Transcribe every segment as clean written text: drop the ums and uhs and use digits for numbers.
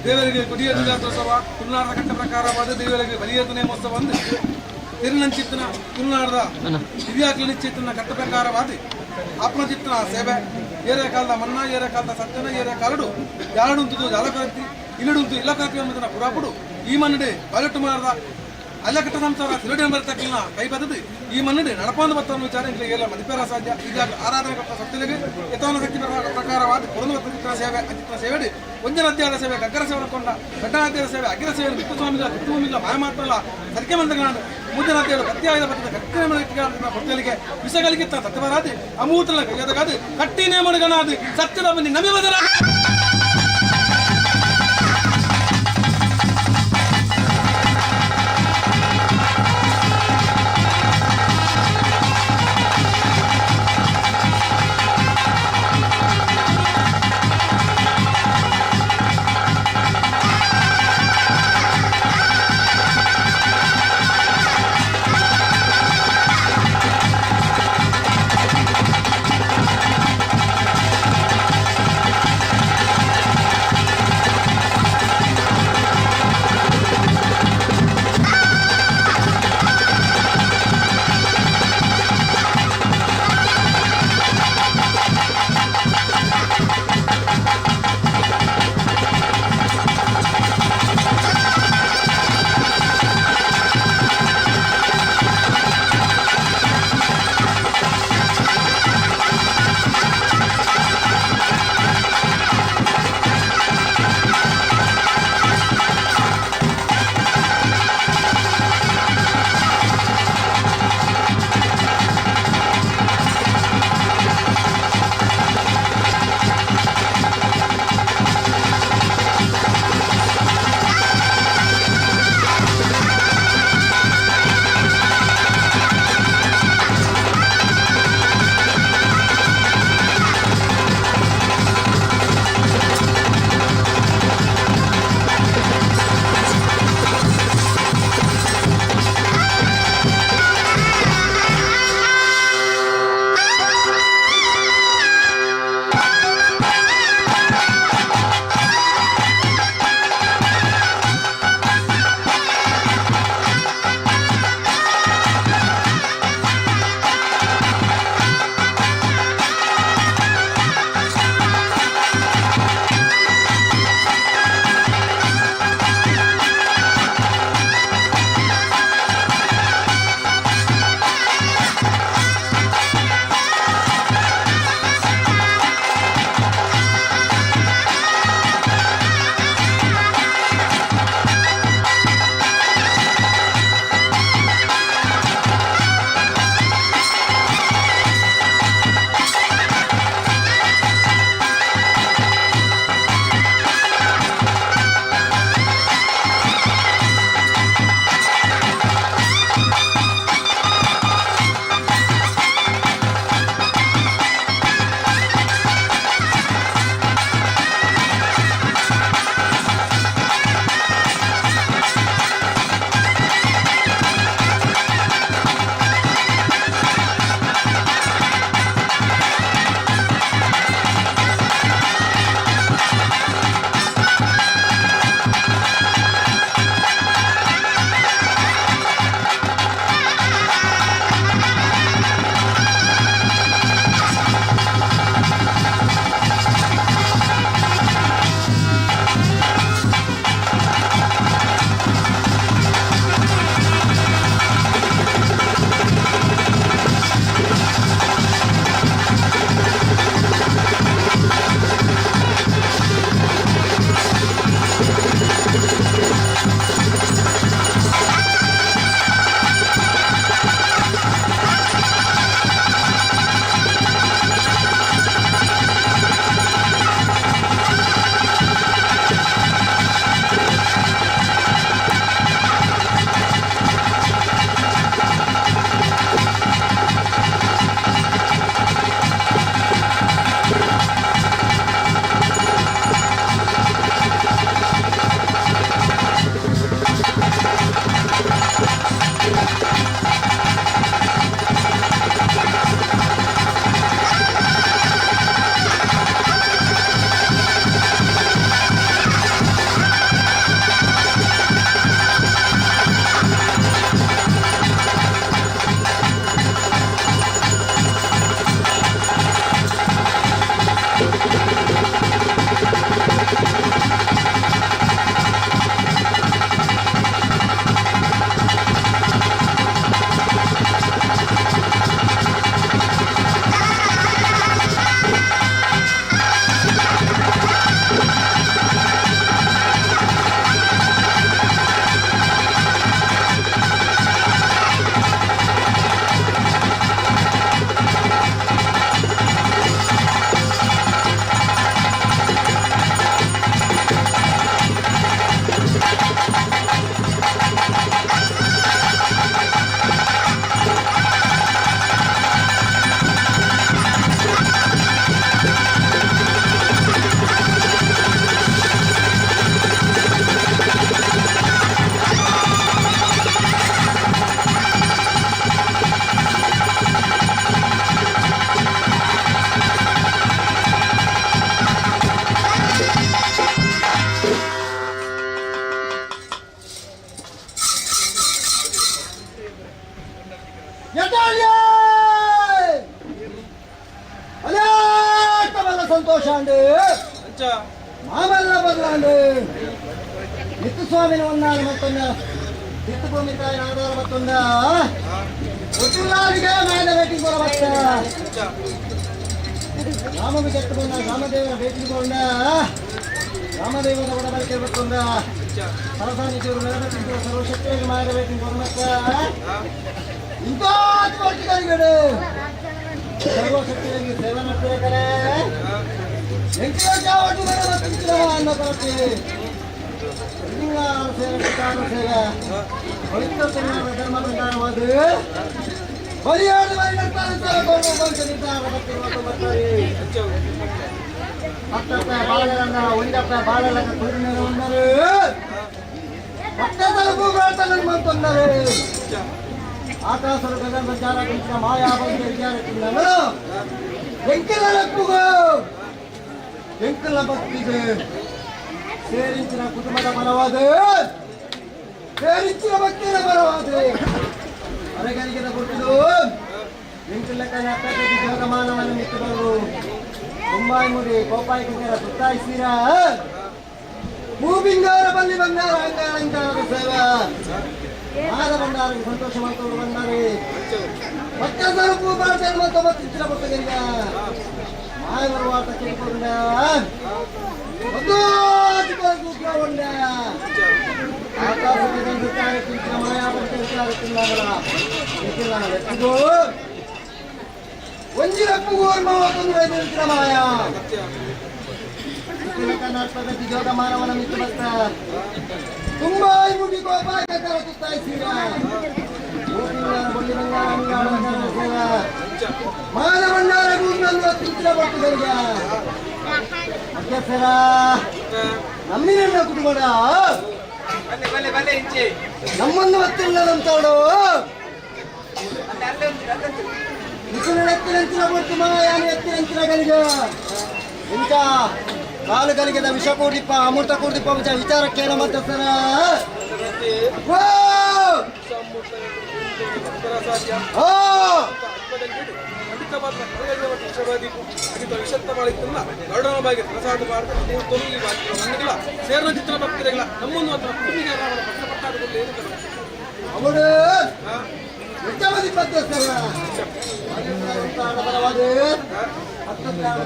ದೇವರಿಗೆ ಕೊಡಿಯೇತು ಜಾತ್ರೋತ್ಸವ ತುಳುನಾಡದ ಕಟ್ಟ ಪ್ರಕಾರವಾದ ದೇವರಿಗೆ ಬಲಿಯೇತು ನೇಮೋತ್ಸವ ಒಂದು ತಿರುನಂಚಿತ್ತನ ತುಳುನಾಡದ ದಿವ್ಯಾಕ್ಲ ಕಟ್ಟ ಪ್ರಕಾರವಾದ ಆತ್ಮಚಿತ್ತನ ಸೇವೆ ಏರೆ ಕಾಲದ ಮನ್ನಾ ಏರೆ ಕಾಲದ ಸತ್ಯನ ಏರೆ ಕಾಲಡು ಯಾರುಂತುದು ಜಾಲಕರತಿ ಇಲ್ಲಡುಂತು ಇಲ್ಲಕರತಿ ಎಂಬುದನ್ನ ಪುರಾಪುಡು ಈ ಮನ್ನಡೆ ಬಯಲಟ್ಟು ಮಾರದ ಅಲ್ಲಕಟ್ಟ ಸಂಸಾರ ತಿರುಡಿ ಬರತಕ್ಕಲ್ಲ ಕೈ ಬದದು ಈ ಮನ್ನಡೆ ನಡಪಾಂದು ಬತ್ತವನ್ನು ವಿಚಾರ ಇಂಗ್ಲಿಗೆ ಮದಿಪೇರ ಸಾಧ್ಯ. ಈಗ ಆರಾಧನೆ ಕೊಟ್ಟ ಸತ್ಯಲಿಗೆ ಯಥಾನ ಶಕ್ತಿ ಪ್ರಕಾರವಾದ ಕೊರಂದು ಬತ್ತ ಸೇವೆ ಅಚಿತ್ರ ಸೇವೆ ಒಂಜನ ಅಧ್ಯಾಯದ ಸೇವೆ ಗಗ್ಗರ ಸೇವೆ ಕೊಂಡ ಘಟ್ಟಾಧ್ಯಾಯದ ಸೇವೆ ಅಗಿರ ಸೇವೆ ವಿಷ್ಣುಸ್ವಾಮಿಗಳ ವಿಷ್ಣುಭೂಮಿಗಳ ಮಾಯ ಮಾತ್ರಲ್ಲ ಸರಿಕೆ ಮಂತ್ರಗಳನ್ನು ಮುಂದಿನ ಅಧ್ಯಾಯದ ಪ್ರತ್ಯಾಯದ ಬತ್ತದ ಕಟ್ಟಿನ ಕೊಡ್ತಲಿಗೆ ವಿಷಗಳಿಗೆ ತತ್ವರಾದಿ ಅಮೂತಲ ಕೈಯದಗಾದು ಕಟ್ಟಿನೇ ಮಣಗನಾದು ಸತ್ಯದ ಬನ್ನಿ ನಮಿವದರ. ಸಂತೋಷ ಅಂಡು. ಅಂಚ. ಮಾಮಲ್ಲ ಬದಲಾಂಡು. ನಿತ್ಯ ಸ್ವಾಮಿನ ಒಂದಾನ ಮತ್ತೊಂದ ನಿತ್ಯ ಭೂಮಿ ತಾಯಿನ ಆಧಾರ ಮತ್ತೊಂದ ಒಟ್ಟುಲಾರಿಗೆ ಮೇಲೆ ಭೇಟಿ ಕೊರ ಭಕ್ತ. ಅಂಚ. ರಾಮ ವಿಜತ್ತು ಬಂದ ರಾಮದೇವರ ಭೇಟಿ ಕೊಂಡ ರಾಮದೇವರ ಒಡಬಳಿಕೆ ಮತ್ತೊಂದ ಅಂಚ. ಸರಸಾನಿ ಚೂರು ನೆರವೇರಿಸಿದ ಸರ್ವಶಕ್ತಿಯಾಗಿ ಮಾಯರ ಭೇಟಿ ಕೊರ ಮತ್ತ ಇಂಥ ಕರಿಗಡೆ ಸರ್ವಶಕ್ತಿಯಾಗಿ ಸೇವೆ ಮಾಡ್ತಾರೆ. ವೆಂಕಟೇಶ ಅನ್ನ ಪರತಿ ಸೇವೆ ಸೇವೆ ಪವಿತ್ರ ಧರ್ಮ ಭಂಡಾರವಾದ ಬಲಿಯಾದ ಬಲಿ ನಡ್ತಾರೆ ಸೇವೆ ಬಂತ ನಿರ್ಧಾರ ಬರ್ತಾರೆ. ಅಂಚ. ಭಕ್ತಪ್ಪ ಬಾಳಲಂಗ ಒಂದಪ್ಪ ಬಾಳಲಂಗ ಕುರುನೇರ ಉన్నారు. ಭಕ್ತ ತಲುಪು ಪ್ರಾರ್ಥನೆ ಮಂತೊಂದರೆ. ಅಂಚ. ಆಕಾಶದ ಗಗನ ಸಂಚಾರ ಕುಂಚಿನ ಮಾಯಾ ಬಂದ ವಿಚಾರಕ್ಕಿಂದನು ಎಂಕಲ ಲಪ್ಪುಗು ಎಂಕಲ ಭಕ್ತಿಗೆ ಸೇರಿಂಚಿನ ಕುಟುಂಬದ ಬಲವಾದ ಸೇರಿಂಚಿನ ಭಕ್ತಿಯ ಬಲವಾದ ಅರೆಗರಿಗೆದ ಕೊಟ್ಟಿದ್ದು ಎಂಕಲ ಕೈ ಜೋಗಮಾನವನ್ನು ಮಿತ್ತಬರು ಮುಂಬಾಯಿ ಮುಡಿ ಕೋಪಾಯಿ ಕುಂಕರ ಸುತ್ತಾಯಿಸಿರ ಭೂಬಿಂಗಾರ ಬಲ್ಲಿ ಬಂಗಾರ ಅಂಗಾರ ಅಂಗಾರದ ಸೇವಾ ಮಾದ ಬಂಡಾರಿಗೆ ಸಂತೋಷ ಮಾಡ್ಕೊಂಡು ಬಂದಾರೆ. ಮತ್ತೆ ಸ್ವಲ್ಪ ಮಾಡ್ತಾರೆ ಮತ್ತು ಮತ್ತೆ ಭಕ್ತರಿಗೆ ಮಾಯ ಬರುವ ಕೇಳಿಕೊಂಡ ಒಂದು ಉಗ್ರಗೊಂಡ ಆಕಾಶ ಮಾಯಾ ಭಕ್ತ ಒಂಜಿರಪ್ಪು ತೊಂದರೆ ಮಾಯಾ ಸತ್ಯ. ಕರ್ನಾಟಕದ ಜೋಗ ಮಾನವನ ಮಿತ್ರ ಭಕ್ತ ತುಂಬಾ ಮುಗಿ ಗೋಪಾಯ ಸುತ್ತಾಯಿಸಿರ ಬೊಳ್ಳಿ ಬಂಗಾರ ಸೇವಾ ಅಂಚ. ಮಾನವಣ್ಣಾರ ಗುಂಡನ್ನು ತಿಂತಿರ ಭಕ್ತರಿಗೆ ಮಧ್ಯಸ್ಥರ ನಮ್ಮಿನ ಕುಟುಂಬದ ಬಲ್ಲೆ ಬಲ್ಲೆ ಬಲ್ಲೆ ಇಂಚೆ. ನಮ್ಮನ್ನು ಮತ್ತಿಲ್ಲದಂತಾಡು ಅಲ್ಲೇ ಅಲ್ಲೇ ಉಂಟು ಅಲ್ಲೇ ಉಂಟು. ನಿಖುನ ಎತ್ತಿರಂಚಿನ ಪೊರ್ತು ಮಾಯಾನ ಎತ್ತಿರಂಚಿನ ಗಲಿಗ ಇಂಥ ಕಾಲು ಗಲಿಗೆದ ವಿಷ ಕೂಡಿಪ್ಪ ಅಮೃತ ಕೂಡಿಪ್ಪ ವಿಚಾರಕ್ಕೇನ ಮಧ್ಯಸ್ಥರ. ಓ! ಸಾಧ್ಯ. ಓ! ಪ್ರಸಾದ ಸೇರಿನ ಚಿತ್ರ ಭಕ್ತರಿಗಳ ನಮ್ಮನ್ನು ಅಥವಾ ಕುಟುಂಬಿಗೆ ಪಟ್ಟ ಪಟ್ಟಾದ ಏನು ಅವಳು ನಿಜವಾದಿ ಮಧ್ಯಸ್ಥರ ಬಲವಾದ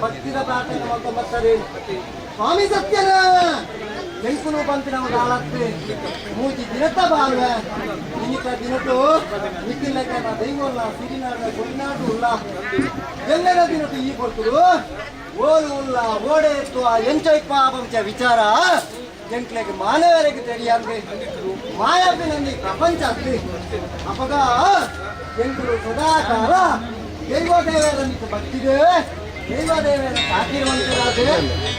ಭಕ್ತಿದ ಪ್ರಾರ್ಥನೆ ಮಾಡ್ಕೊಂಡ್ ಬರ್ತಾರೆ. ಸ್ವಾಮಿ ಸತ್ಯನ ಎಂಕುಲು ಪಂಪಿನ ಆಳತ್ತೆ ಮೂಜಿ ದಿನತ ಬಾಳ್ವೆ ಇನ್ನಿತ ದಿನಟು ನಿಕ್ಕಿಲ್ಲಕ ದೈವಲ್ಲ ಸಿರಿನಾಡ ಕೊಡಿನಾಡು ಉಲ್ಲ ಎಲ್ಲರ ದಿನಟು ಈ ಕೊಡ್ತರು ಓಲು ಉಲ್ಲ ಓಡೆ ಎತ್ತು ಆ ಎಂಚೈಪ್ಪ ಪಂಚ ವಿಚಾರ ಎಂಕ್ಲೆಗ್ ಮಾನವರಿಗೆ తెలియంది ಮಾಯಾಪಿನಲ್ಲಿ ಪ್ರಪಂಚ ಅತ್ತಿ. ಅಪಗ ಎಂಕುಲು ಸದಾಕಾಲ ದೈವ ದೇವರ ಭಕ್ತಿದೆ ದೈವ ದೇವರ ಕಾಕಿರುವಂತರಾದ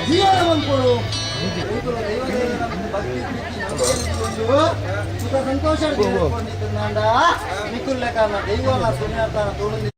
ಜೀವನ ಮಂಪುಡು ಎಂಕುಲು ದೈವ ದೇವರ ಭಕ್ತಿ ಪ್ರೀತಿ ನಂಬಿಕೆ ಸುಖ ಸಂತೋಷ ನಿಕ್ಕುಲ್ಲೆಕ್ಕ ದೈವಲ ಸುನ್ಯಾರ್ತಾನ ತೋಡುಂದಿ.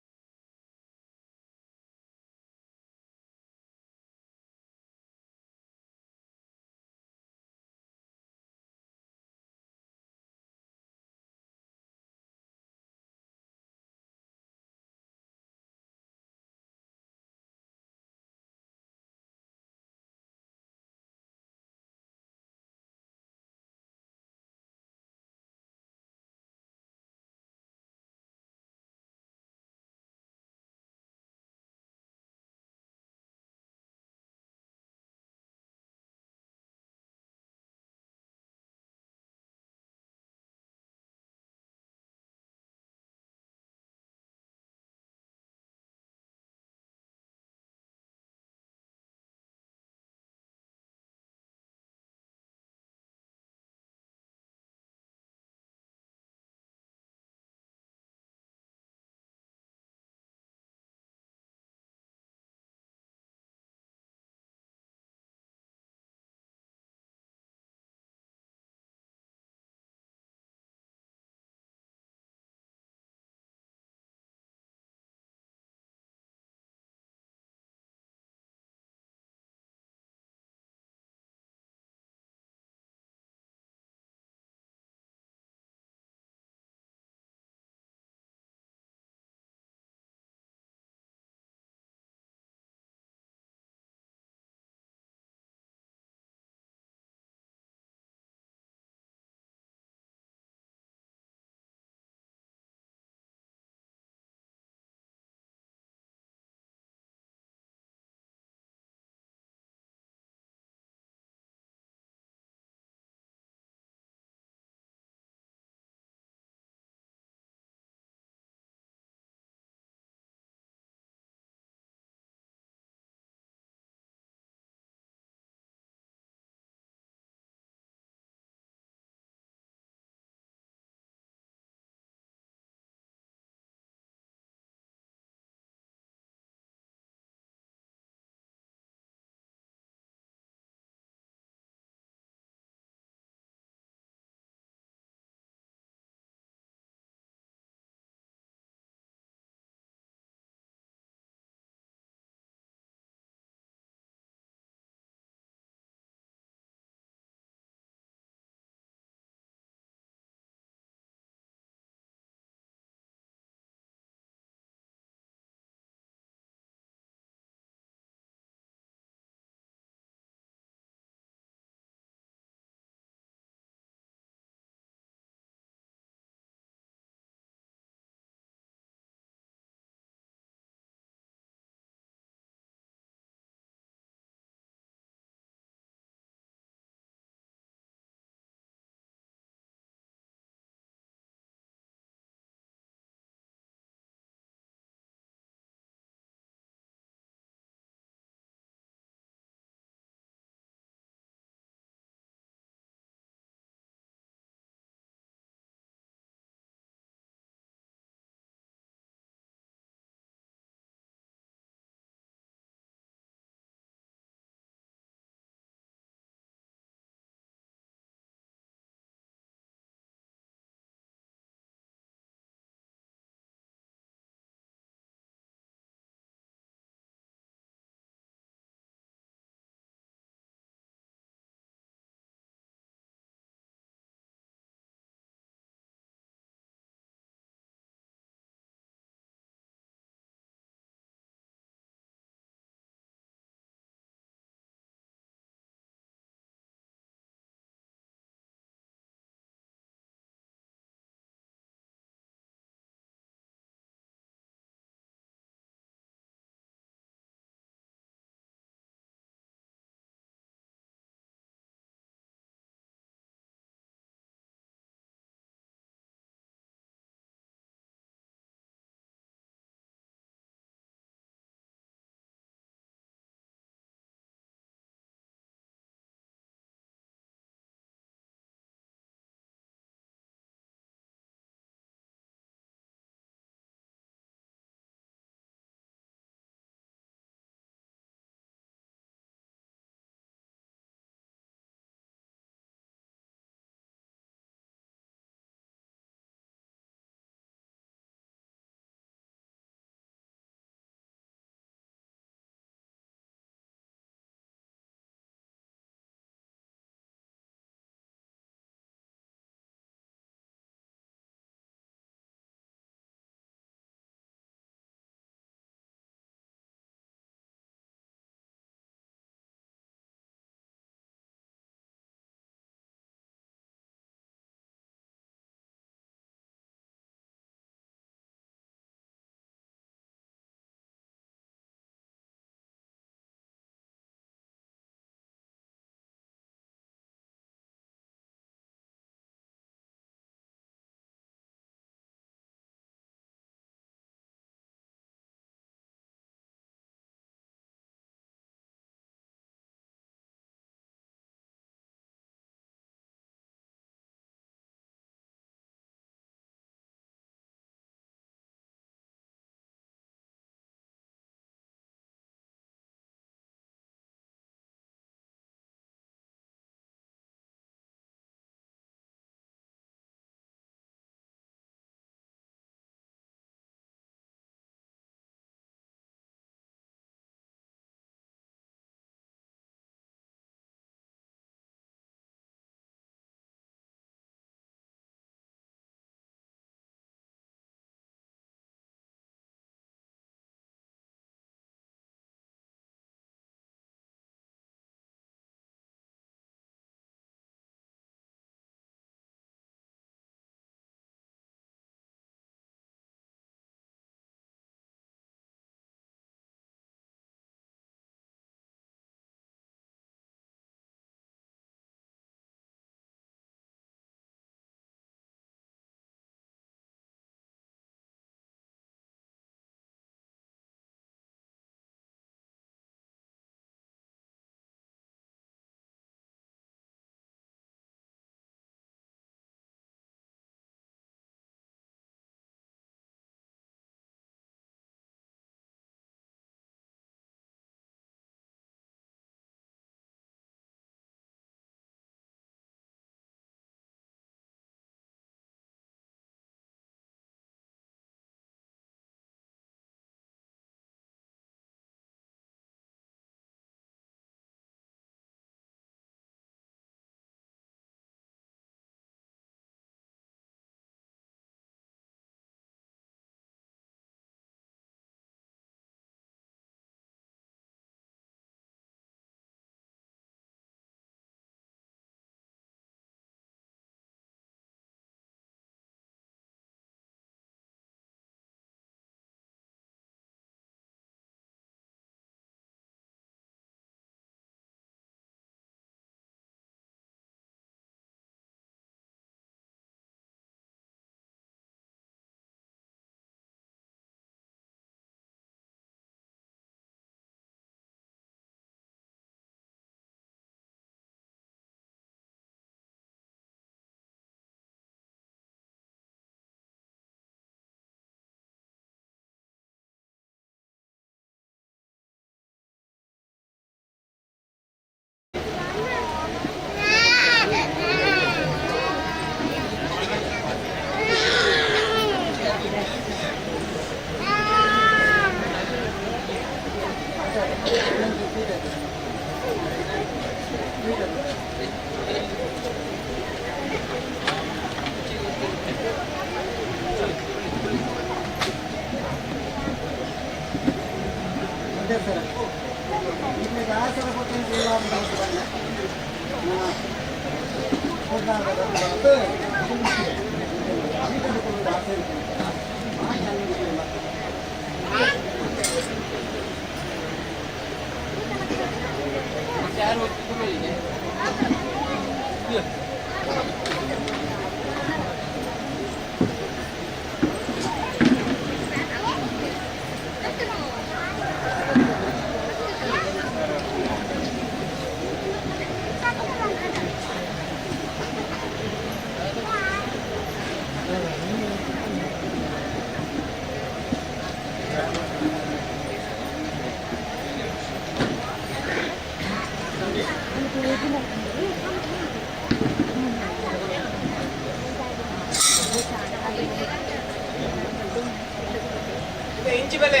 ಇಂಚಿ ಬಲೆ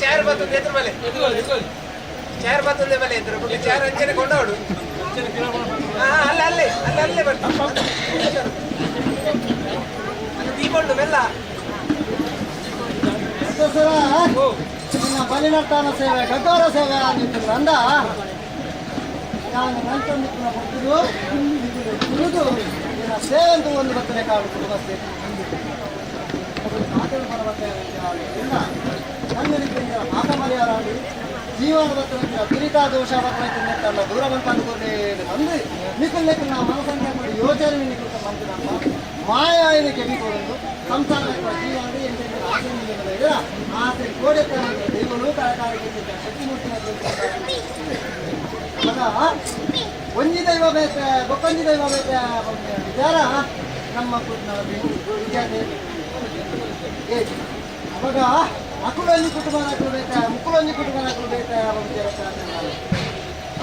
ಚಾರ್ ಬತ್ತುಂದು ಎದುರು ಬಲೆ ಚಾರ್ ಬತ್ತುಂದೆ ಬಲೆ ಎದುರು ಚಾರ್ ಅಂಚನೆ ಕೊಂಡೋಡು. ಅಲ್ಲ ಅಲ್ಲೇ ಅಲ್ಲ ಅಲ್ಲೇ ಬರ್ತದೆ ಅಲ್ಲಿ ದೀಪಂಡು ಮೆಲ್ಲ. ಬಲಿನಟ್ಟಾನ ಸೇವೆ ಗಗ್ಗವರ ಸೇವೆ ಆಗಿತ್ತು ಅಂದ ನಾನು ನಂತೊಂದಿತ್ತಿನ ಕೊಟ್ಟುದು ಕುಡಿದು ನಿನ್ನ ಸೇವೆ ಅಂತ ಒಂದು ಬರ್ತದೆ ಕಾಡು ಕುಟುಂಬಸ್ಥೆ ನನ್ನ ಪಾಪ ಮರ್ಯಾರಾಡಿ ಜೀವನ ಬರ್ತದೆ ದುರಿತ ದೋಷ ಬರ್ತದೆ ದೂರ ಬಂದು ಬಂದು ನಿಖಲ್ ನಿಖಲ್ ನಾವು ಮನಸ್ಸಂಖ್ಯೆ ಮಾಡಿ ಯೋಚನೆ ನಿಖಲ್ ಮಂತಿನಮ್ಮ ಮಾಯ ಕೆಮಿಕೊಂಡು ಸಂಸಾರ ಜೀವನ ಆಸೆ ಆಸೆ ಕೋಡೆ ದೇವರು ಕಳಕಾರಿಗೆ ಶಕ್ತಿಮೂರ್ತಿ ಒಂಜಿ ದೈವ ಬೇಕ ಬೊಕ್ಕೊಂಜಿ ದೈವ ಬೇಕ ವಿಚಾರ ನಮ್ಮ ಅವಾಗ ಅಕುಲೊಂಜಿ ಕುಟುಂಬ ಬೇಕ ಮುಕ್ಕುಲೊಂಜಿ ಕುಟುಂಬ ಬೇಕ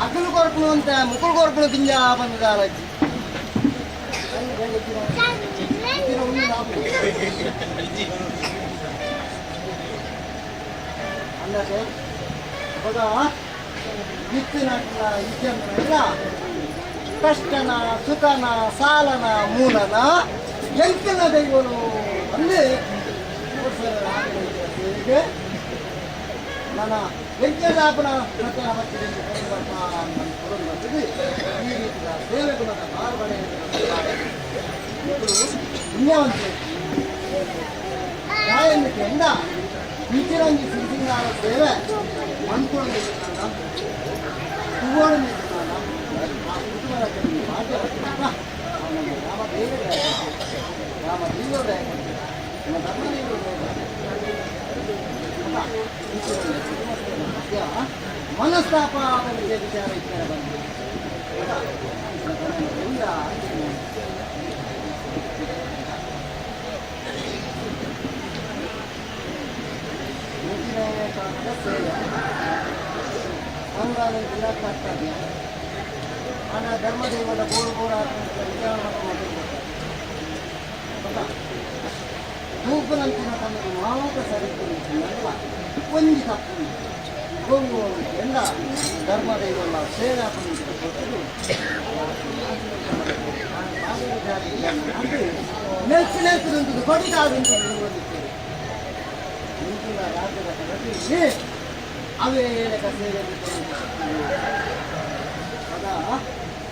ಅಕಲು ಕೊರ್ಪುನು ಅಂತ ಮುಕ್ಕುಲು ಕೊರ್ಪುನು ದಿಂಜ ಬಂದಿದ್ದಾರೆ ಅಂದಾಜೆ ಅವಾಗ ಬಿತ್ತಿನಟ್ಲ ಇದ್ಯಂತ್ರ ಕಷ್ಟನ ಸುಖನ ಸಾಲನ ಮೂಲನ ಎಂಕನ ದೈವನು ಅಂದು ಸೇವೆಗೆ ನನ್ನ ವೆಂಕಟಾಪನ ಈ ರೀತಿಯ ಸೇವೆ ಗುಣದ ಮಾರ್ಬಡೆ ಪುಣ್ಯವಂತೆ ಗಾಯನಕ್ಕೆ ಎಂದ ನಿಚಿರಂಜಿ ಸಿರಿಸಿಂಗಾರ ಸೇವೆ ಮನ್ಕೊಂಡು ಹೂವಾಡು ಆ ಕುಟುಂಬದ ಭಾಗ್ಯ ರಾಮ ದೇವರೇ ರಾಮ ದೇವರೇ ನಮ್ಮ ಧರ್ಮದೇವರು ಮನಸ್ತಾಪ ವಿಚಾರ ಇದ್ದಾರೆ ಬಂದು ಸೇವೆ ಅಂಗಾಲ ಕರ್ತವ್ಯ ಆನ ಧರ್ಮದೇವದ ಬೋರು ಬೋರು ವಿಚಾರ ತೂಪುನಂಚಿನ ತನಗೆ ಮಾತ ಸರಿ ಒಂಜಿ ತಪ್ಪು ಗೋವು ಎಂದ ಧರ್ಮದೈವಲ್ಲ ಸೇವೆ ನೆಲ್ಸಿ ನೆಲ್ಸಿ ಕೊಡಿದಾದಂತ ರಾಜ್ಯದ ಕರಟಿ ಅವೇ ಸೇವೆ ಅದ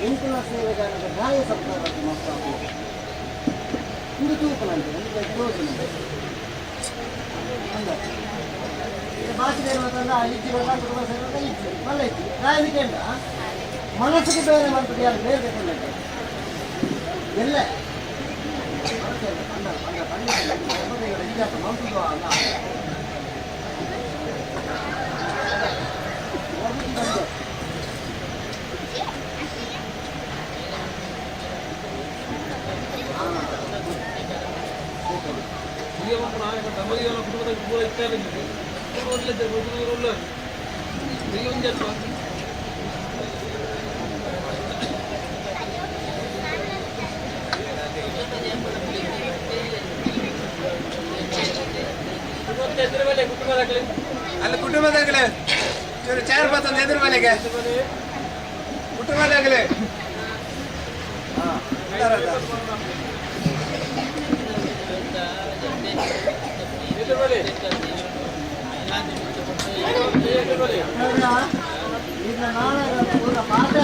ಎಂಕುಲ ಸೇವೆಗಾನದ ಗಾಯ ಸಂಸಾರ ಮಕ್ಕಳು ಇಂದು ತೂಪನಂತೆ ಒಂದು ಅಂದ ಭಾಷೆ ಮಾತಂದ ಇಜ್ಜಿ ಬಲ್ಲ ಕುಟುಂಬ ಸೇವೆ ಇಜ್ಜಿ ಮಲ್ಲ ಇಜ್ಜಿ ಕಾಯಲಿಕ್ಕೆ ಮನಸ್ಸಿಗೆ ಬೇರೆ ಮಾಡ್ತದೆ ಯಾರು ಬೇರೆ ಬೇಕಂದ್ರೆ ಎಲ್ಲ ಅಲ್ಲ ಕುಟುಂಬದ ಪೂರ ಇಷ್ಟ ಅಲ್ಲಿ ಕುಟುಂಬದಾಗಲೇ. ಚೂರು ಚಾರ್ ಬತ್ತೊಂದು ಎದುರು ಮನೆಗೆ ಕುಟುಂಬ ಆಗಲಿ. ಪಾತ್ರ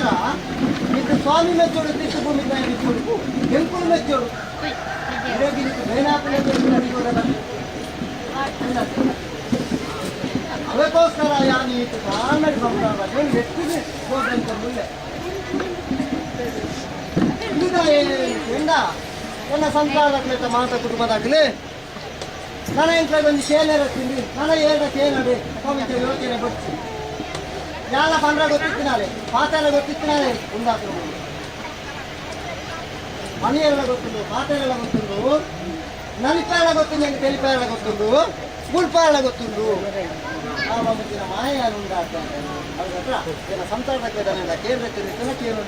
ಇದು ಸ್ವಾಮಿ ಮೆಚ್ಚೋಡು, ತಿಟ್ಟು ಭೂಮಿ ತಾಯಿ ಮೆಚ್ಚೋಡು, ಎಂಕುಲು ಮೆಚ್ಚೋಡು, ಅದಕ್ಕೋಸ್ಕರ ಯಾನು ಈತ ಕಾನ್ನಡಿ ಸಂಸಾರ ಮೆಚ್ಚಿಗೆ ಹೋದಂತ ಮುಂದೆ ಎಂಡ ನನ್ನ ಸಂಸಾರಕ್ಕೆ ಮಾತ ಕುಟುಂಬದಾಗಲಿ ನನ್ನ ಇಂಟ್ಲ ಒಂದು ಶೇಲರ ತಿಂಡಿ ನನ್ನ ಏಳ ಕೇನಡಿ ಸ್ವಾಮಿ ಯೋಚನೆ ಬರ್ಸಿ ಯಾಲ ಪಂದ್ರ ಗೊತ್ತಿತ್ತಿನಾರೆ, ಪಾತೆಲ್ಲ ಗೊತ್ತಿತ್ತಿನಾರೆ, ಉಂಡಾದ್ರು ಮನೆಯೆಲ್ಲ ಗೊತ್ತುಂಡು, ಪಾತೆಲ್ಲ ಗೊತ್ತುಂಡು, ನಲಿಪಾಲ ಗೊತ್ತುಂಡು, ಎಂಕ್ ತೆಲಿಪಾಲ ಗೊತ್ತುಂಡು, ಗುಲ್ಪಾಲ ಗೊತ್ತುಂಡು. ಆ ಮಮ್ಮಿನ ಮಾಯ ಉಂಡಾತ ಅವ್ರ ಹತ್ರ ಸಂಸಾರಕ್ಕೆ ಕೇಂದ್ರ ಕೇಳು.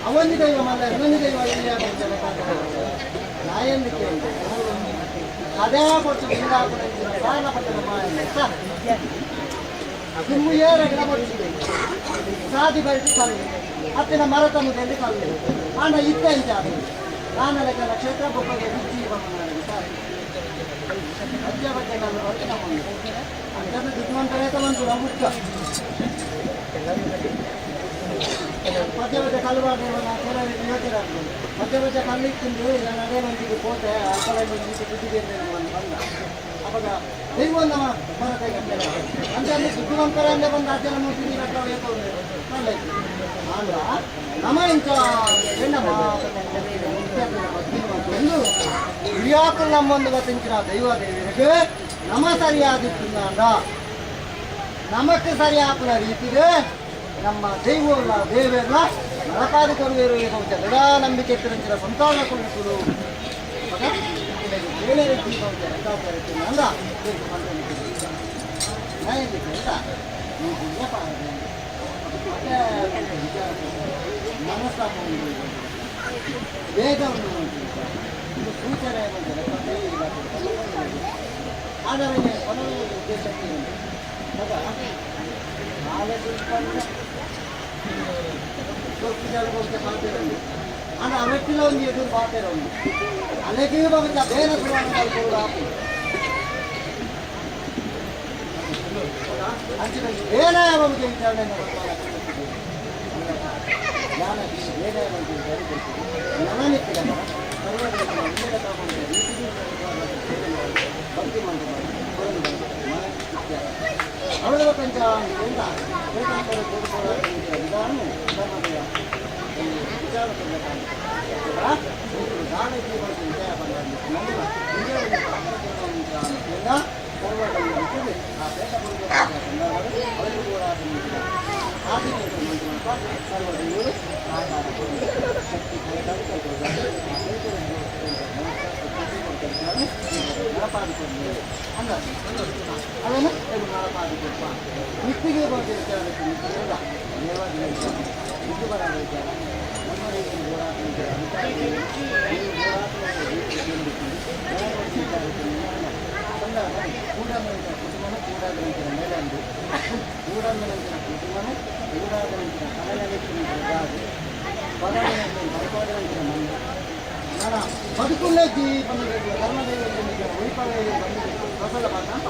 ಅವನಿ ದೈವ ಮಲ್ಲ ಇನ್ನೊಂದು ದೈವ ಎಲ್ಲಿ ನಾಯಂದಿಕೆ ಅದೇ ಕೊಟ್ಟು ಸಾಲ ಪಟ್ಟದ ಮಾಯ ನಿಮ್ಮ ಏರ ಗಿಡ ಕೊಡಿಸಿದೆ ಸಾದಿ ಬರಿಸಿ ಕಲ್ಲು ಅತ್ತಿನ ಮರತ ಮುದಲ್ಲಿ ಕಲ್ಲು ಆಂಡ ಇತ್ತ ಇಂಚ ಆಮೇಲೆ ಕ್ಷೇತ್ರ ಬೊಬ್ಬಗೆ ಬಿಚ್ಚಿ ಅಜ್ಜ ಬಟ್ಟೆ ಕಲ್ಲು ಬರುತ್ತೆ ನಮ್ಮ ಅಂಥದ್ದು ದುಡ್ಡುವಂತರೇ ಬಂತು ನಮ್ಮ ಮುಖ್ಯ ಮಧ್ಯ ಮಧ್ಯ ಕಲ್ಲು ಕೆಲವರಿಗೆ ಯೋಚನೆ ಆಗ್ತದೆ. ಮಧ್ಯ ಮಧ್ಯ ಕಲ್ಲು ಇಕ್ಕಿಂದು ನಾನು ಅದೇ ಮಂದಿಗೆ ಹೋತೆ ಅಲ್ಪಲ ಮಂದಿಗೆ ದುಡ್ಡಿಗೆ ಬಂದ ಅವಾಗ ದೈವ ಮರತ ಅಂದ್ರೆ ಅಲ್ಲಿ ದುಡ್ಡುವಂತರ ಬಂದು ಅಜ್ಜನ ಮೂರ್ತಿ ಆಂದ್ರ ನಮ ಇಂಚ ಒಂದು ಹಿರಿಯಾಕುಲು ನಮ್ಮೊಂದು ಗೊತ್ತಿಂಚಿನ ದೈವ ದೇವರಿಗೆ ನಮ ಸರಿಯಾದಿತ್ತುಂದ ನಮಕ್ ಸರಿಯಾಪುನ ರೀತಿಗೆ ನಮ್ಮ ದೈವಲ್ಲ ದೇವೆಲ್ಲ ನರಕಾದಿ ಕೊಡುವೇರು ದೃಢ ನಂಬಿಕೆ ತಿರುಚಿನ ಸಂತಾನ ಕೊಡುವುದು ಬೇರೆ ರೀತಿ ಅಂದ ಮನಸ್ತಾಪ ವೇದವನ್ನು ಇದು ಸೂಚನೆ ಆದರೆ ಕೊನೆಯ ಉದ್ದೇಶಕ್ಕೆ ಆಂಡ ಅವೆಟ್ಟಿಲ ಒಂದು ಎದುರು ಪಾತೆರ ಒಂದು ಅಲೆಗೆ ಬಗ್ಗ ಬೇರೆ ಸುರುವಾನ ಕಲ್ಪೋಡು ಆಪು ಅಂಚಿನ ಬೇರೆ ಬಗ್ಗೆ ವಿಚಾರಣೆ ಜ್ಞಾನ ಬೇರೆ ನನನಿತ್ತಿದ ಭಕ್ತಿ ಅವಳ ಕಂಚ ವಿಚಾರ ಅದನ್ನು ಮಿತ್ತಿಗೆ ಬದುಕುಲ್ಲೇ ಜೀವನ ಧರ್ಮದೇವ ಒಳಿಪಾದ ಫಸಲ ಬಂದಪ್ಪ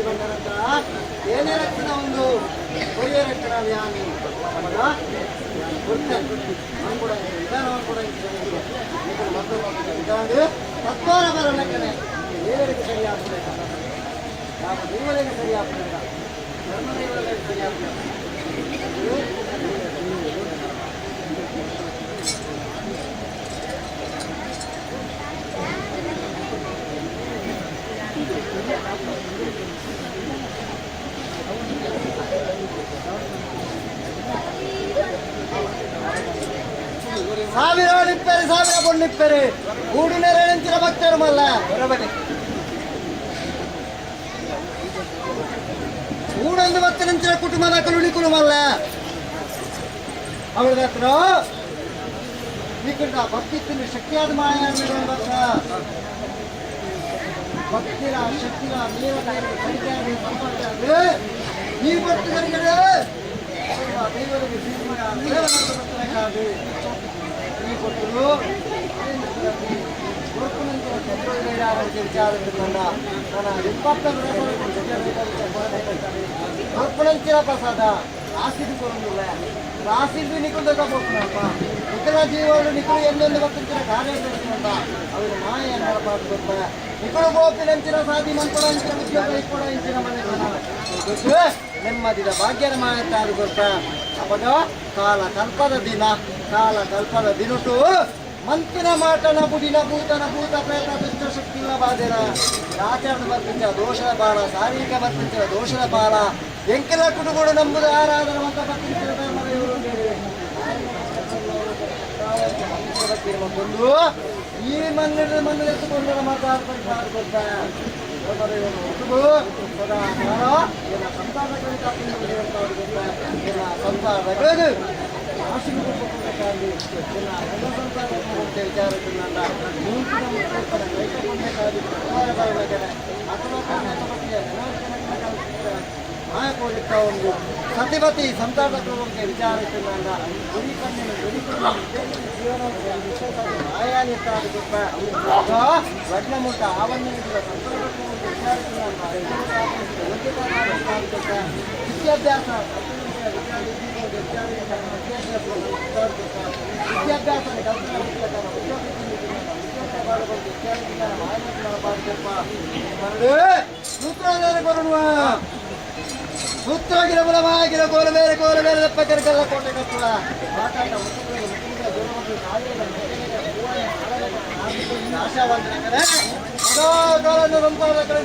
ಬಂದರಂತ ಏನೇ ರಕ್ಷಣ ಒಂದು ಕೊರಿಯ ರಕ್ಷಣ ಯಾನಿ ಕೊಡ್ತೇನೆ ಕೂಡ ವಿಧಾನವನ್ನು ಕೂಡ ಮತ್ತೊಂದು ವಿಧಾನ ತತ್ವಾರ ಬರಲಕ್ಕನೆ ದೇವರಿಗೆ ಸರಿಯಾಗ್ತದೆ, ಯಾವ ದೇವರಿಗೆ ಸರಿಯಾಗ್ತದೆ, ಧರ್ಮದೇವರಿಗೆ ಸರಿಯಾಗ್ತದೆ. ಸಾವಿರ ನಿಪ್ಪೆರೆ ಸಾವಿರ ಬೊಣ್ಣಿಪ್ಪೆರೆ ಗೂಡಿನ ಭಕ್ತರು ಮಲ್ಲ ಗೂಡೊಂದು ಭಕ್ತರಂಚಿನ ಕುಟುಂಬದ ಕಲುಣಿಕುಲು ಮಲ್ಲ ಅವಳ ಹತ್ರ ನಿಖಿಲ್ದ ಭಕ್ತಿ ಶಕ್ತಿಯಾದ ಮಾಯ ಭಕ್ತ ಭಕ್ತಿರ ಶಕ್ತಿರ ನೀರ ಕಡಿಕೆ ನೀ ಭಕ್ತಿ ಕಡಿಕೆ ದೇವರಿಗೆ ಈ ಕೊಟ್ಟರು ಕೊರ್ಪುನಂಚಿನ ಪ್ರಸಾದ ಆಸಿದು ಕೊರೊಂದಿಲ್ಲ ಆಸಿದ್ದು ನಿಕುಂದ ಹೋಗ್ನಪ್ಪ ನಿಖಲ ಜೀವನು ನಿಖಲು ಎಂದೆಂದು ಭಕ್ತಿನ ಕಾರ್ಯ ಅವರು ಮಾಯ ನಡಪಾಡು ಗೊತ್ತ ನಿಖಲು ಗೋಪಿನಂಚಿನ ಸಾಧಿ ಮಂಕೊಡಂಚಿನ ಉದ್ಯೋಗ ಇಕ್ಕೊಡಂಚಿನ ಮನೆ ಗೊತ್ತು ನೆಮ್ಮದಿದ ಭಾಗ್ಯದ ಮಾಯತ್ತಾರು ಗೊತ್ತ ಅಪಗ ಕಾಲ ಕಲ್ಪದ ದಿನ ಕಾಲ ಕಲ್ಪದ ದಿನುಟು ಮಂತಿನ ಮಾಟನ ಬುಡಿನ ಭೂತನ ಭೂತ ಪ್ರೇತ ದುಷ್ಟ ಶಕ್ತಿಲ್ಲ ಬಾಧೆನ ಆಚರಣ ಬರ್ಪಿಂಚ ದೋಷದ ಬಾಳ ಶಾರೀರಿಕ ಬರ್ಪಿಂಚ ದೋಷದ ಬಾಳ ಎಂಕೆಲ್ಲ ಕುಟುಂಬಗಳು ನಂಬುದು ಆರಾಧನ ಮಂತ ಬರ್ಪಿಂಚಿನ ಧರ್ಮದ ಇವರು ಈ ಮಣ್ಣಿನ ಮಣ್ಣು ಎತ್ತುಕೊಂಡರ ಮಾತಾಡ್ಕೊಂಡು ಗೊತ್ತ ಸದಾ ಕಾಲ ಏನ ಸಂತಾನಗಳು ಸಂತಾನಗಳು ಒಂದು ಸತಿಪತಿ ಸಂತಾನ ವಿಚಾರ ಗುರಿ ಕಣ್ಣಿನ ಗುರಿ ಜೀವನ ಲಗ್ನ ಮುಟ್ಟ ಆವನ್ನ ವಿದ್ಯಾಭ್ಯಾಸ ವಿದ್ಯಾಭ್ಯಾಸ ಸೂತ್ರಾಧಾರ ಬರುಣುವ ಸೂತ್ರಾಗಿರ ಬಲವಾಗಿರ ಕೋಲ ಬೇರೆ ಕೋಲ ಬೇರೆ ದಪ್ಪ ಕೆರಕಲ್ಲ ಕೋಟೆ ಕಟ್ಟುವ ಮಾತಾಡ ಸದಾ ಕಾಲ ಸಂಸಾರದ ಕಡೆ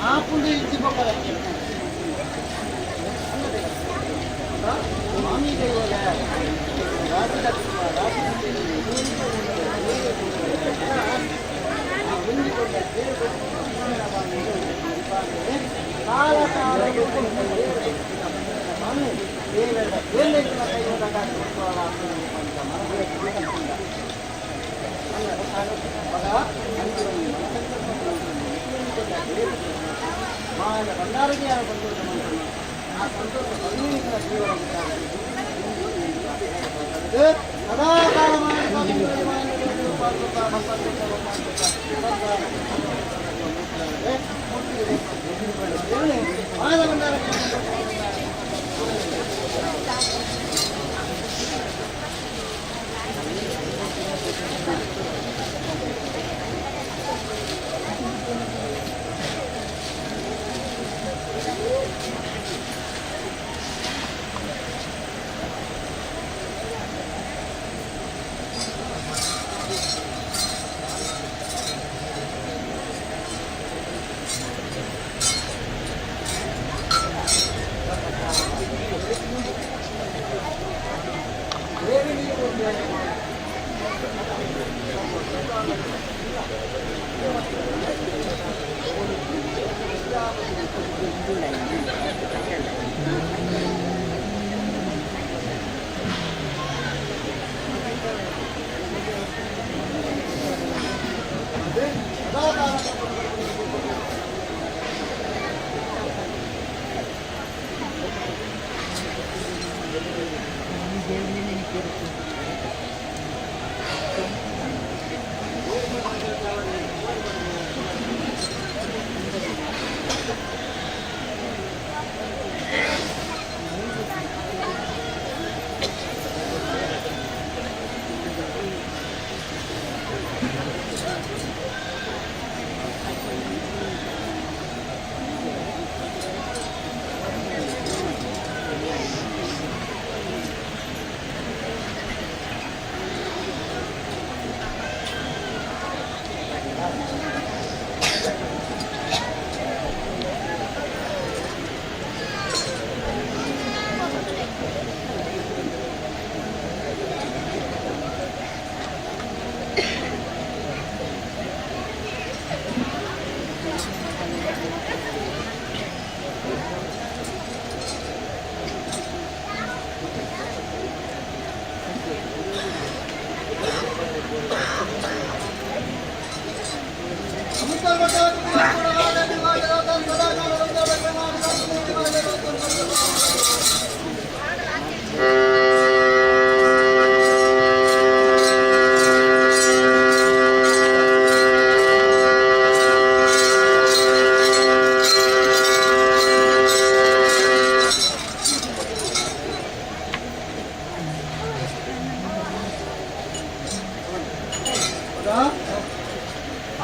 ಆಪುಂಡು ಇಜ್ಜಿ ಸ್ವಾಮಿ ಮಾಯ ಭಂಡಾರಿಗೆ ಯಾರು ಸಂತೋಷ ಮಾಡ್ತಾನೆ ಆ ಸಂತೋಷ ಬನ್ನಿ ಜೀವನ ಸದಾ ಮಾಯದ ಭಂಡಾರ.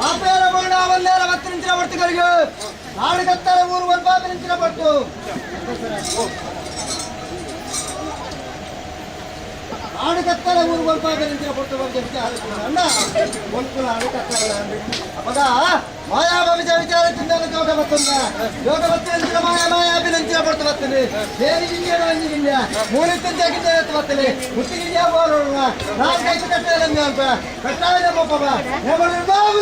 ಆಪೇರ ಬೋಂಡ ಅವಲ್ಲೇರ ಬತ್ತಿನಿಂಚಿನ ಪಟ್ಟು ನಾಡು ಕತ್ತಲೆ ಊರು ಒಲ್ಪಾಪಿನಿಂಚಿನ ಪಟ್ಟು ನಾಡು ಕತ್ತಲೆ ಊರು ಒಲ್ಪಾಪಿನಿಂಚಿನ ಪಟ್ಟು ಬಂದು ಅಣ್ಣ ಒಲ್ಪುಲ ನಾಡು ಕತ್ತಲೆ ಅಪಗ ಮಾಯಾ ಭವಿಷ್ಯ ವಿಚಾರ ಚಿಂತನೆ ಯೋಗ ಬತ್ತಂದ ಯೋಗ ಬತ್ತಿನಿಂಚಿನ ಮಾಯಾ ಮಾಯಾ ಅಭಿನಂಚಿನ ಪಟ್ಟು ಬರ್ತದೆ ಹೇರಿ ಗಿಂಜ ಅಂಜಿ ಗಿಂಜ ಮೂಲಿತ್ತಂಚ ಗಿಂಜ ಎತ್ತು ಬರ್ತದೆ ಮುತ್ತಿ ಗಿಂಜ ಬೋರೋಣ ನಾಲ್ಕೈದು ಕಟ್ಟೆ ಅಲ್ಪ ಕಟ್ಟಾಯ ಒಪ್ಪಬ ಬಾಬು.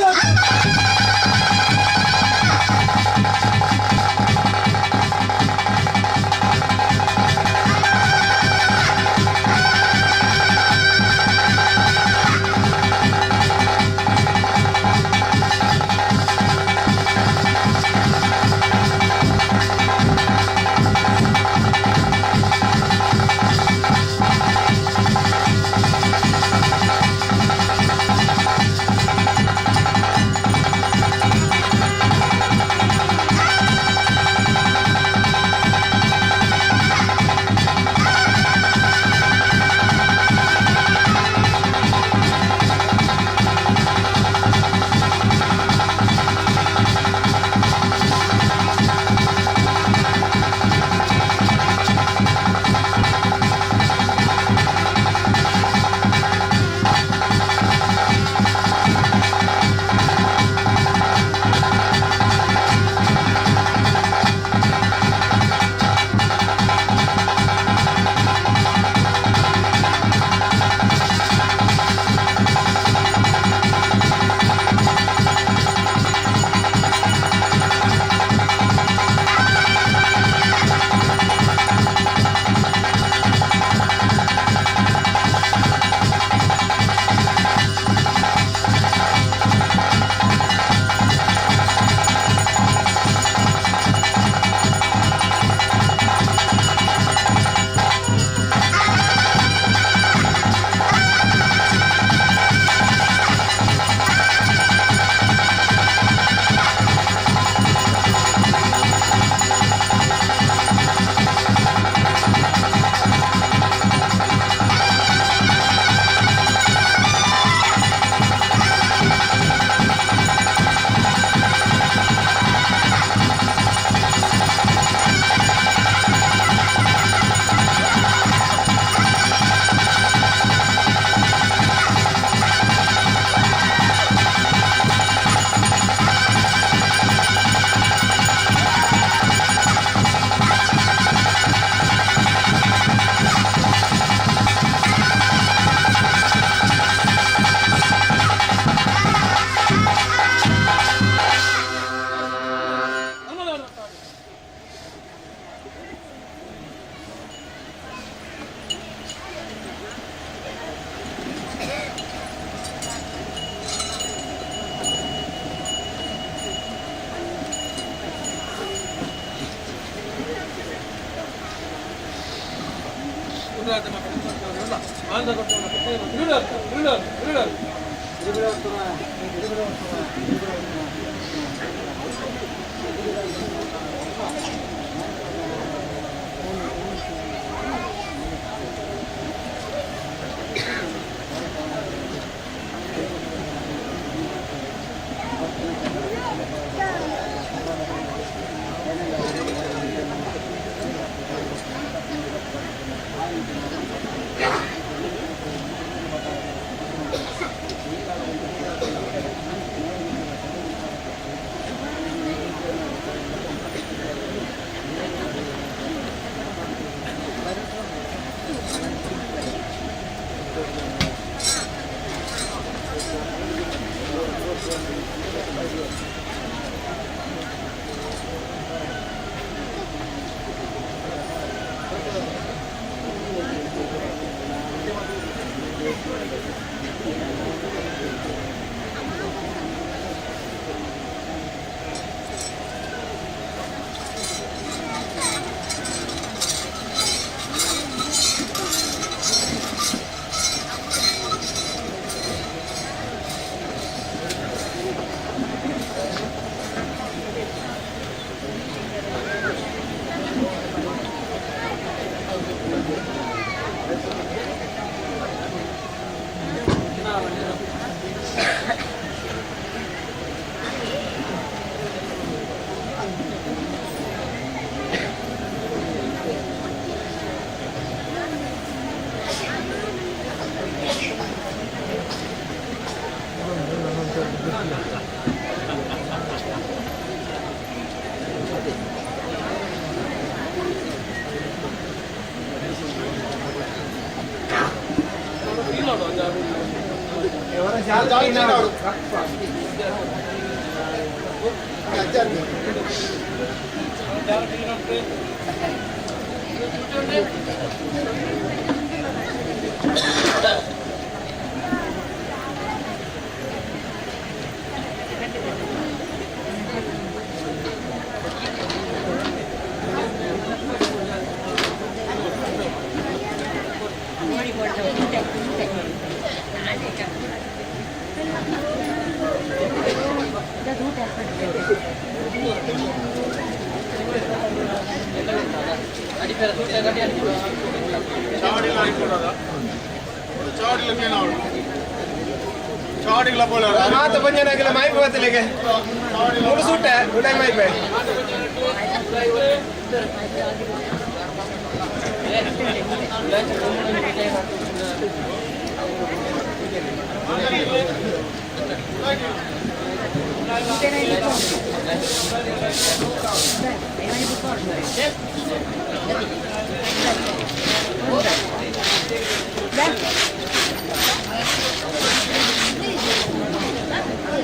ಮಾತ ಪಂಜನಾಗಿಲ್ಲ ಮಾಯ್ಪು ಬತ್ತಲಿಗೆ ಮೂರು ಸೂಟ ಉಡೈ ಮಾಯ್ಪೆ.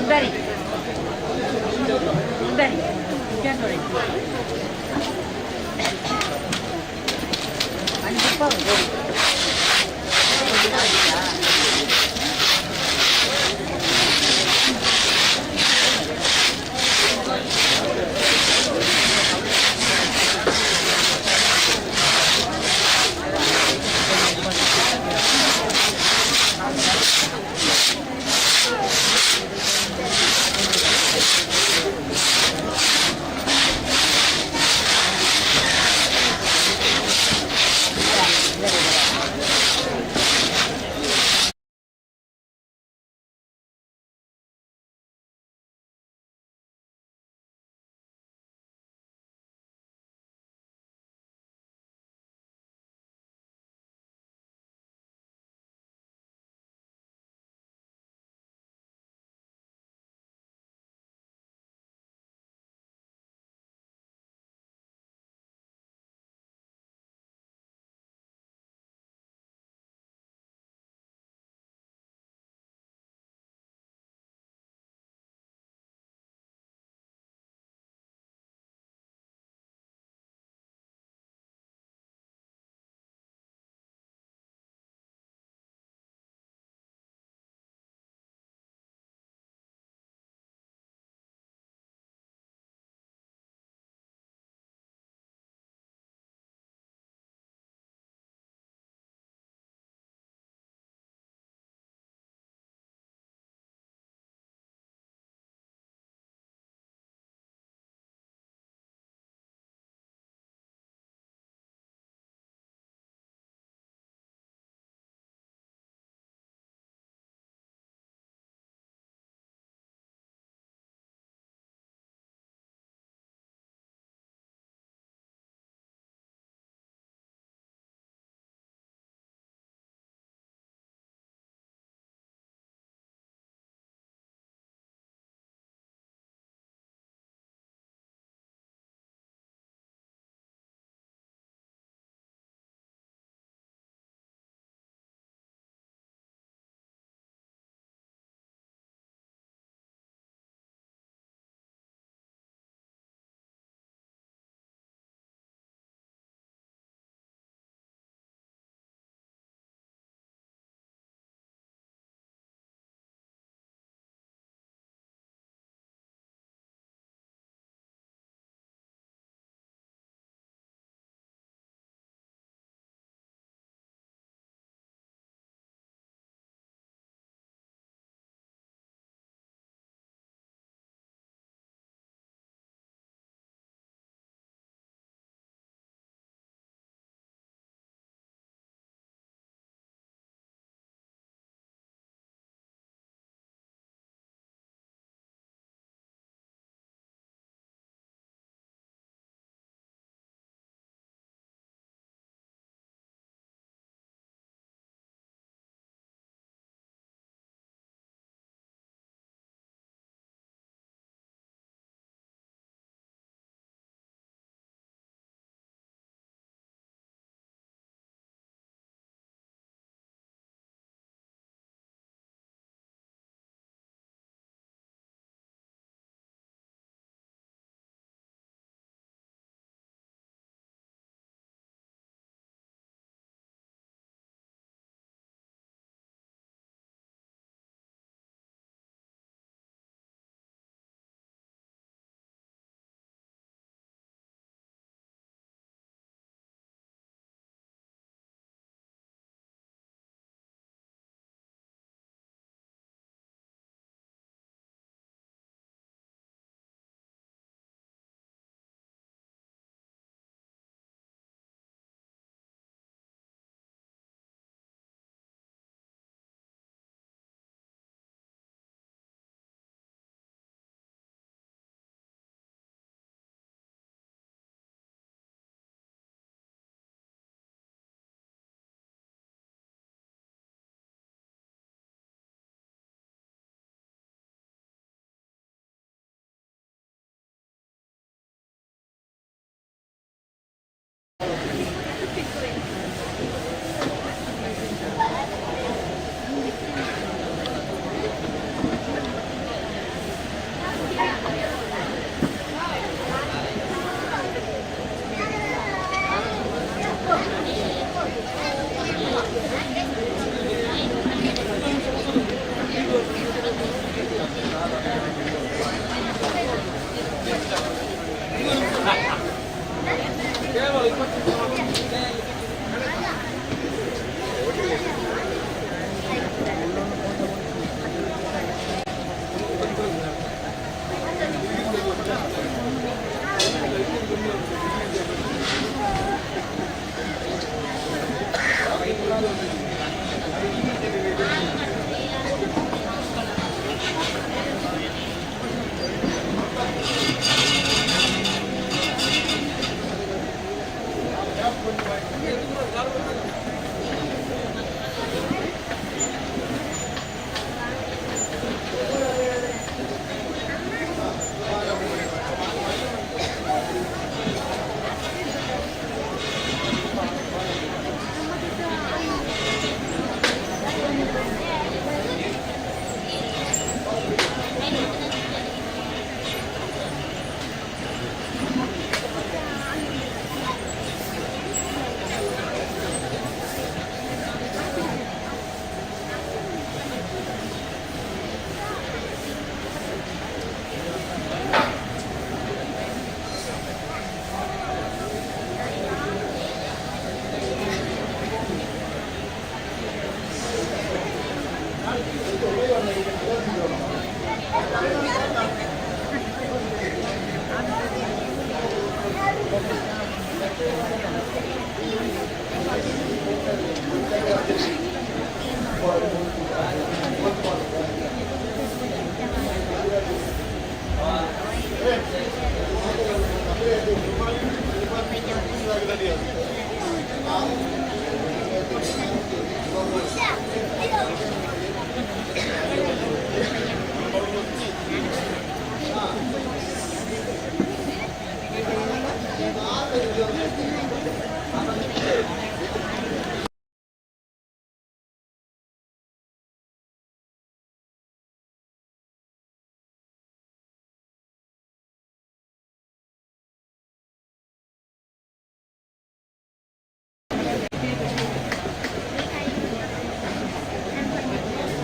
Bari. Bari.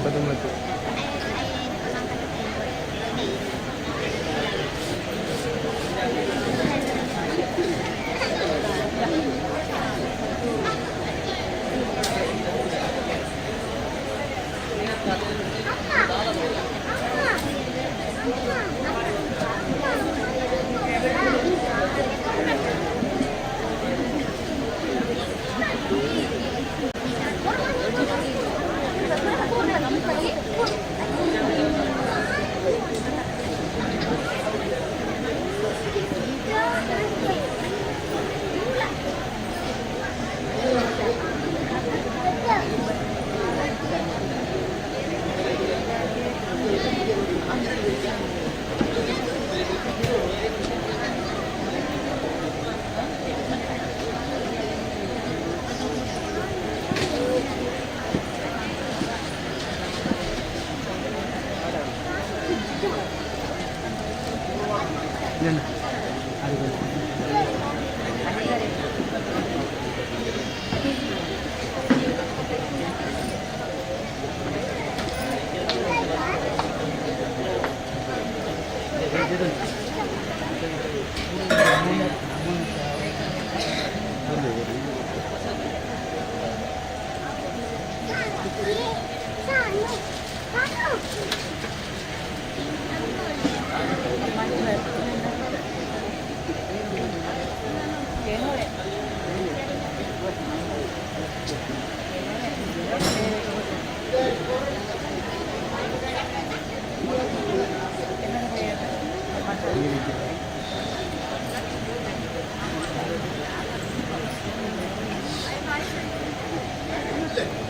ಪದ್ಮತ್ತು.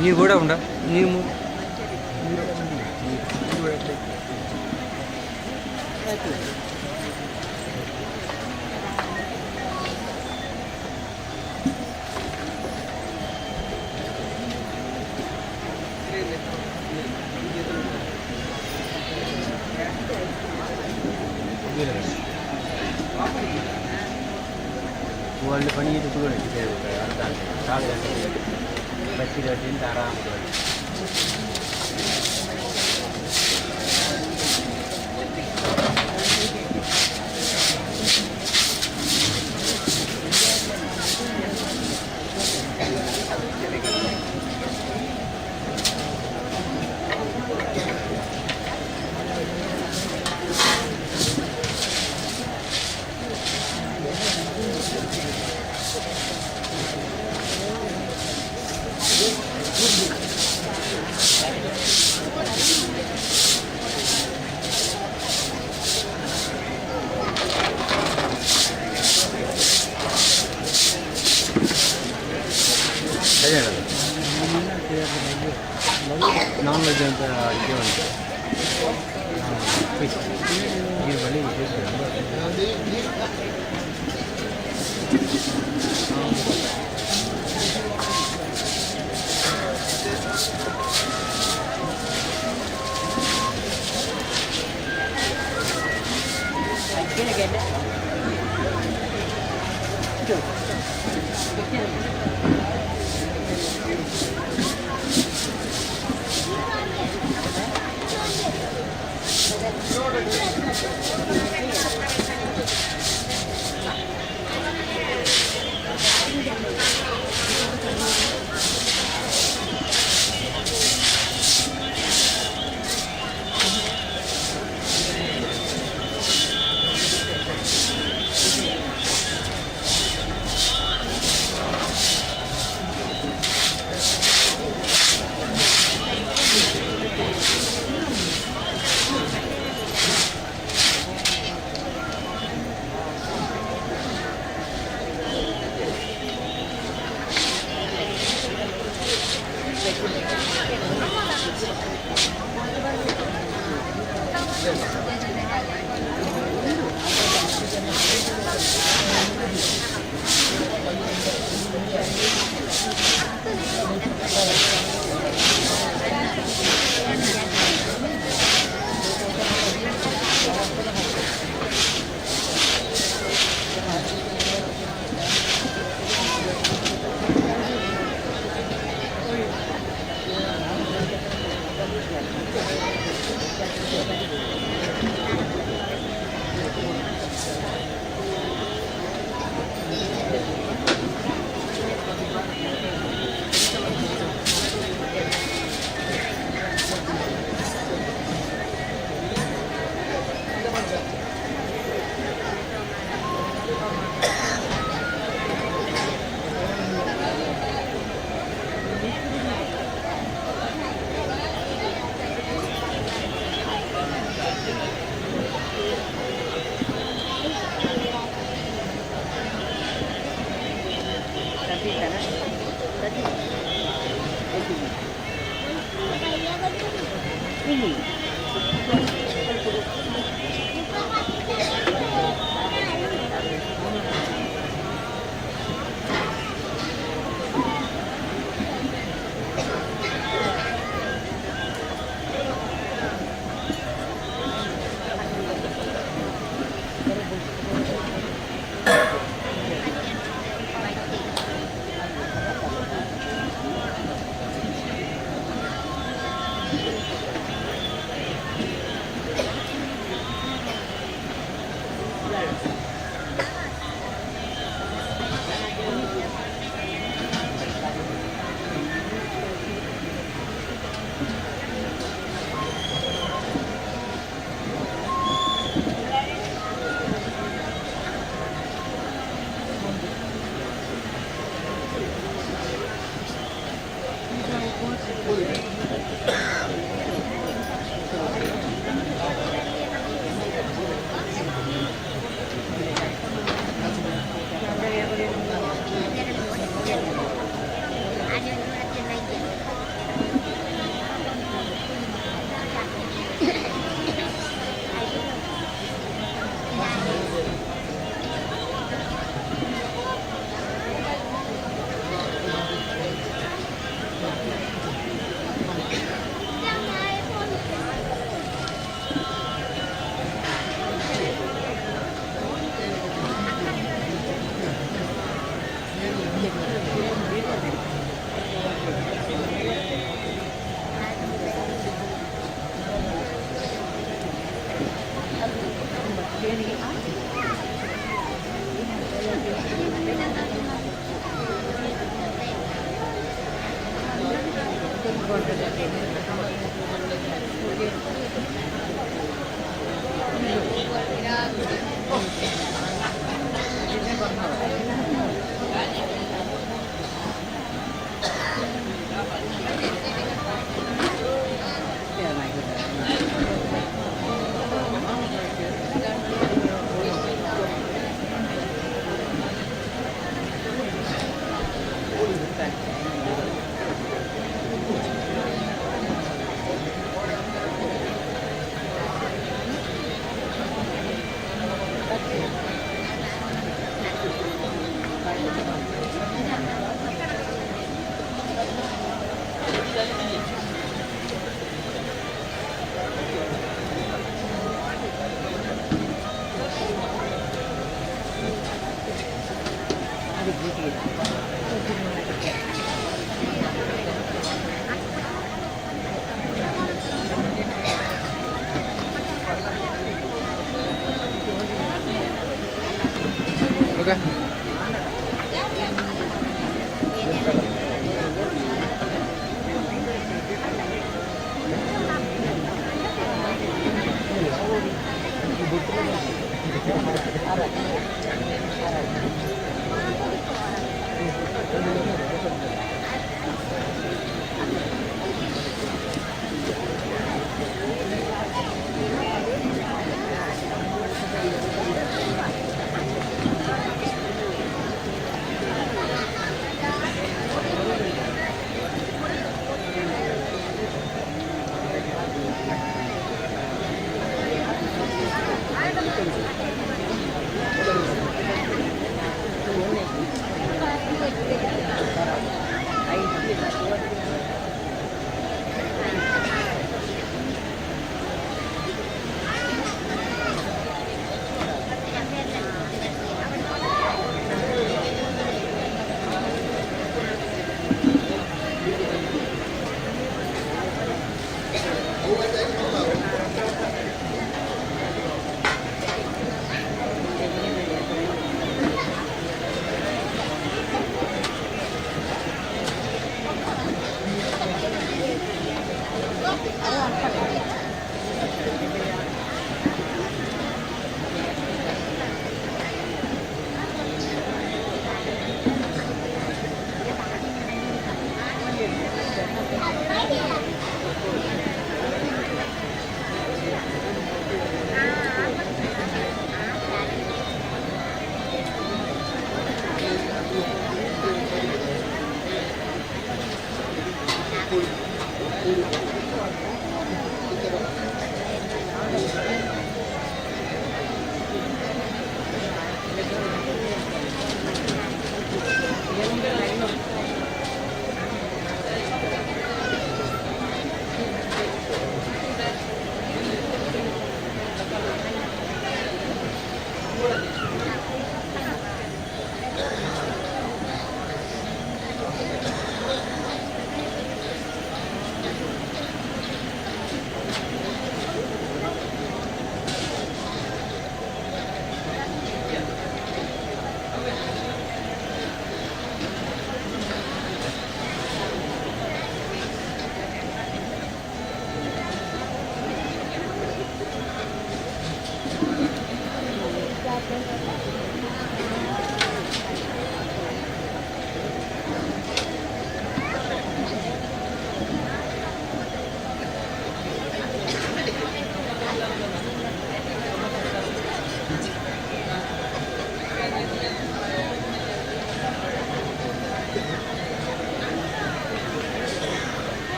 ನೀರು ಕೂಡ ಉಂಡ ನೀರು. వాళ్ళు పని కూడా అర్ధ నాలుగు గంటలు బస్సు కట్టింది ఆరామ్. ನಾನ್ ವೆಜ್ ಅಂತ ಅಡುಗೆ ಉಂಟು, ಫಿಶ್ ನೀರು ಬಳಿ.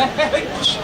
Thank you.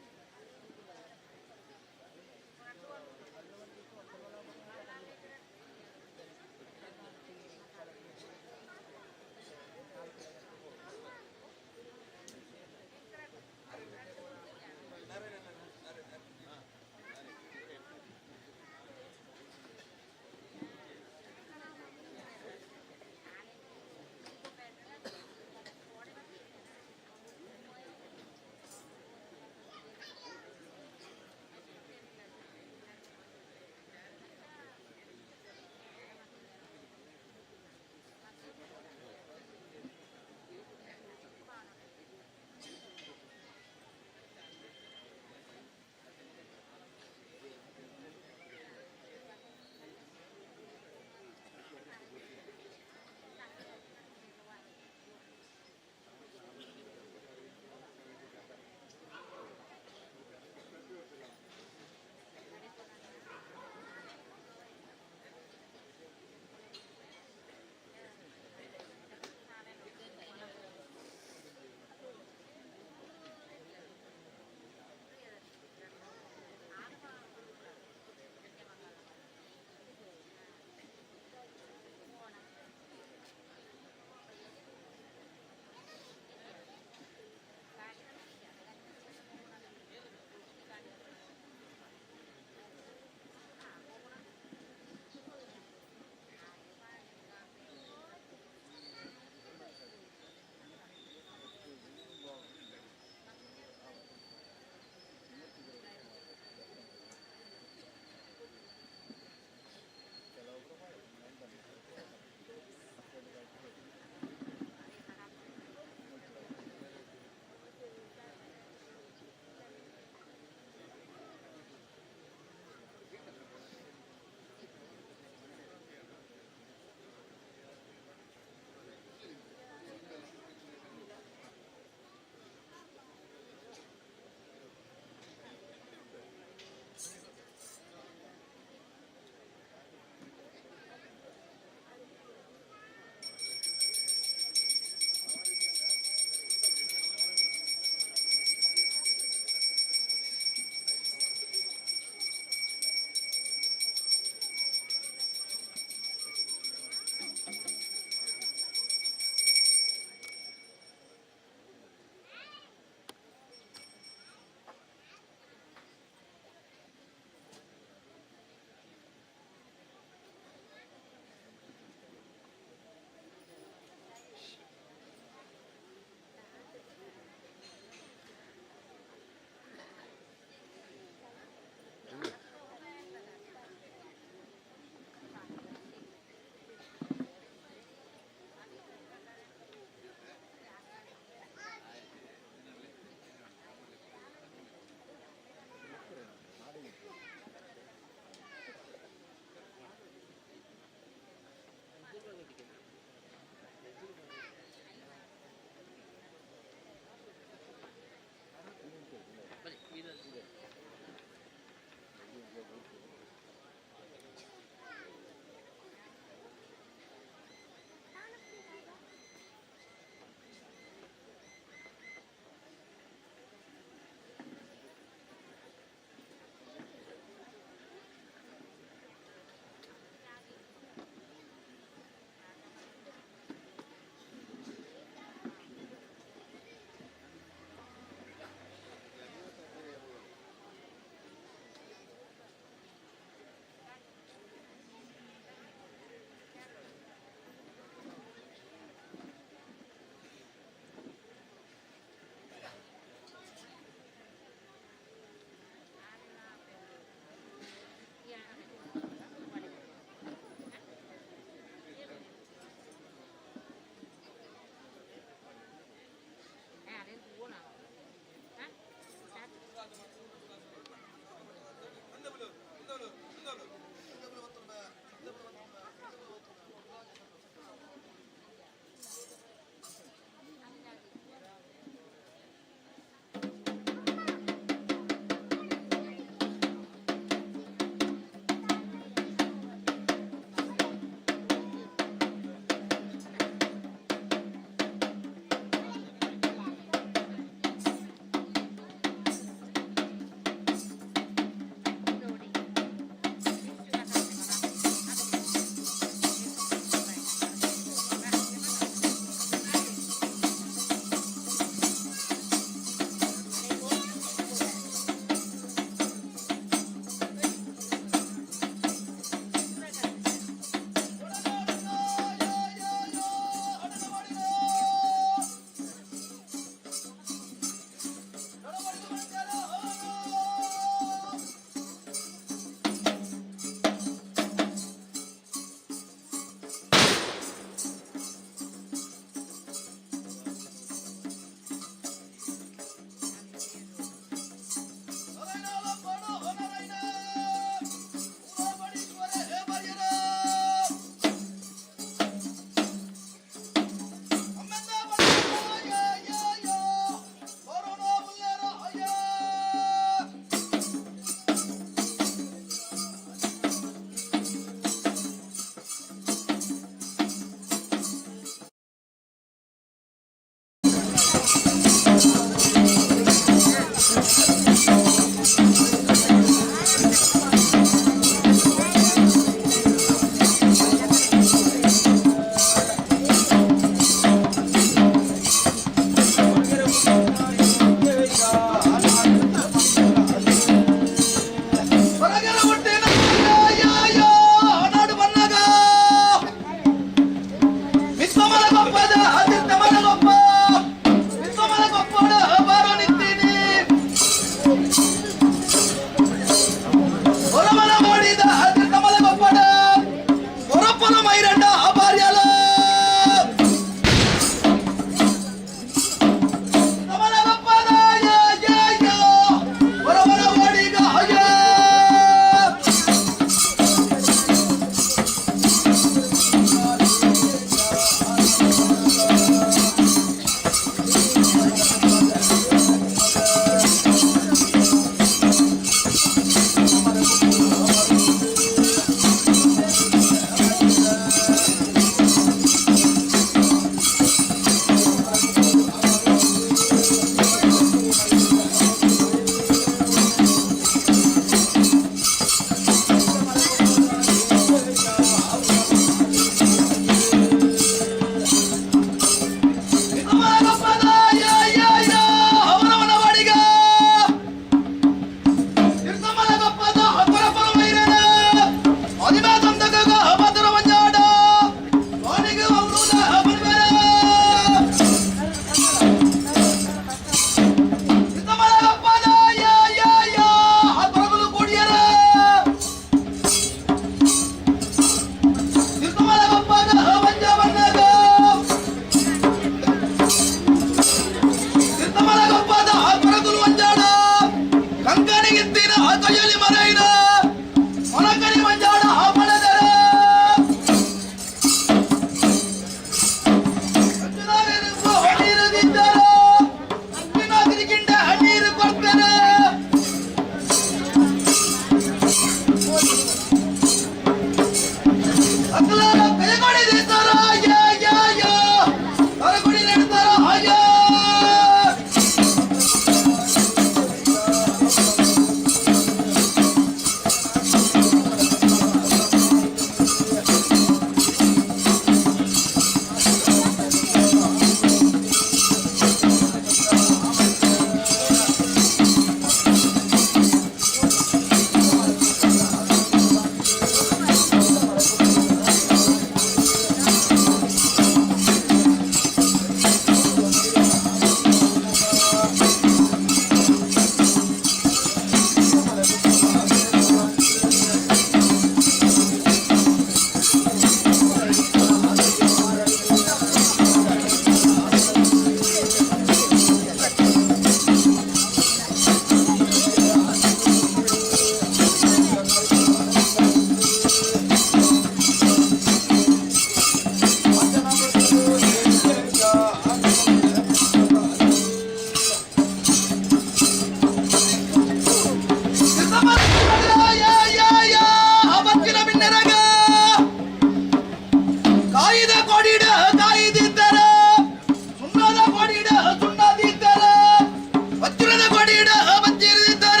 ಕೊಡಿಡ ಬಚ್ಚಿರಿದ್ದಾರ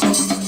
Yeah.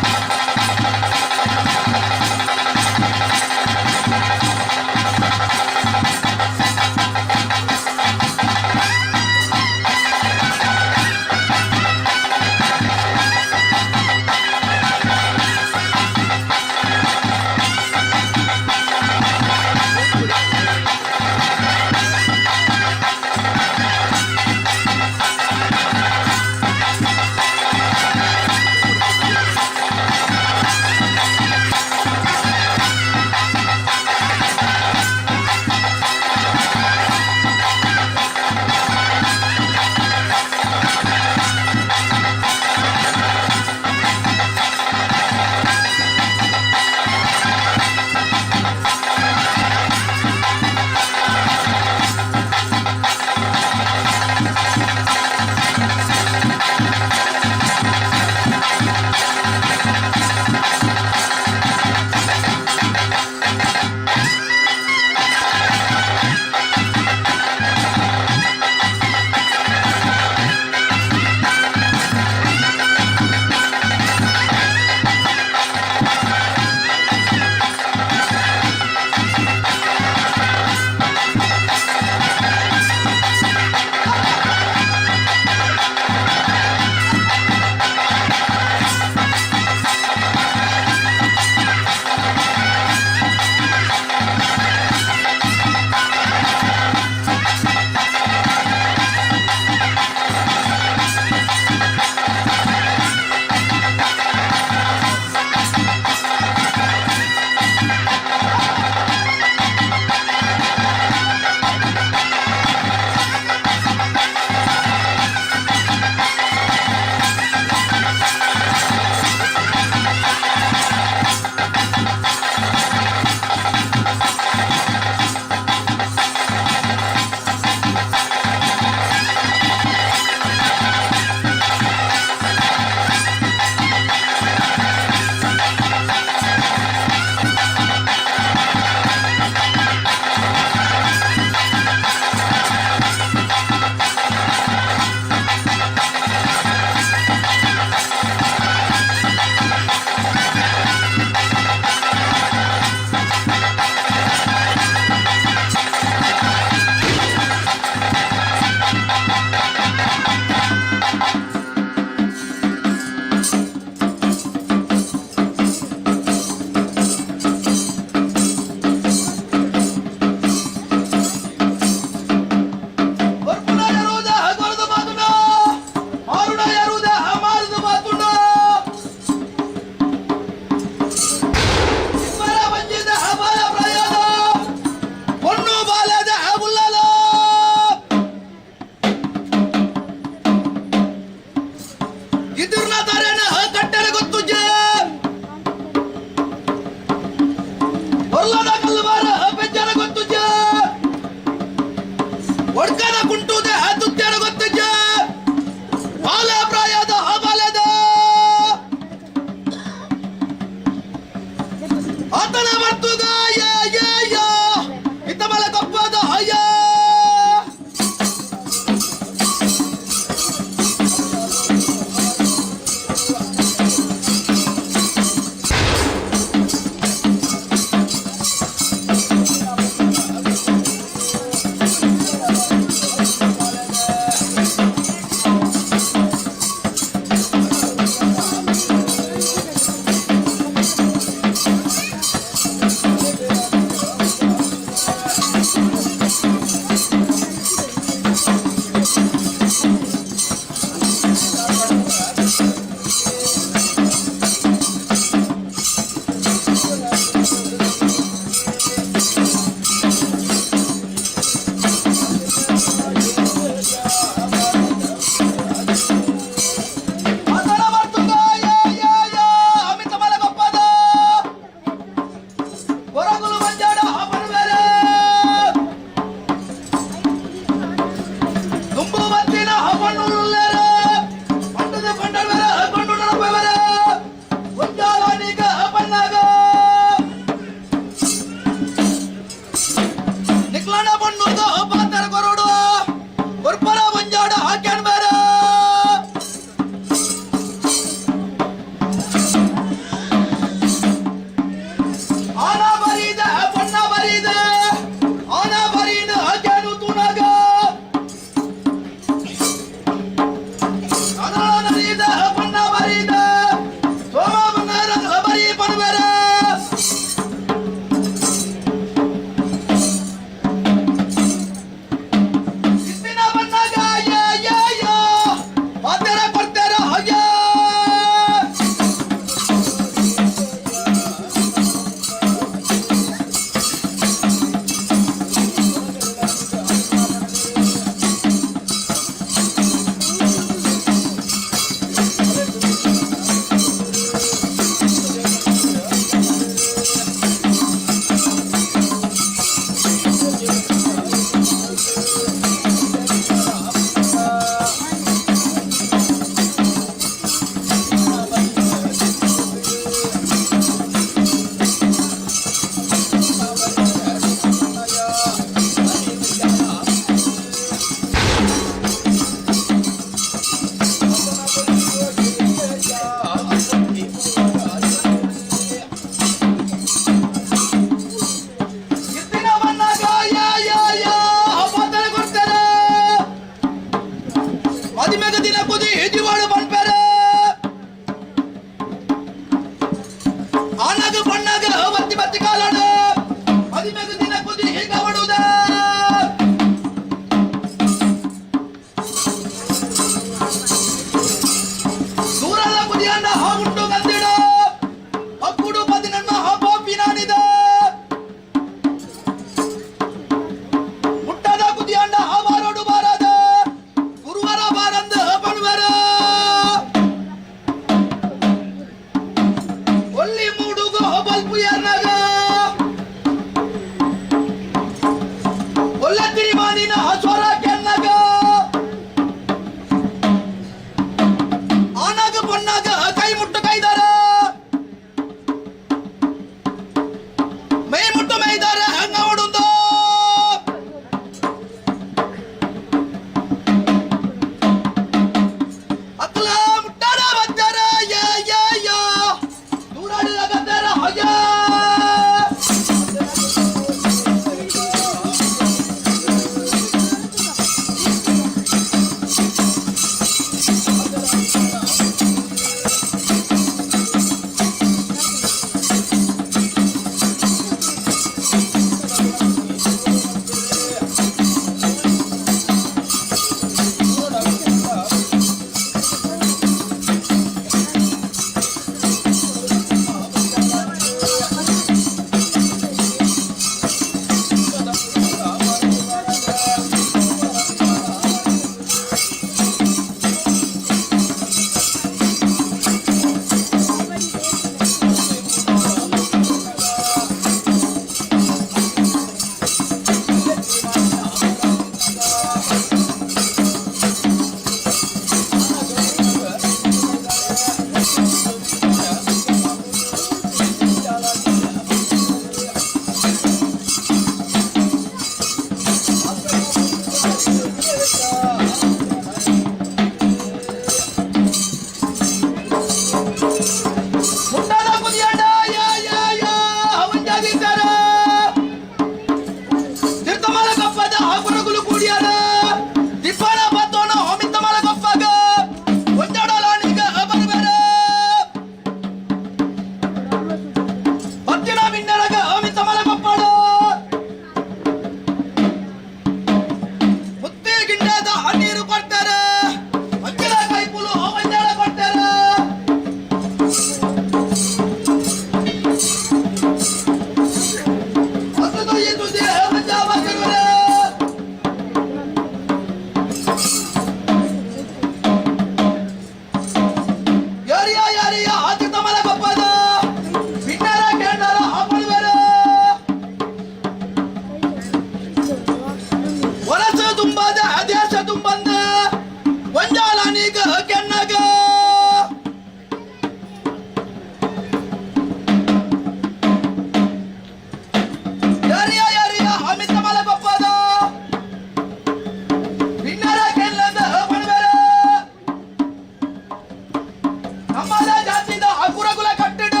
ಕಮ್ಮದ ಜಾತಿದ ಅಕುರಗುಲ ಕಟ್ಟಿಡು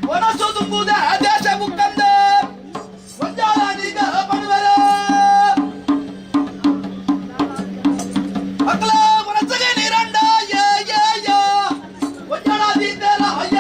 ವನಸು ತುಂಬುದ ದೇಶ ಬುಕ್ಕಂದ ಒಂಜಾಲ ಪಡುವರ ಅಕಲ ವನಸಗೆ ನೀರಂಡ ಯೇ ಯೇ ಯೇ ಒಂಜಾಲ ದೀದರ ಅಯ್ಯ.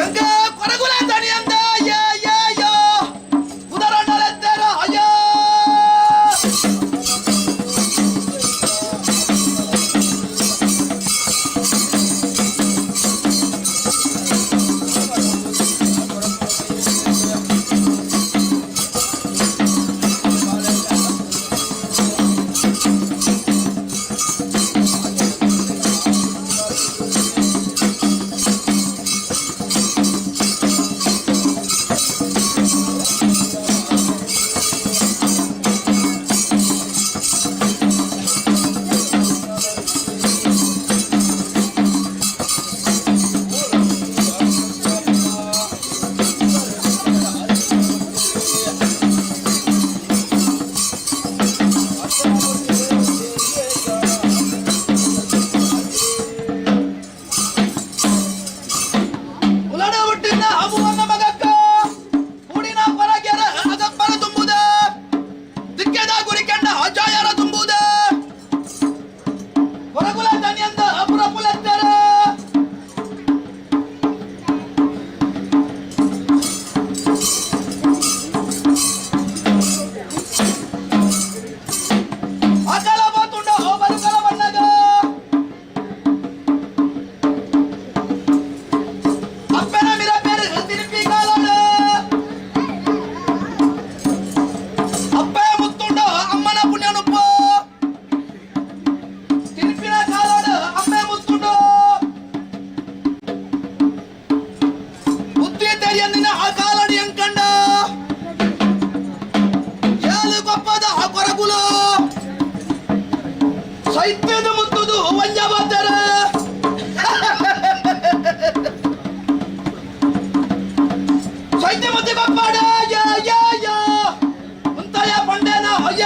எங்க கொரகுல தனியந்த ஏ ஏ யோ உதரநலத்தர ஐயா. ಕೊಪ್ಪದ ಕೊರಗುಲು ಸೈತ್ಯದ ಮುತ್ತುದು ವಂಜ. ಸೈತ್ಯ ಮುತ್ತಿ ಕೊಪ್ಪಾಡ ಯಾ ಯಾ ಯಾ ಮುಂತಾಯ ಪಂಡೇನ ಅಯ್ಯ.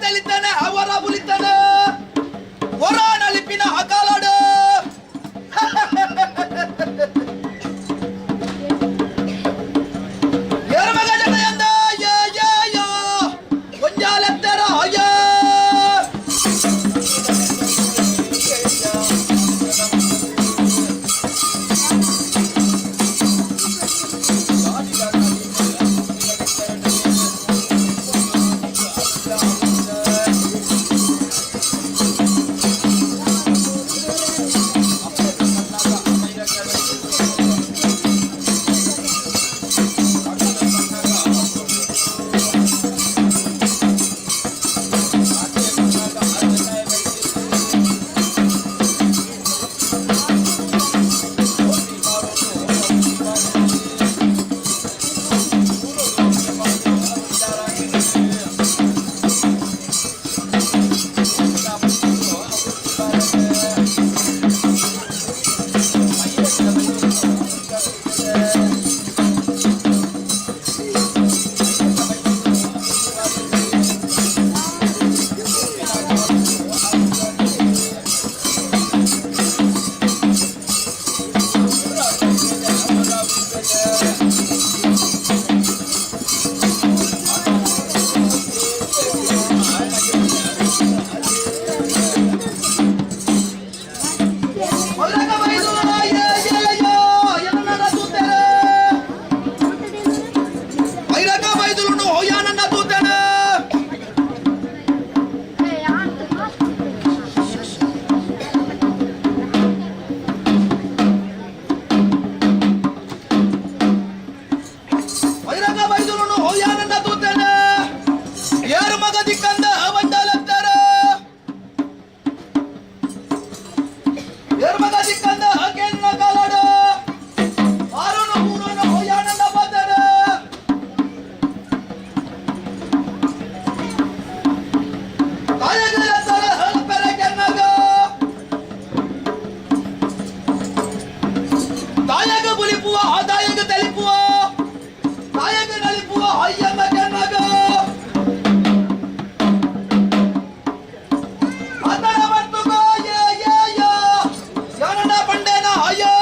ತೆಲಿತಾನೆ ಅವರ ಬುಲಿತಾನೆ ಹೊರ ನಲಿಪಿನ ಅಕಾಲಡು. ಏರ್ಮಗ ಜಟೆಯಂದ ಯೇ ಯೇ ಯೋ ಒಂಜಾಲೆತ್ತರ ಅಯ್ಯ. ಮಲ್ಲಗ ಬೈದು ಯೇ ಯೇ ಯೋ ಎನ್ನಡ ತೂತೆರೆ. ಐರಗ ಬೈದುಲುನು ಹೊಯ್ಯಾನನ್ನ ತೂತೆನೆ. ಐರಗ ಬೈದುಲುನು ಹೊಯ್ಯಾನನ್ನ ತೂತೆನೆ. ಏರು ಮಗ ದಿಕ್ಕಂದ ಬಂಡಲತ್ತರ. ಏರು ಮಗ ದಿಕ್ಕಂದ ಕೇನ್ನ ಕಾಲಡು. ಆರುನು ಮೂರುನು ಹೊಯ್ಯಾನನ್ನ ಬಾತರೆ. ತಾಯಗಲತ್ತರ ಹಲ್ಪೆರೆ ಕೆನ್ನಗ. ತಾಯಗ ಬುಲಿಪುವ ಆದಾಯಗ ತೆಲಿಪುವ ತಾಯಗ ನಲಿಪುವ ಅಯ್ಯನ್ನ ಕೆನ್ನಗ. ಅದರ ಬರ್ತುಗೋ ಯೇ ಯೇ ಯೋ ಯಾನನ ಬಂಡೆನ ಅಯ್ಯೋ.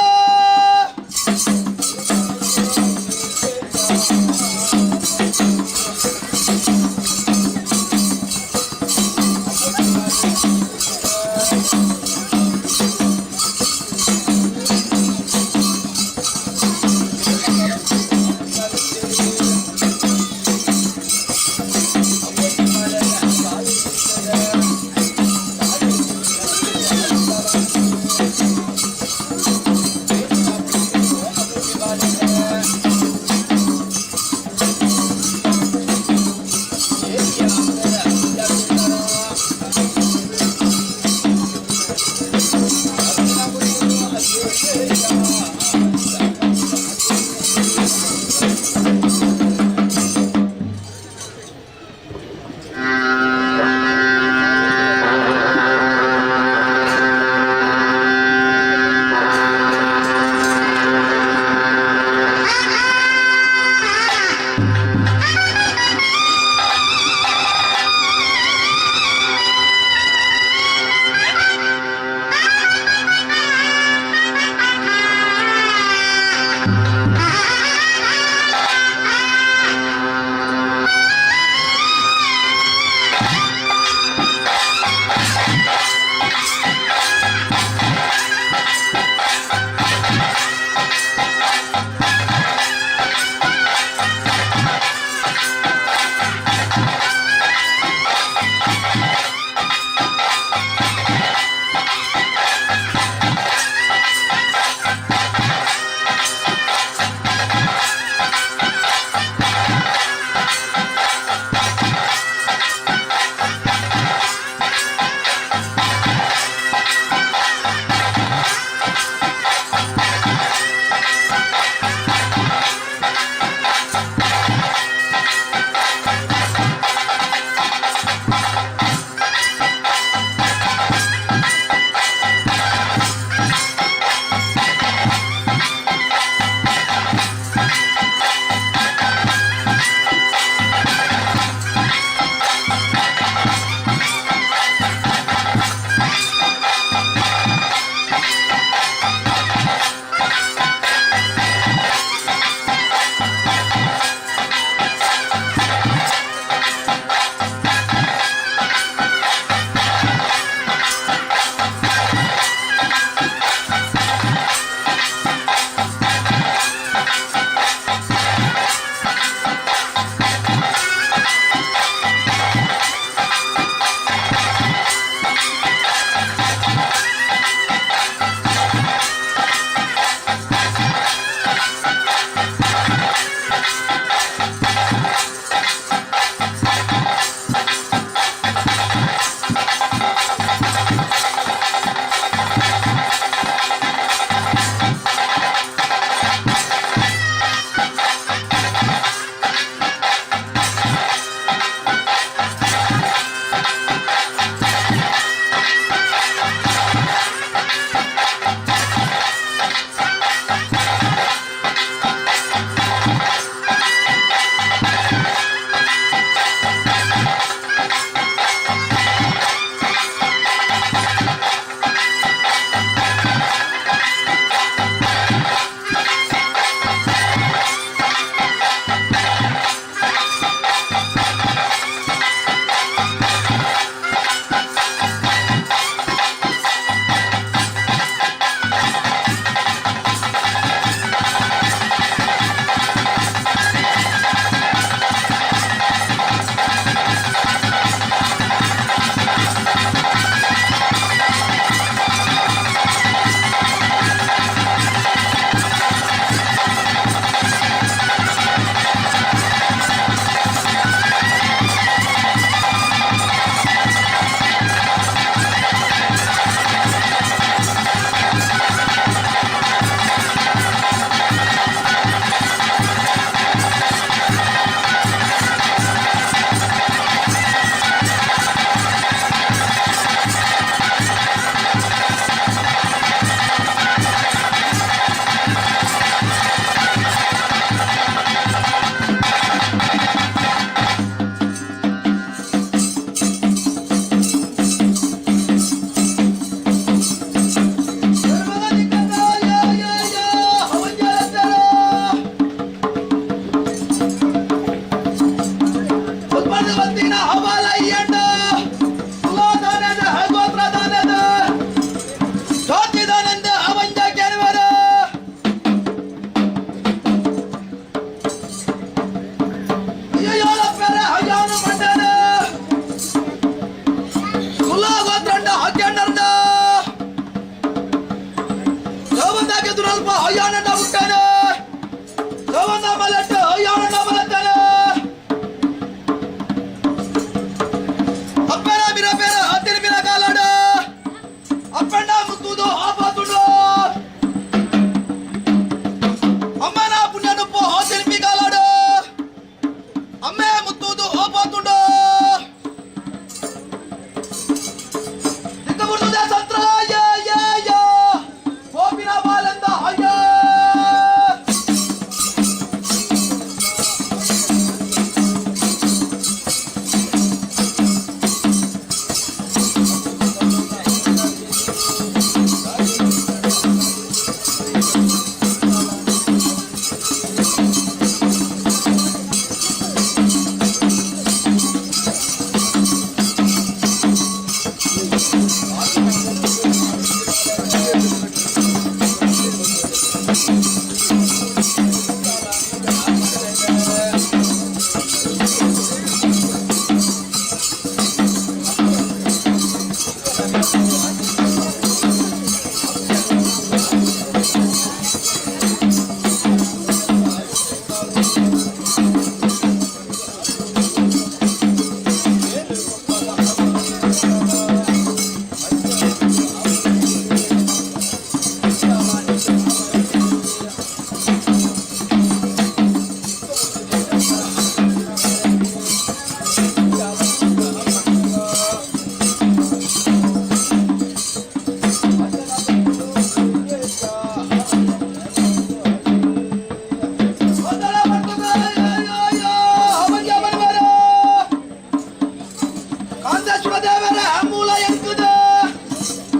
ಸೋಮೇಶ್ವರ ದೇವರ ಮೂಲ ಎಂಕುದ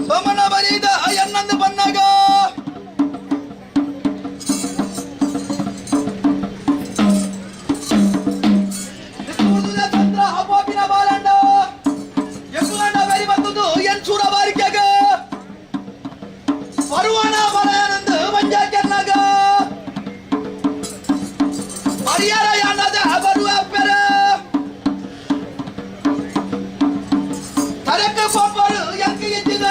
ಸೋಮನ ಬರೀದ ಎನ್ನಂದು ಬನ್ನಗ ಚಂದ್ರ ಹಬ್ಬಾಪಿನ ಬಾಲಂಡ ಎಂಕುಲಂಡ ಬೆರಿ ಬಂದುದು ಎನ್ ಸೂರ ಬಾರಿಕೆಗ ಪರುವಣ ಬಲಯನಂದು ಬಂಜಾಕೆನ್ನಾಗ ಪರಿಹಾರ ಯಾನದ ಬರುವ ಅಪ್ಪೆರ ತರಕ ಪೊಪ್ಪರು ಎಂಕು ಇಚ್ಚಿದ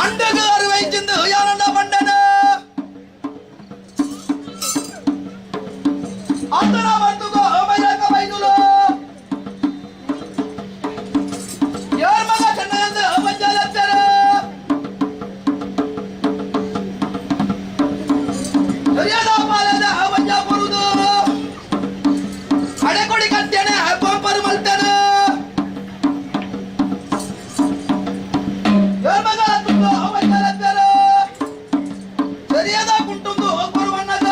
ಅಂಡಗ ಅರುವೈಚಿಂದು ಯಾನಂಡ ಬಂಡನ ಅಂದನ ಬಂದುಗೋ ಮೈರಕ ಬೈದುಲು ಯಾರ್ ಮಗ ಚೆನ್ನಯಂದು ಬಂಜಾಲತ್ತರ ಸರಿಯಾದ ಪಾಲದ ಬಂಜ ಬರುದು ಅಡೆಕೊಡಿ ಕಟ್ಟೆನೆ ಪಂಪರು ಮಲ್ತನ ಸರಿಯಾದ ಕುಂಟುಂದು ಗುರುವಣ್ಣಗ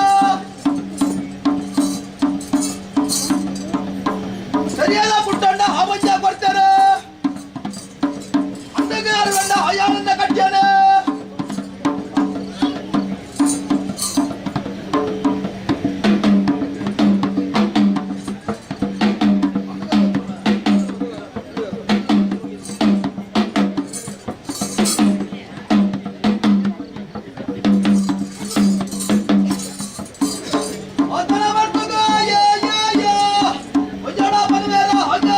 ಸರಿಯಾದ ಕುಟ್ಟಂಡ ಅವಜ್ಜ ಕೊಡ್ತಾರೆ ಅಂಡಗ ಅರುವಂಡ ಅಯಾನಂದ ಕಟ್ಟ್ಯಾನ. ಆತನ ಬರ್ತಗ ಯಾ ಯಾ ಯಾ ಒಜಡ ಬಲವೇರ ಹಜ.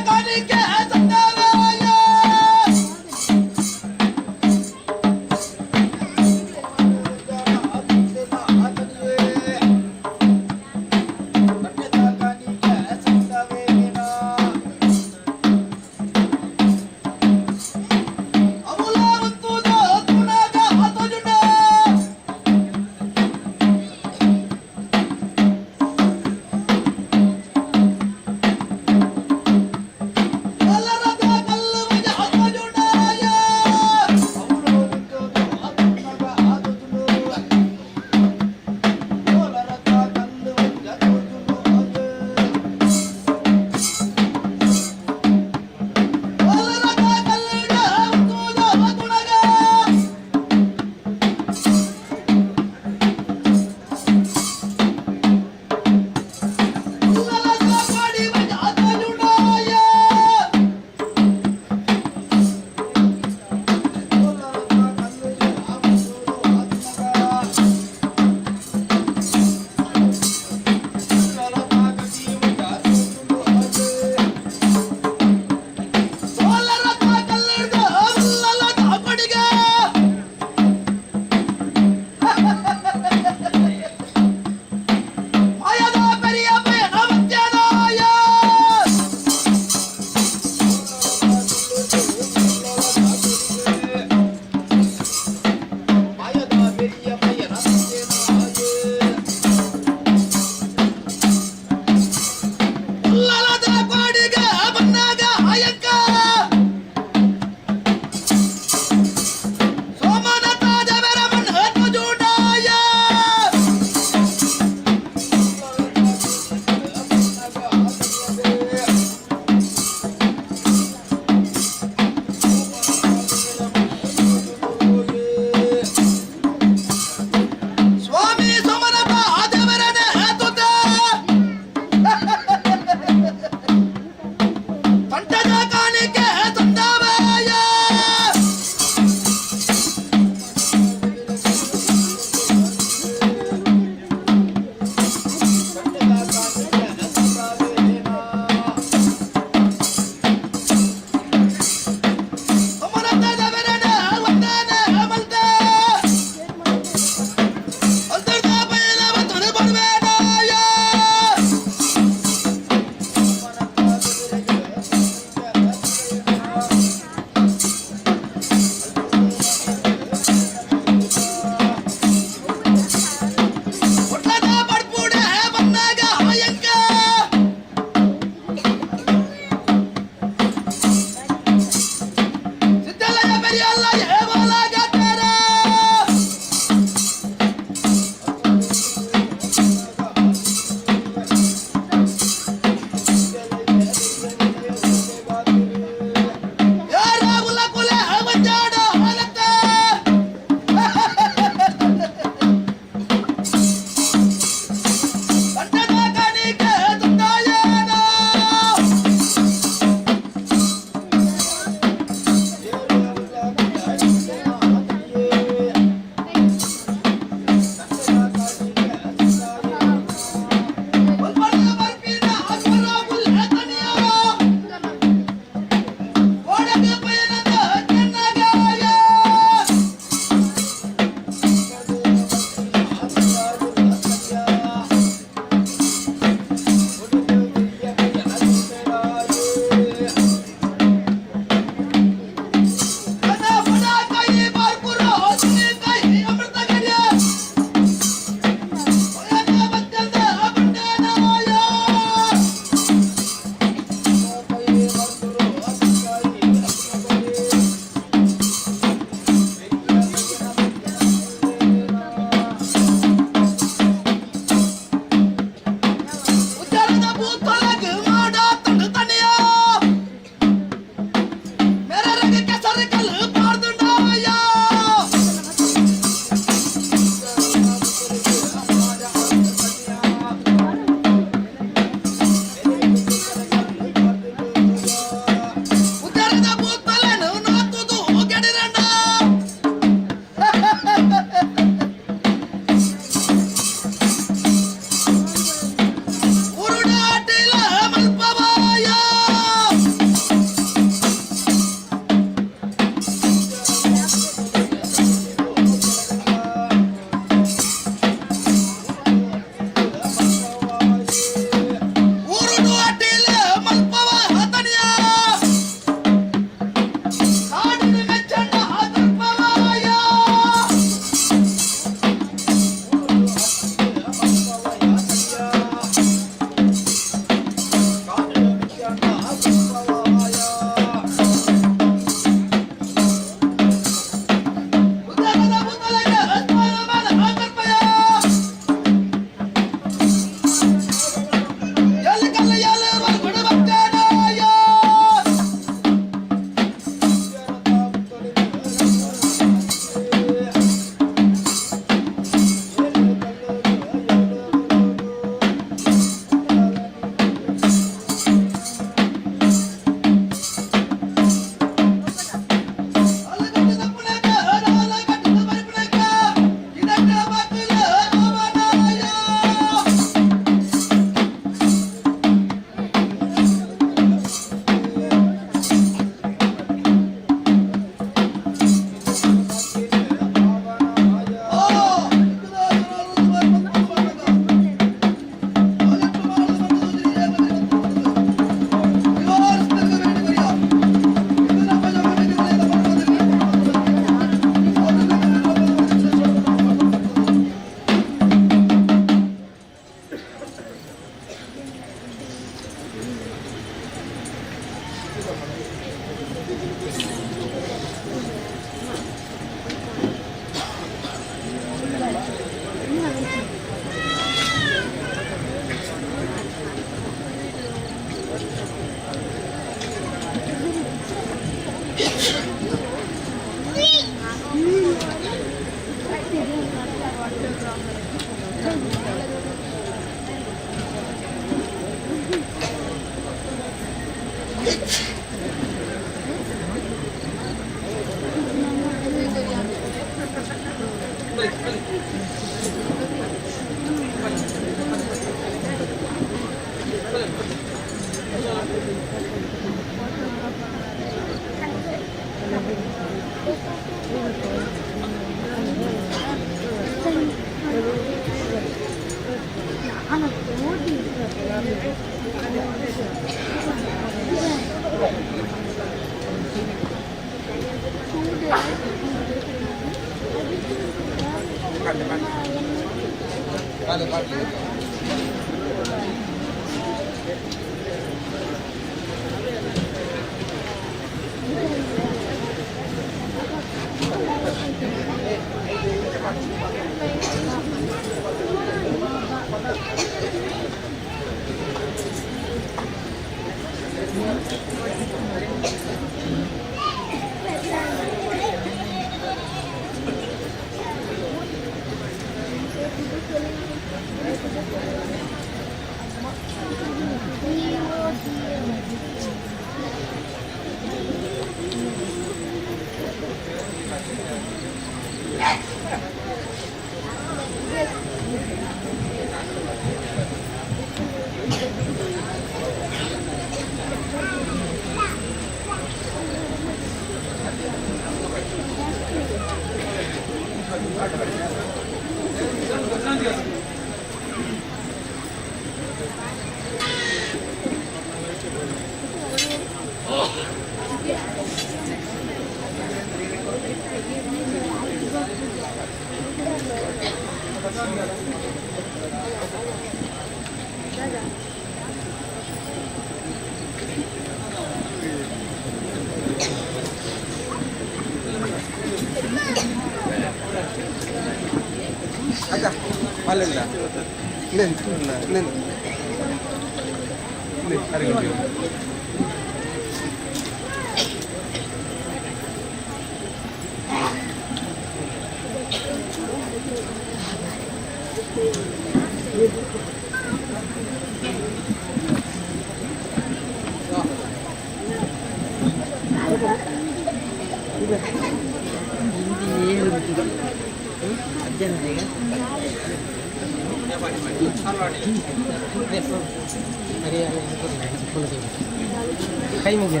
ಕೈ ಮುಗಿಯ.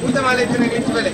ಊಟ ಮಾಲೆ ಇಂಚು ಬೆಲೆ.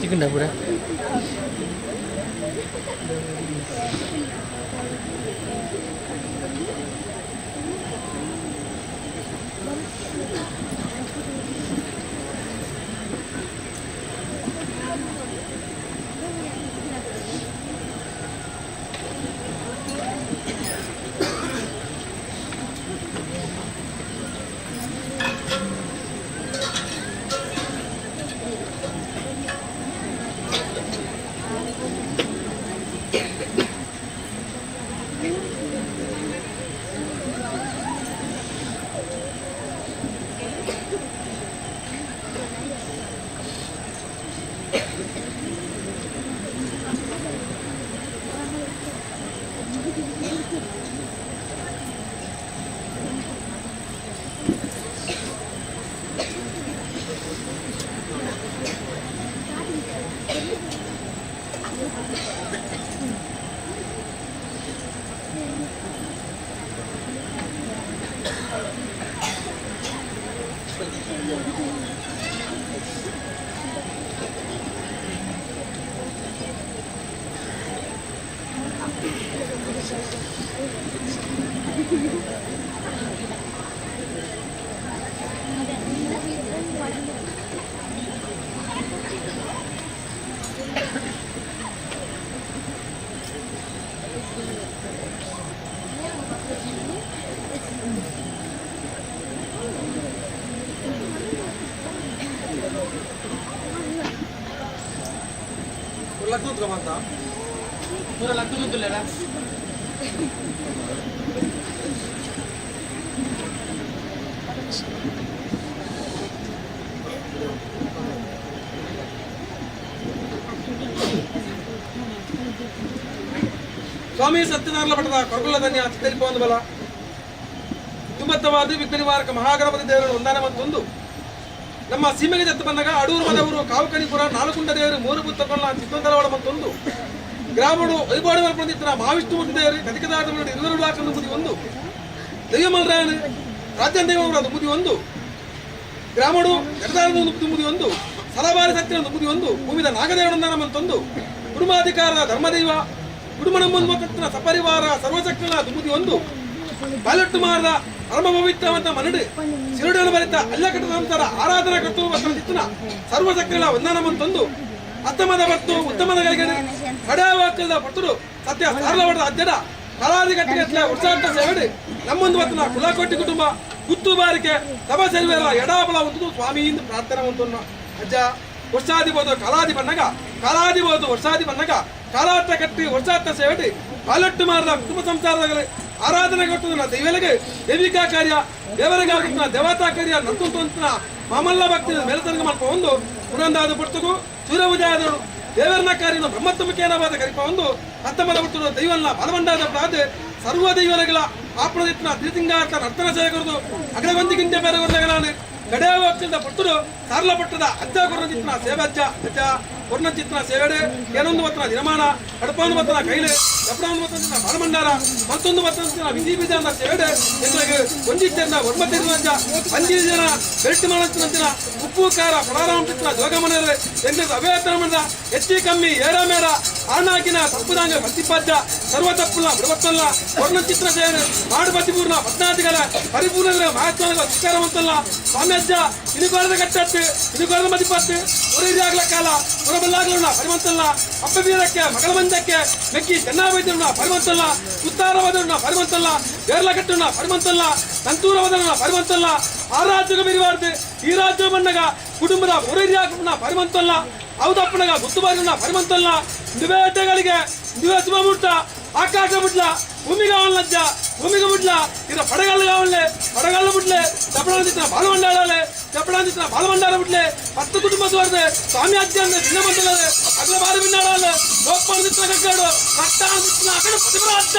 ತಿಕ್ಕಂಡ ಪೂರ. ಲಕ್ಕುಂತ್ರ ಬಂತ. ಪೂರ ಲಕ್ಕುದುಲ್ಲೇರಾ? ಸ್ವಾಮಿ ಸತ್ಯನಾರಾಯಣ ಮಠದ ಕೊರಗುಲ ಧನ್ಯ ಚಿತ್ತರಿಪೊಂದು ಬಲ ದುಮತ್ತವಾದ ವಿಘ್ನ ನಿವಾರಕ ಮಹಾಗಣಪತಿ ದೇವರನ್ನು ಒಂದಾನ ಮತ್ತೊಂದು ನಮ್ಮ ಸೀಮೆಗೆ ದತ್ತು ಬಂದಾಗ ಅಡೂರು ಮದವರು ಕಾವುಕಣಿಪುರ ನಾಲ್ಕುಂಡ ದೇವರು ಮೂರು ಪುತ್ತಕೊಳ್ಳ ಚಿತ್ತೊಂದರವಾಡ ಮತ್ತೊಂದು ಗ್ರಾಮಡು ವೈಬಾಡು ಮಲ್ಪಂದಿತ್ತಿನ ಮಹಾವಿಷ್ಣುಮೂರ್ತಿ ದೇವರು ಕದಿಕದಾದ ಇರುವರು ಲಾಕನ್ನು ಬುದಿ ಒಂದು ದೈವಮಲ್ರಾಯನ ರಾಜ್ಯ ದೇವರ ಬುದಿ ಒಂದು ಗ್ರಾಮಡು ಜಗದಾನಂದ ತುಂಬುದಿ ಒಂದು ಸಲಬಾರಿ ಸತ್ಯನ ತುಂಬುದಿ ಒಂದು ಭೂಮಿದ ನಾಗದೇವನಂದನ ಮಂತೊಂದು ಕುಟುಂಬಾಧಿಕಾರದ ಧರ್ಮದೈವ ಕುಟುಂಬ ಸಪರಿವಾರ ಸರ್ವಶಕ್ತನ ತುಂಬುದಿ ಒಂದು ಬಾಲಟ್ಟು ಮಾರದ ಪರಮ ಪವಿತ್ರವಂತ ಮನಡು ಸಿರುಡನ್ನು ಬರಿತ ಅಲ್ಲಕಟ್ಟ ಸಂಸಾರ ಆರಾಧನಾ ಕರ್ತವ್ಯ ಸರ್ವಶಕ್ತಿಗಳ ವಂದನ ಮಂತೊಂದು ಅತ್ತಮದ ಬತ್ತು ಉತ್ತಮದ ಗಳಿಗೆ ಕಡಾವಾಕದ ಪರ್ತುಡು ಸತ್ಯ ಸಾರಲವಡದ ಅಜ್ಜಡ ಕಲಾದಿ ಕಟ್ಟಿಗೆ ವರ್ಷಾಂತ ಸೇವೆಡು ನಮ್ಮೊಂದು ಬತ್ತನ ಕುಲಕೋಟಿ ಕುಟುಂಬ ಗುತ್ತು ಬಾರಿಕೆ ಸಭಾ ಸೇವೆಲ್ಲ ಎಡಾಬಲ ಒಂದು ಸ್ವಾಮಿಯಿಂದ ಪ್ರಾರ್ಥನೆ ಉಂಟು. ಅಜ್ಜ, ವರ್ಷಾದಿ ಬೋದು ಕಾಲಾದಿ ಬನ್ನಗ, ಕಾಲಾದಿ ಬೋದು ವರ್ಷಾದಿ ಬನ್ನಗ, ಕಾಲಾರ್ಥ ಕಟ್ಟಿ ವರ್ಷಾರ್ಥ ಸೇವೆಡಿ ಬಾಲಟ್ಟು ಮಾರದ ಕುಟುಂಬ ಸಂಸಾರದಲ್ಲಿ ಆರಾಧನೆ ಕೊಟ್ಟುನ ದೈವಲಿಗೆ ದೇವಿಕಾ ಕಾರ್ಯ ದೇವರಿಗಾಗುತ್ತಿನ ದೇವತಾ ಕಾರ್ಯ ನರ್ತುಂತುವಂತಿನ ಮಾಮಲ್ಲ ಭಕ್ತಿ ಮೇಲತನಕ ಮಲ್ಪ ಒಂದು ಪುನಂದಾದ ಪುರ್ತುಗು ಸೂರ್ಯೋದಯದವರು ದೇವರನ ಕಾರ್ಯನ ಬ್ರಹ್ಮತ್ವಮುಖೇನವಾದ ಕರಿಪ ಒಂದು ಅತ್ತಮದ ಪುರ್ತುಡು ದೈವನ್ನ ಬಲವಂಡಾದ ಪ್ರಾದ ಸರ್ವ ದೈವಗಳ ಆಪಣದಿತ್ತಿನ ತಿರುತಿಂಗಾರ್ಥ ನರ್ತನ ಸೇಕರುದು ಅಗಲವಂದಿಗಿಂತ ಬೇರೆ ನಾನು ಗಡೆಯ ಪುರ್ತುಡು ಸಾರ್ಲ ಪಟ್ಟದ ಅಜ್ಜ ಕೊರಚಿತ್ತಿನ ಸೇವೆ ಅಜ್ಜ ಅಜ್ಜ ಕೊರ್ನಚಿತ್ತಿನ ಸೇವೆಡೆ ಏನೊಂದು ಬತ್ತನ ದಿನಮಾನ ಕಡಪೊಂದು ಬತ್ತನ ಕೈಲೆ ಕಪ್ಪಡೊಂದು ಬತ್ತನ ಬಾಲಮಂಡಾರ ಮತ್ತೊಂದು ಬತ್ತನ ವಿಧಿ ವಿಧಾನ ಸೇವೆಡೆ ಎಂದ್ರಾಗ ಒಂಜಿತ್ತೆಂದ ಒರ್ಮತ್ತಿರುವಂಜ ಅಂಜಿ ಜನ ಬೆರಟ್ಟು ಮಾಡಂತಿನ ಉಪ್ಪು ಖಾರ ಪಡಾರಾಮ ಜೋಗಮನರೆ ಎಂದ ಅವೇತನ ಮಂಡ ಹೆಚ್ಚಿ ಕಮ್ಮಿ ಏರ ಮೇರ ಆಣಾಕಿನ ತಪ್ಪುದಾಂಗ ಬತ್ತಿಪ್ಪಜ್ಜ ಸರ್ವ ತಪ್ಪುಲ್ಲ ಬಿಡಬತ್ತಲ್ಲ ವರ್ಣಚಿತ್ರ ಸೇವೆ ಮಾಡು ಪತಿಪೂರ್ಣ ಪದ್ನಾದಿಗಳ ಪರಿಪೂರ್ಣ ಮಹಾತ್ಮಗಳ ಸ್ವೀಕಾರವಂತಲ್ಲ ಸ್ವಾಮ್ಯಜ್ಜ ಇನುಕೋರದ ಕಟ್ಟತ್ತು ಇನುಕೋರದ ಮದಿಪತ್ತು ಉರಿಯಾಗ್ಲ ಕಾಲ ಉರಬಲ್ಲಾಗ್ಲುಣ್ಣ ಪರಿವಂತಲ್ಲ ಅಪ್ಪ ಬೀರಕ್ಕೆ ಮಗಳ ಮಂದಕ್ಕೆ ಮೆಕ್ಕಿ ಚೆನ್ನಾವೈದ್ಯನ್ನ ಪರಿವಂತಲ್ಲ ಉತ್ತಾರವಾದನ್ನ ಪರಿವಂತಲ್ಲ ಬೇರ್ಲಕಟ್ಟುಣ್ಣ ಪರಿವಂತಲ್ಲ ತಂತೂರವಾದನ್ನ ಪರಿವಂತಲ್ಲ ಆ ರಾಜ್ಯಕ್ಕೆ ಬಿರಿವಾರ್ದು ಈ ರಾಜ್ಯ ಬಣ್ಣಗ ಕುಟುಂಬದ ಉರಿಯಾಗ್ಲುಣ್ಣ ಪರಿವಂತಲ್ಲ ಅವದಪ್ಪನಗ ಗುತ್ತುಬಾರಿನ ಪರಿವಂತಲ್ಲ ನಿವೇಟಗಳಿಗೆ ನಿವೇ ಶುಭಮುಟ್ಟ ಆಕಾಶ ಮುಟ್ಲ ಭೂಮಿಗೆ ಕಾವಲಜ್ಜ ಭೂಮಿಗೆ ಮುಟ್ಲ ಇರ ಪಡಗಲ್ಲು ಕಾವಲೆ ಪಡಗಲ್ಲು ಮುಟ್ಲೆ ಚಪ್ಪಳ ಬಾಲಮಂಡಾಳೆ ಚಪ್ಪಳ ಬಾಲಮಂಡಾರ ಮುಟ್ಲೆ 10 ಕುಟುಂಬ ಸ್ವಾರ್ದೆ ಸ್ವಾಮಿ ಅಜ್ಜ ಅಂದ್ರೆ ದಿನ ಬಂದಲೇ ಅಗಲ ಬಾರಿ ಬಿನ್ನಾಡಲ್ಲ ಲೋಕಪಾಲ ಕಟ್ಟಾಡು ಕಟ್ಟ ಅಕಡೆ ಪ್ರತಿಭರಾಜ್ಜ.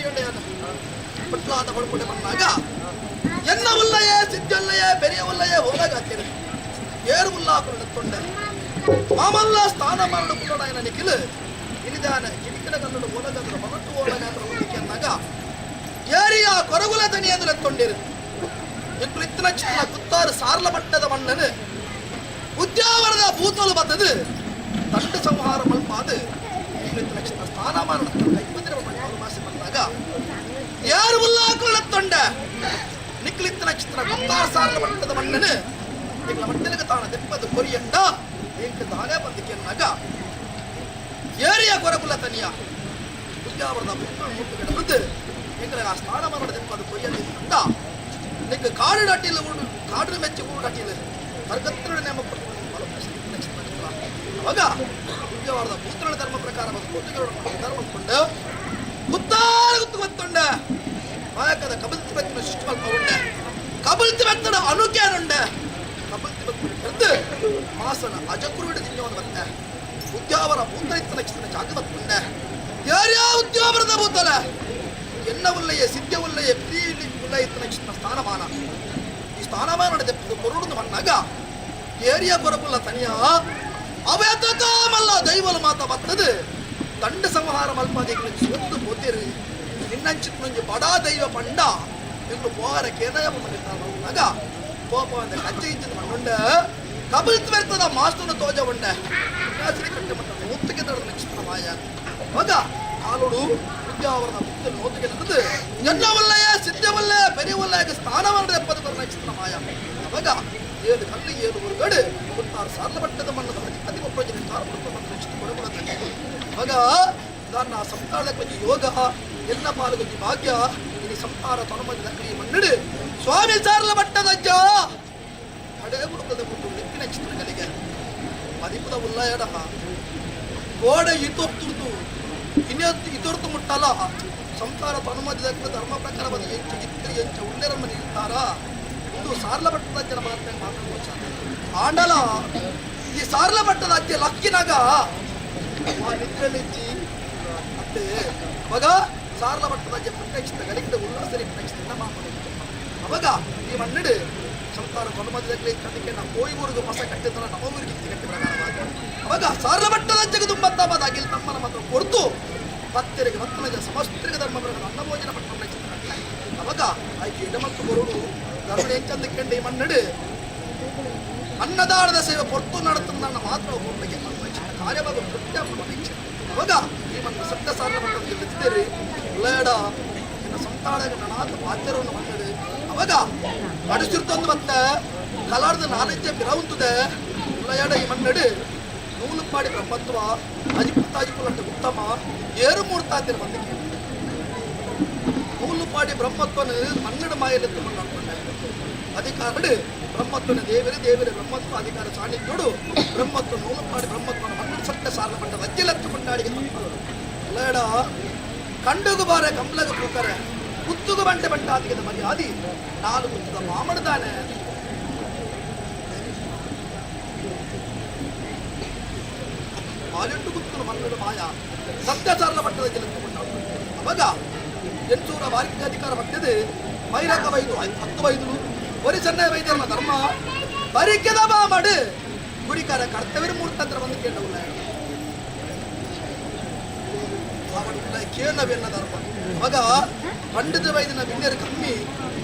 ಬರಿಯೊಂಡೆ ಪಟ್ಲಾದ ಪಡ್ಪುಡೆ ಬಂದಾಗ ಎನ್ನ ಉಲ್ಲಯೇ ಸಿದ್ಧಲ್ಲಯೇ ಬೆರಿಯ ಉಲ್ಲಯೇ ಹೋಲಾಗಾತೀರಿ ಏರು ಉಲ್ಲಾಕುಲು ತೊಂಡೆ ಮಾಮಲ್ಲ ಸ್ಥಾನ ಮರಡು ಕುಲ್ಲಡಾಯನ ನಿಖಿಲ್ ಇನಿದಾನ ಕಿಡಿಕಿನ ಕನ್ನಡ ಓಲಗಾತ್ರ ಮನಟ್ಟು ಓಲಗಾತ್ರ ಅಂದಾಗ ಏರಿಯ ಕೊರಗುಲ ತನಿಯಂದು ತೊಂಡಿರು ಎಂಕುಲು ಚಿನ್ನ ಕುತ್ತಾರು ಸಾರ್ಲ ಪಟ್ಟದ ಮಣ್ಣನು ಉದ್ಯಾವರದ ಭೂತಲು ಬತ್ತದು ತಂಡ ಸಂಹಾರ ಮಲ್ಪಾದು ಎಂಕುಲು ಚಿನ್ನ ಸ್ಥಾನಮಾನ ಕೈಪದಿರ ಮಾಸಿ ಬಂದಾಗ ಯಾರು ಉಲ್ಲಾಕುಲ ತೊಂಡೆ ನಿಕ್ಲಿತ್ತಿನ ಚಿತ್ರ ಕುತ್ತಾರು ಸಾರ್ಲ ಪಟ್ಟದ ಮಣ್ಣನು ಎಂಗ್ಲ ಮಟ್ಟಲಿಗೆ ತಾಣ ದೆಪ್ಪದು ಕೊರಿಯಂಡ ಎಂಕ್ ತಾನೇ ಬಂದಿಕೆನ್ನಾಗ ಏರಿಯ ಕೊರಗುಲ ತನಿಯ ಉದ್ಯಾವರದ ಭೂತಲು ಮುಟ್ಟು ಗಿಡದು ಎಂಗ್ಲ ಆ ಸ್ಥಾನಮಾನ ದೆಪ್ಪದು ಕೊರಿಯಂಡ ನಿಕ್ ಕಾಡು ಡಟ್ಟಿಲ್ ಊಡು ಕಾಡು ಮೆಚ್ಚಿ ಊರು ಡಟ್ಟಿಲ್ ತರ್ಕತ್ತರುಡೆ ನೇಮ ಅವಾಗ ಉದ್ಯವಾರದ ಭೂತಗಳ ಧರ್ಮ ಪ್ರಕಾರ ಧರ್ಮ ಕೊಂಡು ಗುತ್ತಾರ ಗುತ್ತು ಗೊತ್ತುಂಡ ಮಾಯಕದ ಕಬಲ್ತಿ ಬೆತ್ತಿನ ಸೃಷ್ಟಿ ಮಲ್ಪ ಉಂಡೆ ಕಬಲ್ತಿ ಬೆತ್ತಡ ಅನುಕೇನುಂಡೆ ಕಬಲ್ತಿ ಬೆತ್ತಡ ಕರೆದು ಮಾಸನ ಅಜಕುರುವಿಡ ದಿನ್ಯೋನು ಬತ್ತೆ ಉದ್ಯಾವರ ಭೂತರಿತ್ತ ನಕ್ಷತ್ರ ಜಾಗ ಬತ್ತುಂಡೆ ಯಾರ್ಯಾ ಉದ್ಯಾವರದ ಭೂತಲ ಎನ್ನ ಉಲ್ಲಯ್ಯ ಸಿದ್ಧ ಉಲ್ಲಯ್ಯ ಪ್ರೀಲಿ ಉಲ್ಲಯ್ಯ ನಕ್ಷತ್ರ ಸ್ಥಾನಮಾನ ಈ ಸ್ಥಾನಮಾನ ಕೊರುಡು ಮನ್ನಾಗ ಏರಿಯ ಕೊರಪುಲ್ಲ ತನಿಯ ಅವಯತಕಾಮಲ್ಲ ದೈವಲ ಮಾತ ಬತ್ತದು ದಂಡ ಸಂಹಾರ ಮಲ್ಪಾದಿಗಳು ಸೊತ್ತು ಪೋತಿರು ನಿನ್ನಂಚಿತ್ತನೊಂಜಿ ಬಡಾ ದೈವ ಪಂಡ ಎಂಗ್ಲು ಪೋರ ಕೇನಯ ಮನ್ನಾಗ ಪೋಪ ಅಂದ ಕಜ್ಜೆ ಇಜ್ಜದ ಮಣ್ಣುಂಡ ಕಬಲ್ತ್ ಬರ್ತದ ಮಾಸ್ತನ ತೋಜ ಉಂಡೆ ಕಟ್ಟೆ ಮಟ್ಟ ನೂತಕ್ಕೆ ತಡದ ನಕ್ಷತ್ರ ಮಾಯ ಅವಾಗ ಕಾಲುಡು ವಿದ್ಯಾವರದ ಮುಕ್ತ ನೋತುಗೆ ನಡೆದು ಎನ್ನವಲ್ಲಯ ಸಿದ್ಧವಲ್ಲ பெரியವಲ್ಲಯ ಸ್ಥಾನವನ್ನ ಎಪ್ಪದು ಬರ ನಕ್ಷತ್ರ ಮಾಯ ಅವಾಗ ಏಳು ಕಲ್ಲು ಏಳು ಊರುಗಡು ಕುತ್ತಾರು ಸಾರ್ಲ ಮಟ್ಟದ ಮಣ್ಣದ ಅತಿ ಪ್ರಯೋಜನ ತಾರ ನಕ್ಷತ್ರ ಕೊಡಗುಣ ಅವಾಗ ದಾನ್ನ ಸಂತಾನ ಕೊಂಚ ಯೋಗ ಎಲ್ಲ ಪಾಲು ಕೊಂಚ ಭಾಗ್ಯ ಇನಿ ಸಂಸಾರ ತೊಣಮದ ದಕ್ಕಲಿ ಮಣ್ಣಿಡು ಸ್ವಾಮಿ ಸಾರ್ಲ ಮಟ್ಟದ ಅಜ್ಜ ಕಡೆ ಹುಡುಕದ ಮುಟ್ಟು ನಿಪ್ಪಿನ ಚಿತ್ರಗಳಿಗೆ ಮದಿಪುದ ಉಲ್ಲಯಡ ಗೋಡೆ ಇತೊರ್ತುರ್ದು ಇನ್ನೊತ್ತು ಇದೊರ್ತು ಮುಟ್ಟಲ್ಲ ಸಂಸಾರ ತನುಮದ ಧರ್ಮ ಪ್ರಕಾರ ಬಂದು ಎಂಚ ಇತ್ತರಿ ಎಂಚ ಉಳ್ಳೆರಮ್ಮ ನಿಲ್ತಾರ ಒಂದು ಸಾರ್ಲ ಪಟ್ಟದ ಅಜ್ಜನ ಮಾತನ್ನ ಮಾತಾಡ್ಬೋದು ಆಂಡಲ ಈ ಸಾರ್ಲ ಪಟ್ಟದ ಅಜ್ಜ ಲಕ್ಕಿನಾಗ ಆ ನಿದ್ರೆಲಿಜ್ಜಿ ಅತ್ತೆ ಮಗ ಸಾರ್ಲ ಪಟ್ಟದ ಅಜ್ಜ ಪ್ರತ್ಯಕ್ಷ ಗಲಿಗಿದ ಉಲ್ಲಾಸರಿ ಪ್ರತ್ಯಕ್ಷ ಮಾತಾಡೋದು ಅವಾಗ ಈ ಮಣ್ಣಿಡು ಸಂಸಾರ ತೊಲಮದಕ್ಕೆ ಕಟ್ಟಿಗೆ ನಮ್ಮ ಕೋಯಿ ಊರಿಗೆ ಮಸ ಕಟ್ಟಿದ್ದಲ್ಲ ನಮ್ಮ ಊರಿಗೆ ಇತ್ತು ಕಟ್ಟಿ ಪ್ರಕಾರವಾಗಿ ಅವಾಗ ಸಾರ್ಲ ಮಟ್ಟದ ಜಗದುಂಬತ್ತಮದ ಅಗಿಲ್ ತಮ್ಮನ ಮಾತ್ರ ಕೊಡ್ತು ಭಕ್ತರಿಗೆ ಭಕ್ತನ ಸಮಸ್ತರಿಗೆ ಧರ್ಮ ಪ್ರಕಾರ ಅನ್ನಭೋಜನ ಪಟ್ಟಣ ಅವಾಗ ಆಯ್ಕೆ ಎಡಮತ್ತು ಬರುಡು ಧರ್ಮ ಎಂಚಂದಕ್ಕೆಂಡ ಈ ಮಣ್ಣಿಡು ಅನ್ನದಾನದ ಸೇವೆ ಪೊರ್ತು ನಡತನ್ನ ಮಾತ್ರ ಒಬ್ಬರಿಗೆ ಕಾರ್ಯವಾಗ ತೃಪ್ತಿ ಅವಾಗ ಈ ಮಣ್ಣ ಸತ್ಯ ಸಾರ್ಲ ಮಟ್ಟದ ಗೆಲ್ಲಿದ್ದೀರಿ ಲೇಡ ಇನ್ನು ಸಂತಾನ ನನಾಥ ಬಾಧ್ಯರವನ್ನು ಮಣ್ಣಿಡು ಅವಾಗ ಅಡಿಸಿರ್ತಂದು ಮತ್ತೆ ಕಲಾರ್ದ ನಾಲೆಜ್ಜೆ ಬಿರವುಂತದೆ ಉಳ್ಳಯಾಡ ಈ ಮಣ್ಣಡು ನೂಲುಪಾಡಿ ಬ್ರಹ್ಮತ್ವ ಅಜಿಪುತ್ತಾಜಿಪುಲಂಟ ಉತ್ತಮ ಏರು ಮೂರ್ತಾತಿರ ಬಂದಕ್ಕೆ ನೂಲುಪಾಡಿ ಬ್ರಹ್ಮತ್ವನ ಮನ್ನಡ ಮಾಯಲೆತ್ತು ಕೊಂಡಾಡ್ಕೊಂಡೆ ಅಧಿಕಾರಡು ಬ್ರಹ್ಮತ್ವನ ದೇವರೇ ದೇವರೇ ಬ್ರಹ್ಮತ್ವ ಅಧಿಕಾರ ಸಾಣಿಕ್ಯುಡು ಬ್ರಹ್ಮತ್ವ ನೂಲುಪಾಡಿ ಬ್ರಹ್ಮತ್ವನ ಮನ್ನಡ ಸತ್ಯ ಸಾರಲ ಮಂಡ ವಜ್ಜಲೆತ್ತು ಕೊಂಡಾಡಿಗೆ ಉಳ್ಳಯಾಡ ಕಂಡುಗು ಬಾರೆ ಕಂಬ್ಲಗ ಪೂಕರೆ ಕುತ್ತುಗು ಬಂಟೆ ಬಂಟ ಆತಿಗದ ಮರ್ಯಾದಿ ನಾಲು ಕುತ್ತದ ಮಾಮಡದಾನೆ ಬಾಲೆಂಟು ಗುತ್ತಲು ಮನ್ನಡ ಮಾಯ ಸತ್ಯಾಚಾರದ ಮಟ್ಟದ ಗೆಲ್ಲುಕೊಂಡಾಡು ಅವಾಗ ಎಂಟೂರ ವಾರಿಕ ಅಧಿಕಾರ ಪಟ್ಟது ಮೈರಕ ವೈದು ಹತ್ತು ವೈದುಲು ಒರಿ ಸಣ್ಣ ವೈದ್ಯರನ ಧರ್ಮ ಬರಿಕೆದ ಮಾಮಡು ಗುಡಿಕಾರ ಕರ್ತವ್ಯ ಮೂರ್ತಂತ್ರ ಬಂದು ಕೇಳವುಲ್ಲ ಕೇಳವೆನ್ನ ಧರ್ಮ ಅವಾಗ ಪಂಡಿತ ವೈದ್ಯನ ವಿಣ್ಯರು ಕಮ್ಮಿ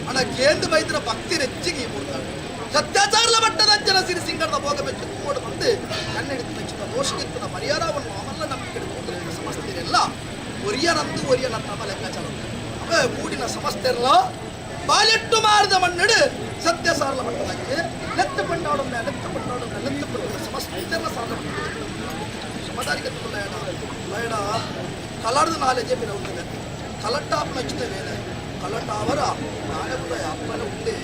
ಅಣ್ಣ ಕೇಂದ್ರ ವೈದ್ಯನ ಭಕ್ತಿ ನೆಚ್ಚಿಗೆ ಮೂರ್ತಾడు ಸತ್ಯಾಚಾರದ ಮಟ್ಟದ ಜನ ಸಿರಿ ಸಿಂಗರದ ಭೋಗ ಮೆಚ್ಚು ತೂಗೋಡು ಬಂದು ಕನ್ನಡಿತ ಮೆಚ್ಚಿದ ದೋಷಕ್ಕಿತ್ತದ ಪರಿಹಾರವನ್ನು ಅಮಲ್ಲ ನಂಬಿಕೆ ಸಮಸ್ತೆರೆಲ್ಲ ಒರಿಯನಂದು ಒರಿಯನ ತಮ ಲೆಕ್ಕಾಚಾರ ಅವ ಕೂಡಿನ ಸಮಸ್ತೆಲ್ಲ ಬಾಲೆಟ್ಟು ಮಾರಿದ ಮಣ್ಣಡು ಸತ್ಯ ಸಾರಲ ಮಟ್ಟದಕ್ಕೆ ಲೆತ್ತು ಕೊಂಡಾಡೊಮ್ಮೆ ಲೆತ್ತು ಕೊಂಡಾಡೊಮ್ಮೆ ಲೆತ್ತು ಕೊಂಡ ಸಮಸ್ತೆಲ್ಲ ಸಾರಲ ಮಟ್ಟದ ಸಮದಾರಿಗೆ ಬೇಡ ಕಲರ್ದು ನಾಲೆಜೇ ಪಿರವುತ್ತದೆ ಕಲಟ್ಟಾಪ್ ನಚ್ಚಿದ వేరే ಕಲಟಾವರ ನಾಳೆ ಅಪ್ಪನ ಉಂಡೆ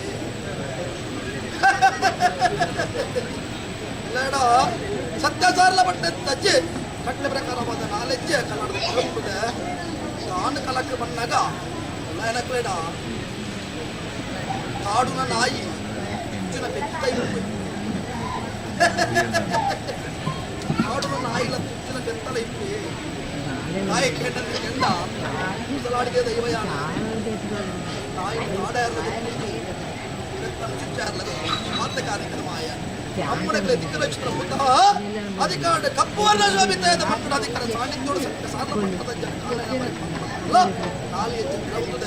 ಇಲ್ಲಡ ಸತ್ಯಾಚಾರಲ ಪಟ್ಟ ಕಟ್ಲೆ ಪ್ರಕಾರವಾದ ನಾಲೆಜ್ಜೆ ಕನ್ನಡದ ಬರುತ್ತದೆ ತಾನು ಕಲಕ್ಕೆ ಬಂದಾಗ ಏನಕ್ಲೇಡ ಕಾಡುನ ನಾಯಿ ಹುಚ್ಚುನ ಬೆತ್ತ ಇಪ್ಪು ಕಾಡುನ ನಾಯಿಲ ತುಚ್ಚಿನ ಬೆತ್ತಲ ಇಪ್ಪು ನಾಯಿ ಕೇಂದ್ರ ಕೆಂಡ ಸಲಾಡಿಗೆ ದೈವಯಾನ ತಾಯಿ ತಾಡಾರ್ಲಗ ಚುಚ್ಚಾರ್ಲಗ ಮಾತ ಕಾರ್ಯಕ್ರಮಾಯ ಅಮ್ಮನಗಲೆ ದಿಕ್ಕಲಕ್ಷಣ ಪುತಃ ಅಧಿಕಾರ ಕಪ್ಪು ವರ್ಣ ಶೋಭಿತ ಮಕ್ಕಳ ಅಧಿಕಾರ ಸಾನ್ನಿಧ್ಯೋಡು ಸತ್ಯ ಸಾರ್ಲ ಪಟ್ಟದ ಜನ ಕಾಲಿ ಎಚ್ಚ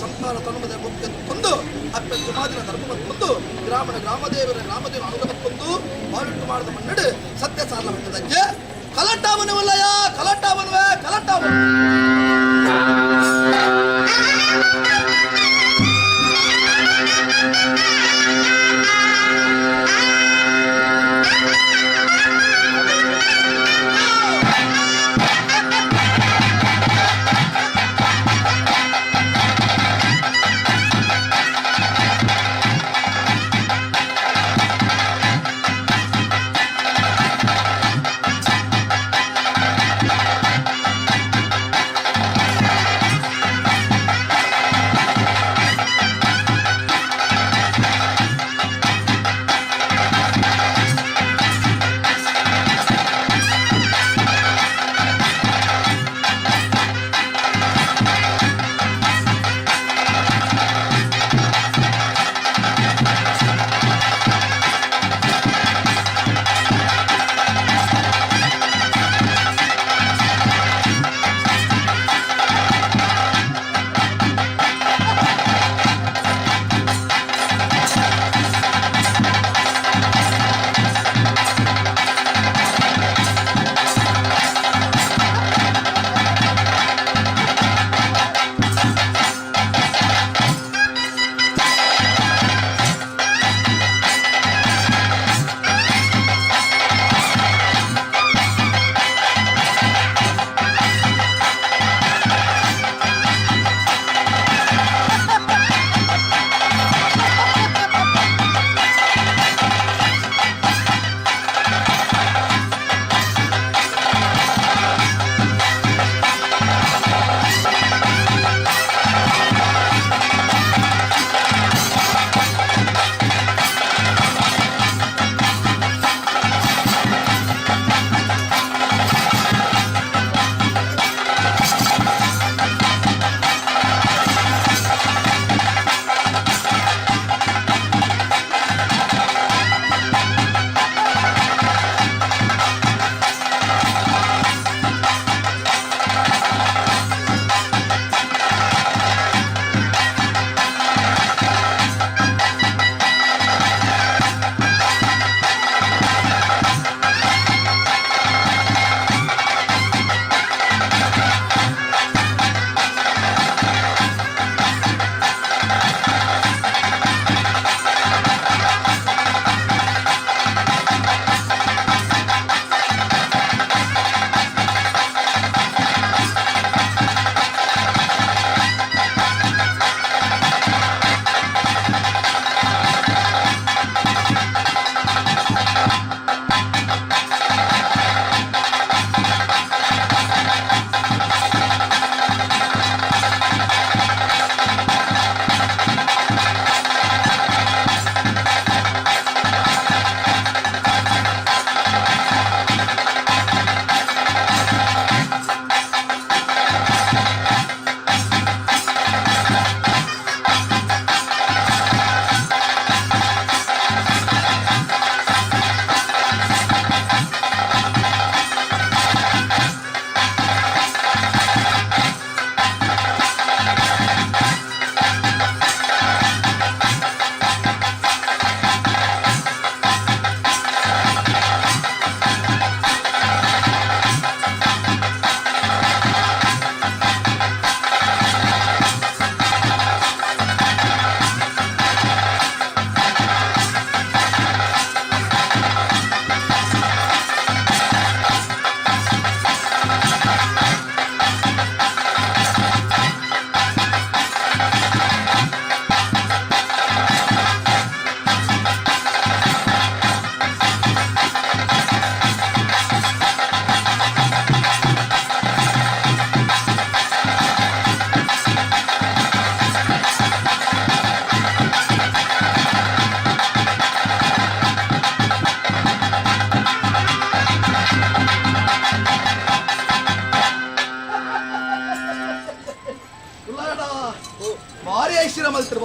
ಸಂತಾನ ತನುಮದ ಮುಖ್ಯ ತಂದು ಅಪ್ಪ ಜುಮಾದಿನ ಧರ್ಮ ತಂದು ಗ್ರಾಮಣ ಗ್ರಾಮದೇವರ ಗ್ರಾಮದೇವರ ಅನುಗ್ರಹ ತಂದು ಬಾವಿಟ್ಟು ಮಾಡಿದ ಮನ್ನಡು ಸತ್ಯ ಸಾರ್ಲ ಮಟ್ಟದಜ್ಜೆ ಕಲಟಾವನವಲ್ಲಯ ಕಲಟಾವನವೇ ಕಲಟಾವನ.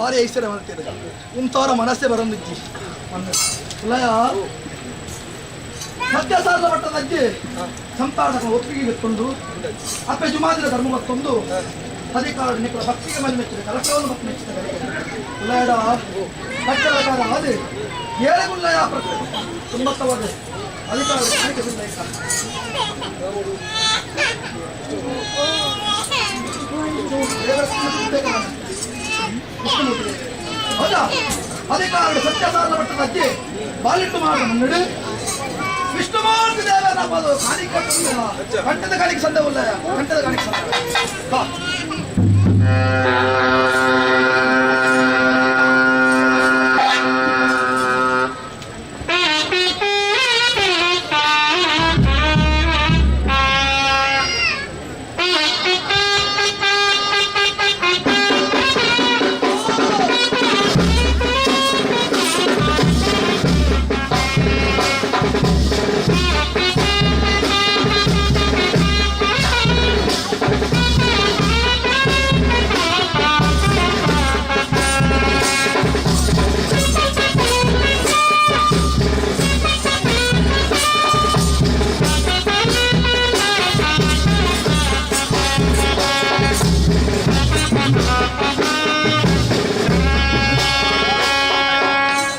ಭಾರಿ ಐಶ್ವರ್ಯ ಮಾಡ್ತೀರಿ. ಉಂತವರ ಮನಸ್ಸೇ ಬರೋದಿಜ್ಜಿ ಉಲಯ ಸತ್ಯಸಾರದ ಮಟ್ಟದ ಅಜ್ಜಿ ಸಂತಾನದ ಒಪ್ಪಿಗೆ ಗೊತ್ತೊಂದು ಅಪ್ಪೆ ಜುಮಾದಿನ ಧರ್ಮ ಗೊತ್ತೊಂದು ಅಧಿಕಾರ ನಿಕ್ಕಲ ಭಕ್ತಿಗೆ ಮನೆ ಮೆಚ್ಚಿದ ಕಲಕವನ್ನು ಭಕ್ತಿ ಮೆಚ್ಚಿದ ಉಲಯಡ ಕಟ್ಟಡಕಾರ ಅದು ಏಳೆಗುಲ್ಲಯ ತುಂಬತ್ತವಾದ ಅಧಿಕಾರ ಕಾಣಿಕೆ ಬಂದ. ವಿಷ್ಣುಮೂರ್ತಿ ಹೌದಾ? ಅಧಿಕಾರ ಸತ್ಯಸಾರದ ಮಟ್ಟದ ಅಜ್ಜಿ ಬಾಲಿಟ್ಟು ಮಾಡ ಮುನ್ನಡೆ ವಿಷ್ಣುಮೂರ್ತಿ ದೇವರ ಪದ ಕಾಣಿಕೆ ಕಂಠದ ಕಾಣಿಕೆ ಸಂದವುಲ್ಲ, ಕಂಠದ ಕಾಣಿಕೆ ಸಂದ ಬಾ.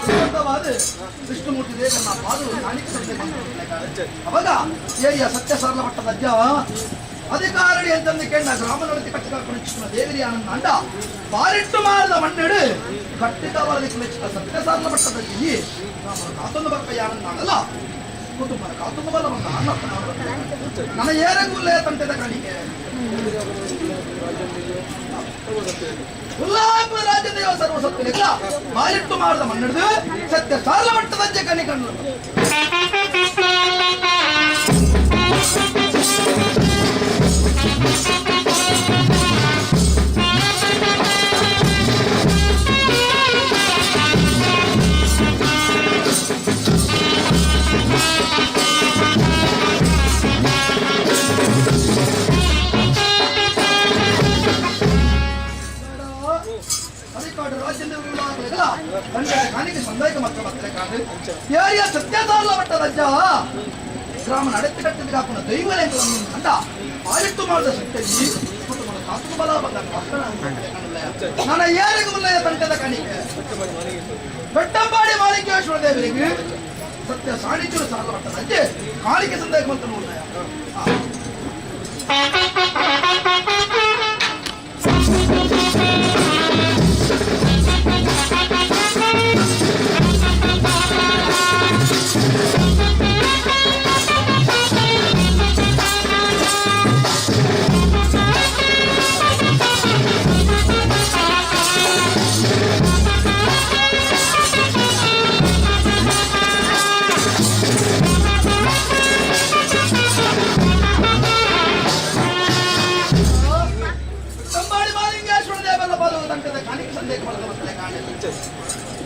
ಸುಂದರವಾದ ವಿಷ್ಣುಮೂರ್ತಿ ದೇವನ ಪಾದವು ಕಾಣಿಕೆ ಸಂದೆ. ಅವಾಗ ಏರಿಯ ಸತ್ಯ ಸರಳ ಮಟ್ಟದ ಅಜ್ಜ ಅಧಿಕಾರಣಿ ಅಂತಂದು ಕೇಳ ಗ್ರಾಮದೊಳಗೆ ಕಟ್ಟಿಕೊಂಡು ದೇವರಿ ಆನಂದ ಅಂಡ ಬಾರಿಟ್ಟು ಮಾರದ ಮಣ್ಣೆಡು ಕಟ್ಟಿದವರ ಸತ್ಯ ಸರಳ ಮಟ್ಟದ ಈ ಗ್ರಾಮದ ಕಾತೊಂದು ಬರ್ಕಯ್ಯ ಆನಂದ ಆಗಲ್ಲ ಕುಟುಂಬದ ಕಾತೊಂದು ಬಲ್ಲ ಬಂದ ಅನ್ನ. ನನ್ನ ಏರಂಗುಲ್ಲೇ ತಂಟೆದ ಕಾಣಿಕೆ ಉಲ್ಲಾಪ ರಾಜ್ಯದೇವ ಸರ್ವಸತ್ವನಿಲ್ಲ ಬಾರಿಟ್ಟು ಮಾಡಿದ ಮಣ್ಣಿಡಿದು ಸತ್ಯ ಸಾಲ ಮಟ್ಟದ ಕಣಿಕಂಡು. ಅಧಿಕಾರಿ ರಾಜ್ಯದ ಕಾಣಿಕೆ ಸಂದಾಯಕ ಮಾತ್ರ ಬರ್ತಾರೆ ಕಾಣ್ರಿ. ಯಾರಿಯ ಸತ್ಯಸಾರಲ ಮಟ್ಟದ ಅಜ್ಜ ಗ್ರಾಮ ನಡೆத்து ಕಟ್ಟಿದ ಕಾಪುನ ದೈವನೇ ಅಂಡ ಆಳಿಟ್ಟು ಮಾಡಿದ ಸತ್ಯ ಕುಟುಂಬದ ಕಾತು ಬಲ ಬಂದ ನನ್ನ ಯಾರಿಗೂ ಮುಲ್ಲಯ ತಂಟದ ಕಾಣಿಕೆ ಬೆಟ್ಟಂಬಾಡಿ ಮಾಲಿಕೇಶ್ವರ ದೇವರಿಗೆ ಸತ್ಯ ಸಾಣಿಚೂರು ಸಾಲ ಮಟ್ಟದ ಅಜ್ಜೆ ಕಾಣಿಕೆ ಸಂದಾಯಕ ಅಂತ ನೋಡ್ಲಯ. ಬೆಟ್ಟಂಬಾಡಿ ಮಾಲಿಂಗೇಶ್ವರ ದೇವರ ಪಾದವು ತಂಟದ ಕಾಣಿಕೆ ಸಂದೇಹ ಮಾಡಿದ ಬರ್ತದೆ ಕಾಣೆ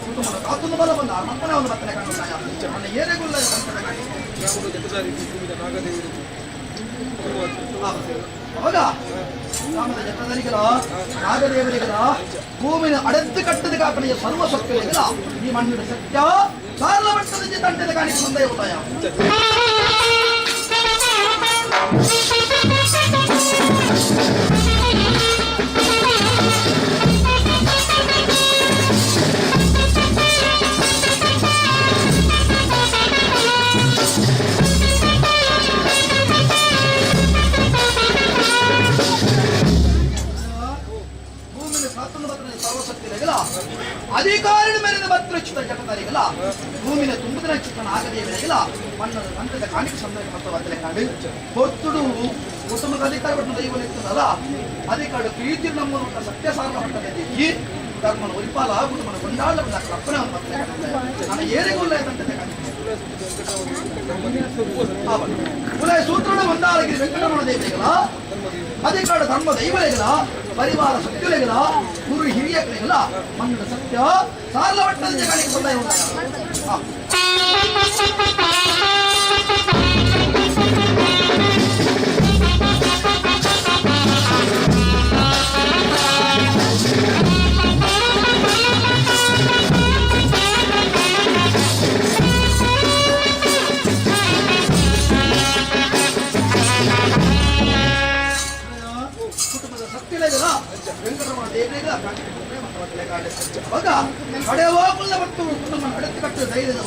ಕುಟುಂಬದ ಕಾತುಂದು ಬಲ ಬಂದ ಮಕ್ಕಳ ಒಂದು ಬರ್ತದೆ ಕಾಣುತ್ತಾಯ ನನ್ನ ಏರೆಗುಲ್ಲ ತಂಟದ ಕಾಣಿಕೆ. ಅವಾಗ ಗ್ರಾಮದ ಜನರಿಗಲ ನಾಗದೇವರಿಗಲ ಭೂಮಿನ ಅಡೆದ್ದು ಕಟ್ಟದ ಕಾಪನೆಯ ಸರ್ವ ಸತ್ಯಗಳಿಗಲ ಈ ಮಣ್ಣಿನ ಸತ್ಯ ಸಾರಲ ಮಟ್ಟದ ತಂಟದ ಕಾಣಿಕೆ ಸಂದೇಹ ಉದಯ. ಭೂಮಿನ ಕಾತುಂದು ಬರ್ತದೆ ಸರ್ವಶಕ್ತಿಗಳಿಗಲ ಅಧಿಕಾರಿನ ಮೇಲಿನ ಭದ್ರಚ್ಯುತ ಜನತರಿಗಲ ಭೂಮಿನ ತುಂಬಿದ ಚಿತ್ರಣ ಆಗದೇವರಿಗಲ ಮಣ್ಣದ ತಂತ್ರದ ಕಾಣಿಕೆ ಸಂದರ್ಭ ಮತ್ತು ಕಾಡು ಹೊತ್ತುಡು ಕುಟುಂಬದ ಅಧಿಕಾರ ಪಟ್ಟು ದೈವ ಇರ್ತದಲ್ಲ ಅಧಿಕಾರ ಪ್ರೀತಿ ನಮ್ಮ ಸತ್ಯ ಸಾರ ಮಟ್ಟದ ಈ ಧರ್ಮನ ಉರಿಪಾಲ ಕುಟುಂಬನ ಕೊಂಡಾಡ ಕಲ್ಪನೆ ನಾನು ಏರಿಗುಲ್ಲ ತಂಟದ ಕಾಣಿಕೆ ಉಲಯ ಸೂತ್ರನ ಒಂದಾಳಗಿರಿ ವೆಂಕಟರಮಣ ದೇವರಿಗಲ ಅಧಿಕಾರ ಧರ್ಮ ದೈವಗಳಿಗಲ ಪರಿವಾರ ಸತ್ಯಗಳಿಗಲ ಗುರು ಹಿರಿಯಗಳಿಗಲ ಮಣ್ಣಿನ ಸತ್ಯ ಸಾರಲ ಮಟ್ಟದ ಜಗಳಿಗೆ ಸಂದಾಯ ಉಂಟಾಯ.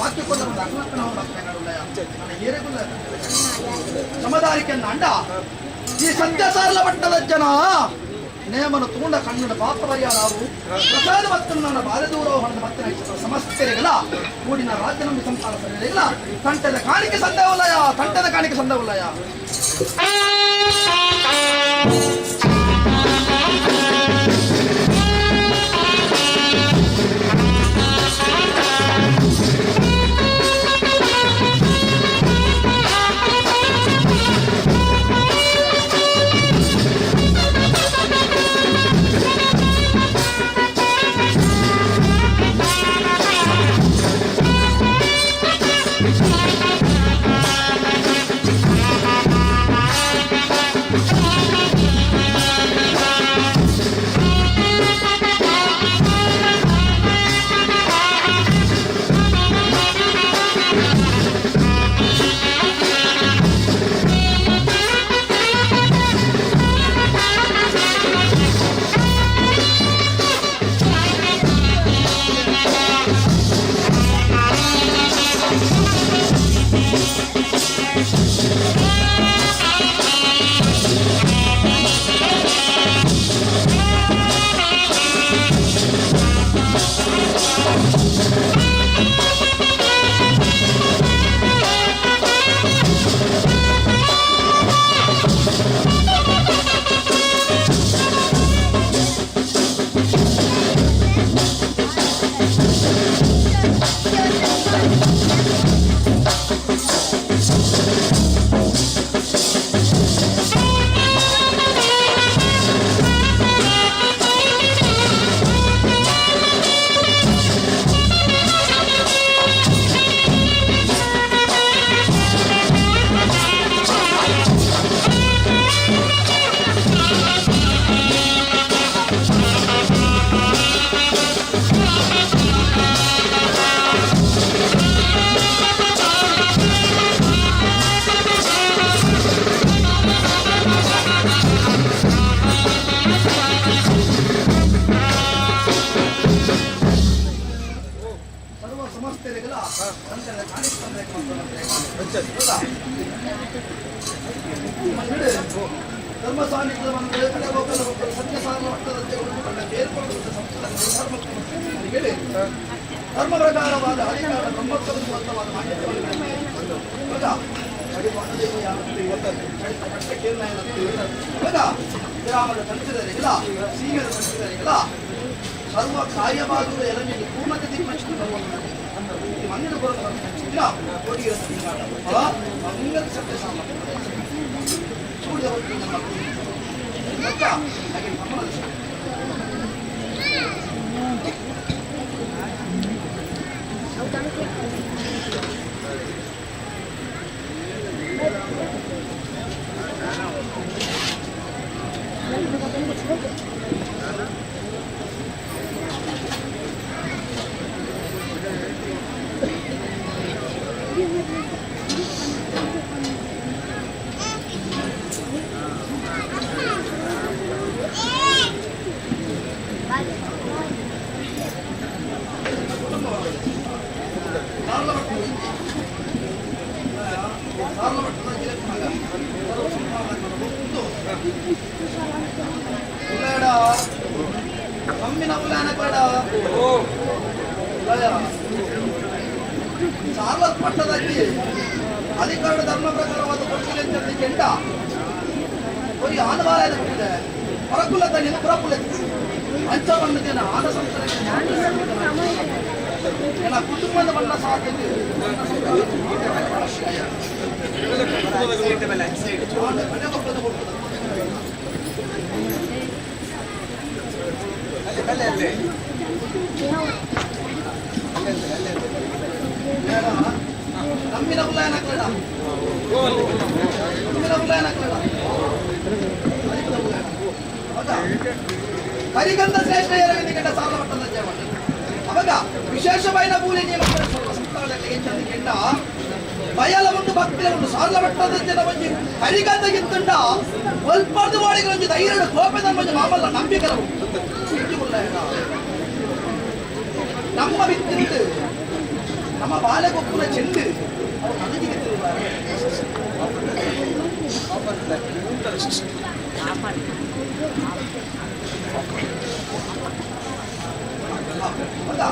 ವಾಕ್ಯ ಕೊಲ್ಲ ಏರೆಗುಲ್ಲ ಸಮದಾರಿಕೆ ಅಂಡ ಈ ಸತ್ಯಸಾರಲ ಪಟ್ಟದ ಜನ ನೇಮನು ತೂಂಡ ಕಣ್ಣುಡ ಪಾಪ ಪರಿಹಾರವು ಪ್ರಸಾದ ಮತ್ತು ಬಾಲದೂರ ಹೊಣದ ಮತ್ತೆ ಸಮಸ್ಯೆಗಳ ಕೂಡಿನ ರಾಜ್ಯ ನಂಬಿ ಸಂಸಾರ ಸರಿಯಿಲ್ಲ. ತಂಟದ ಕಾಣಿಕೆ ಸಂದವಲಯ, ತಂಟದ ಕಾಣಿಕೆ ಸಂದವಲಯ. ಸರ್ವ ಸಮಸ್ತೆಗಳ ತಂಟದ ಕಾಣಿಕೆ ಹೌದಾ? ಧರ್ಮ ಸಾನ್ನಿಧ್ಯದ ಒಂದು ಕಡೆ ಹೋಗಲು ಸತ್ಯ ಸಾರಲ ಮಟ್ಟದಂತೆ ಕಂಡ ಬೇರ್ಕೊಂಡು ಸಂಸ್ಕೃತ ಹೇಳಿ ಧರ್ಮ ಪ್ರಕಾರವಾದ ಅಧಿಕಾರ ಬ್ರಹ್ಮತ್ವದ ಮಾನ್ಯತೆಯನ್ನು ಹೌದಾ? ಹೌದಾ? ಗ್ರಾಮದ ಸಂಚಿದರಿಗಳ ಸೀಮೆದ ಸಂಚಿದರಿಗಳ ಸರ್ವ ಕಾರ್ಯವಾಗುವ ಎರಡನೇ ಪೂರ್ಣತೆ ದಿಗ್ಮಚ್ಚಿದ ಈ ಮಣ್ಣಿನ ಬರುವ ಕೋಟಿಯ ಮಂಗಲ ಸತ್ಯ ಸಾಮರ್ಥ್ಯ ಸೂರ್ಯ ಹಾಗೆ ನಮ್ಮ ಸಾರ್ವತ್ ಮಟ್ಟದಲ್ಲಿ ಅಧಿಕಾರ ಧರ್ಮ ಪ್ರಕಾರವಾದ ಕೊಟ್ಟಿಗೆ ಅಂತ ಕೆಂಡ ಒಂದು ಆನವಾರ ಕೊಟ್ಟಿದೆ. ಹೊರಕುಲ ತಣ್ಣಿನ ಪುರಕುಲ ಅಂಚ ಬಂದಿದ್ದೇನೆ ಆನ ಸಂಸ್ಥೆ ಕುಟುಂಬದ ಬಣ್ಣ ಸಾಧ್ಯತೆ. ನಮ್ಮಿನ ಉಲ್ಲಾಯನ ನಮ್ಮಿನ ಉಲ್ಲಾಯನ ಕರಿಗಂಧ ಶ್ರೇಷ್ಠ ಎರಗಂಡ ಸಾಲ ಮಟ್ಟದ ಜೀವನ ಅವಾಗ ವಿಶೇಷమైన ಮೂಲೆ ನಿಯಮ ಸಂಸ್ಥಾನದಲ್ಲಿ ಬಯಲ ಒಂದು ಭಕ್ತಿಯ ಒಂದು ಸಾಲ ಮಟ್ಟದ ಜನ ಒಂಜಿ ಕರಿಗಂಧ ಗಿತ್ತುಂಡ ಒಲ್ಪರ್ದು ವಾಡಿಗೆ ಒಂಜಿ ಧೈರ್ಯ ಕೋಪದ ಒಂಜಿ ಮಾಮಲ್ಲ ನಂಬಿಕರ ನಮ್ಮ ಬಿತ್ತಿರುಂಡು. ನಮ್ಮ ಬಾಲೆಗೊಪ್ಪುನ ಚೆಂಡು ಅವು ನನಗೆ. ಹೌದಾ?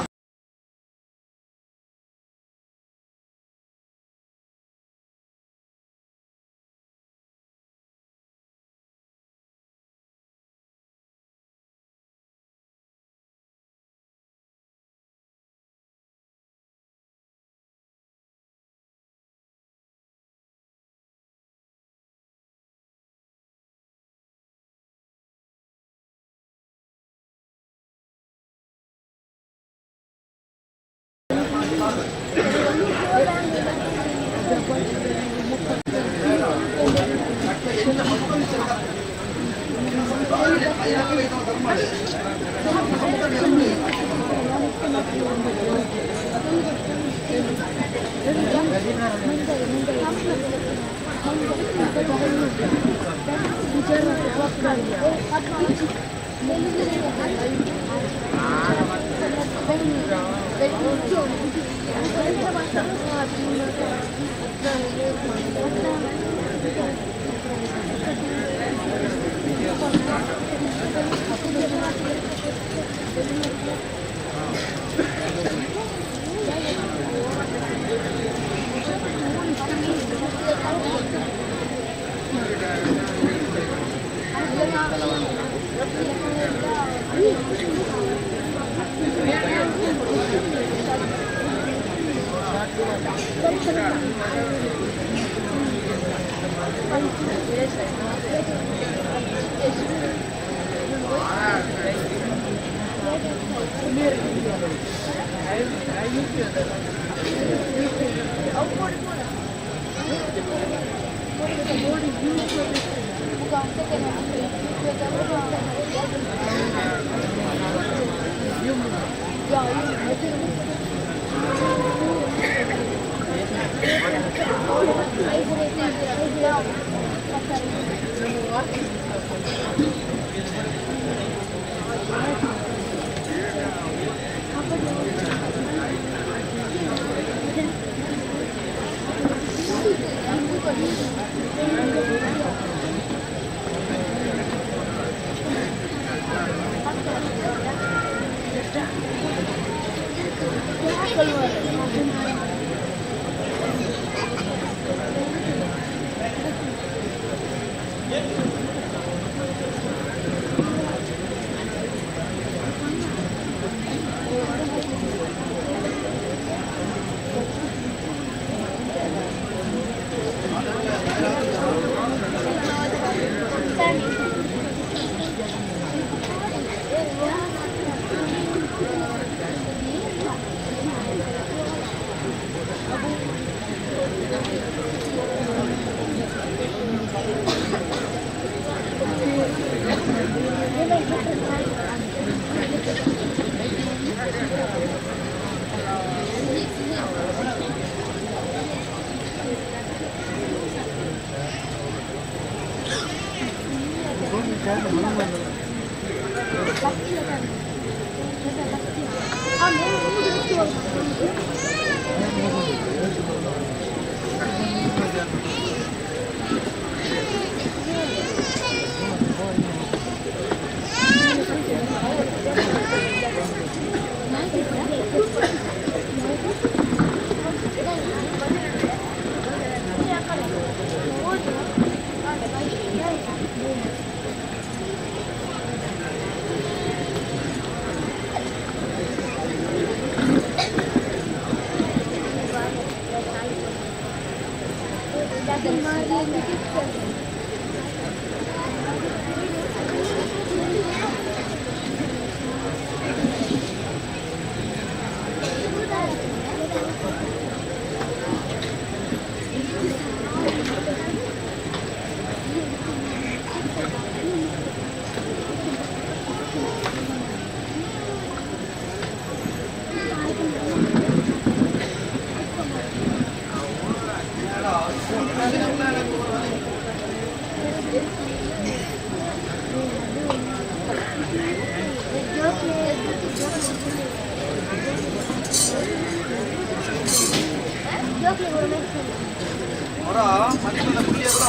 ಹೊರ ಮನೆಗಳ ಕುಡಿಯಲ್ಲ.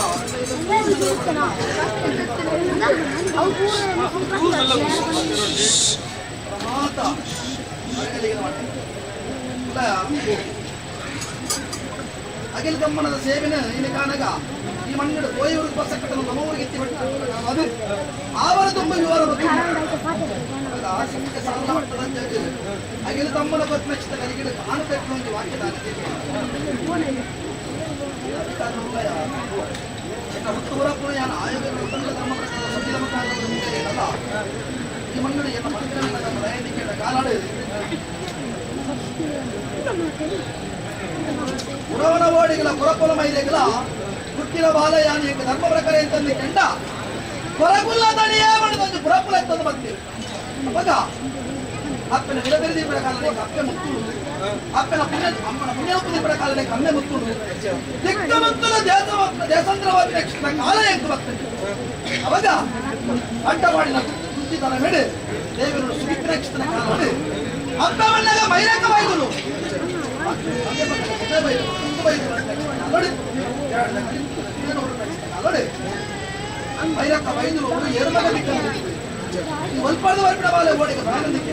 ಮಾತ ಅಗಿಲ್ ಗಮ್ಮನದ ಸೇವೆನ ಇನ್ನು ಕಾಣಗ ಈ ಮಣ್ಣಿನ ಕೋಯಿಯವರು ಬಸ್ಸ ಕಟ್ಟಲು ನಮ್ಮವರಿಗೆ ಎತ್ತಿ ಬಿಟ್ಟು ಅದು ಆವರ ತುಂಬ ವಿವರ. ಅಗಿಲ ತಮ್ಮನ ಪತ್ಮಚ್ಚಿತ ಕಲಿಗಿಡ ಕಾನು ಕಟ್ಟುವ ಒಂದು ವಾಕ್ಯ ಹುಟ್ಟು ಯಾನ ಆಯೋಗ ಧರ್ಮ ಪ್ರಕಾರ ಈ ಮಣ್ಣಿನ ಎನ್ನ ಮನಸ್ಸಿನ ಕಾಲಾಡು ಉರವನ ಓಡಿಗಳ ಕೊರಕೊಲ ಮೈಲೆಗಳ ಹುಟ್ಟಿನ ಬಾಲಯಾನ ಧರ್ಮ ಪ್ರಕಾರ ಎಂತಂದು ಕೆಂಡ ಕೊರಗುಲ್ಲ ತಣಿಯೇ ಮಾಡಿದೊಂದು ಪುರಪುಲ ಎತ್ತಂದು ಬಂತೀವಿ. ಅವಾಗ ಅಪ್ಪನ ನಿಲಬೆರೆದಿ ಪ್ರಕಾರ ಅಪ್ಪೆ ಮುತ್ತುಳು, ಅಪ್ಪನ ಪುಣ್ಯ ಅಮ್ಮನ ಪುಣ್ಯ ಪ್ರಕಾರ ಕಮ್ಮೆ ಮುತ್ತುಳು ದಿಕ್ಕ ಮುತ್ತುಲ ದೇಶ ದೇಶಾಂತರವಾಗಿ ಕಾಲ ಎಂಕು ಬರ್ತದೆ. ಅವಾಗ ಅಡ್ಡ ಮಾಡಿನ ಕುತ್ತಿತನ ಮೇಲೆ ದೇವರು ಸುಮಿತ್ರ ಕಾಲ ಅಪ್ಪ ಬಂದಾಗ ಮೈರಕ ಬೈದುಲು ನೋಡಿ ಮೈರಕ್ಕ ಬೈದುಲು ಎರುಮಗ ದಿಕ್ಕ ಒಲ್ಪಾದ ವರ್ಪಿನ ಬಾಲೆ ಓಡಿಗೆ ಬಾಲಂದಿಕ್ಕೆ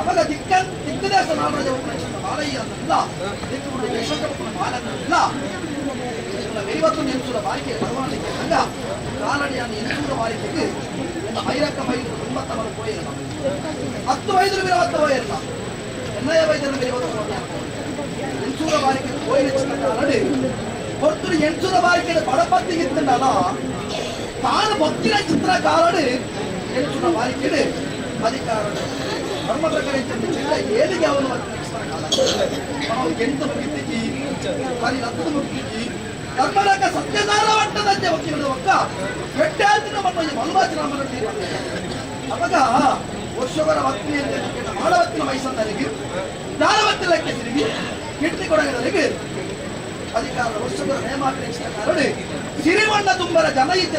ಅವಾಗ ದಿಕ್ಕ ದಿಕ್ಕದೇಶ ನಾಡರಾಜ ಬಾಲಯ್ಯ ಅಂತಲ್ಲ ದಿಕ್ಕು ಯಶವಂತಪ್ಪನ ಬಾಲನ್ನಲ್ಲ வெறிவத்தும் என்சூர வாரிக்கை பரவாயில்லை. அங்க காலடியான என்சூர வாரிக்கைக்கு இந்த ஐரக்க வயது துன்பத்தவர் போயிடலாம், 10 வயதுல விரவத்த போயிடலாம், என்னைய வயதுல விரவத்த என்சூர வாரிக்கை போயிடுச்சு. காலடி ஒருத்தர் என்சூர வாரிக்கை படப்பத்தி இருந்தாலும் ತಾನು ಭಕ್ತಿನ ಚಿತ್ರ ಕಾಲಡು ಎನ್ಸುನ ವಾರಿಕೆಡು ಅಧಿಕಾರ ಧರ್ಮ ಪ್ರಕಾರ ಚೆಲ್ಲ ಏಳಿಗೆ ಅವನು ಕಾಲ ನಾವು ಎಂತ ಮುಗಿತಿಜಿ ಕಲಿ ಲತ್ತದ ಮುಗಿತಿಜಿ ಧರ್ಮಲಕ ಸತ್ಯದಾರ ಮಟ್ಟದಂತೆ ಒಕ್ಕಿರದ ಒಕ್ಕ ಎಟ್ಟಾತಿನ ಮಟ್ಟ ಮಲ್ವಾಚನ. ಅವಾಗ ವರ್ಷವರ ವತ್ನಿ ಅಂತ ಮಾಳವತ್ತಿನ ವಯಸ್ಸಂದರಿಗೆ ದಾರವತ್ತಿನ ಕೆಸರಿಗೆ ಕಿಡ್ನಿ ಕೊಡಗದರಿಗೆ ಅಧಿಕಾರ ವರ್ಷಗಳ ನೇಮಾಪೇಕ್ಷಿತ ಕಾರಣ ಸಿರಿಮಣ್ಣ ತುಂಬರ ಜನ ಇದ್ದ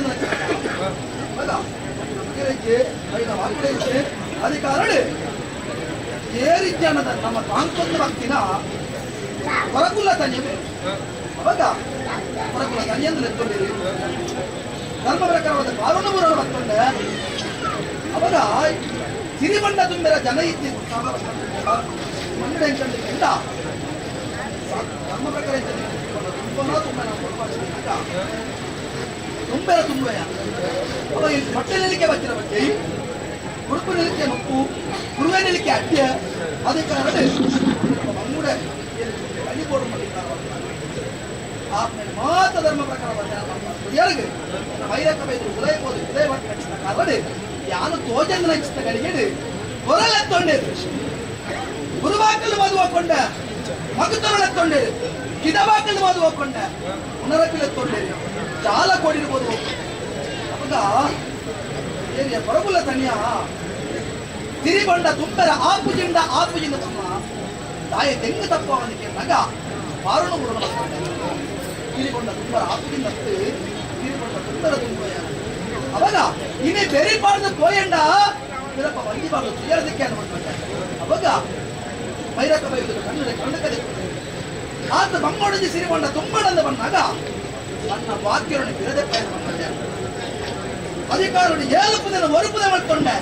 ಅಧಿಕಾರ ಏರಿ ಜನದ ನಮ್ಮ ತಾಂಕೊಂದು ಭಕ್ತಿನ ಹೊರಗುಲ್ಲ ತನಿ. ಅವಾಗ ಹೊರಗುಲ್ಲ ತನಿಯಂದ್ರೆ ಎತ್ಕೊಂಡಿರಿ ಧರ್ಮ ಪ್ರಕಾರವಾದ ಕಾರುಣ ಬುರಣ ಬತ್ತೊಂಡೆ. ಅವಾಗ ಸಿರಿಬಣ್ಣ ತುಂಬಿರ ಜನ ಇದ್ದಿ ಮಣ್ಣಿಡ ಎಂತ ಧರ್ಮ ಪ್ರಕಾರ ತುಂಬ ತುಂಬ ತುಂಬೆರ ತುಂಬೆಯ. ಅವಾಗ ಇಲ್ಲಿ ಹೊಟ್ಟೆ ನಿಲಿಕೆ ಬಚ್ಚಿನ ಬಚ್ಚಿ ಉಡುಪು ನಿಲಿಕೆ ಮುಪ್ಪು ಕುರುವೆ ನಿಲಿಕೆ ಅಡ್ಯ. ಅದಕ್ಕೆ ಮಂಗುಡೆ ಅಡಿ ಬೋರ್ಡ್ ಆಮೇಲೆ ಮಾತ ಧರ್ಮ ಪ್ರಕಾರ ಯಾರಿಗೆ ಬೈರಕ್ಕ ಬೈದು ಉದಯ ಹೋದು ಉದಯ ಭಟ್ಟ ನಕ್ಷತ್ರ ಕಾಲಡಿ ಯಾನು ತೋಜಂದ್ರ ನಕ್ಷತ್ರಗಳಿಗೆ ಹೊರಲೆತ್ತೊಂಡೇರು ಗುರುವಾಕಲು ಮದುವಕೊಂಡ ಮಗುತರಳೆತ್ತೊಂಡೇರು ಕಿದವಾಕಲು ಮದುವಕೊಂಡ ಉನರಪಿಲೆತ್ತೊಂಡೇರು ಜಾಲ ಕೊಡಿರ್ಬೋದು. ಅವಾಗ ಏರಿಯ ಹೊರಗುಲ ತನಿಯ ತಿರಿಬಂಡ ತುಂಬೆರ ಆಪುಜಿಂಡ ಆಪುಜಿಂಡ ತಮ್ಮ ತಾಯಿ ತೆಂಗು ತಪ್ಪವನಿಗೆ ನಗ ಮಾರುಣ ಮುರುಣ ತಿರಿಗೊಂಡ ತುಂಬರ ಆಪುಜಿಂಡ ತಿರಿಗೊಂಡ ತುಂಬರ ತುಂಬಯ. ಅವಾಗ ಇನಿ ಬೆರಿ ಪಾಡ್ದು ಕೋಯಂಡ ಬಿರಪ್ಪ వంగి ಬಾರ್ದು ತುಯರದಕ್ಕೆ ಅನ್ಕೊಂಡೆ. ಅವಾಗ ಮೈರಕ್ಕ ಬೈದು ಕಣ್ಣು ಕಣ್ಣಕದೆ ಆತ ಬಂಗೋಡಜಿ ಸಿರಿಗೊಂಡ ತುಂಬಡಂದ ಬಂದಾಗ ನನ್ನ ವಾಕ್ಯರನ್ನು ಬಿರದೆ ಪಯಣ ಬಂದೆ. ಅಧಿಕಾರನು ಏಳು ಪುದನ ஒரு ಪುದ ಮಾಡ್ಕೊಂಡೆ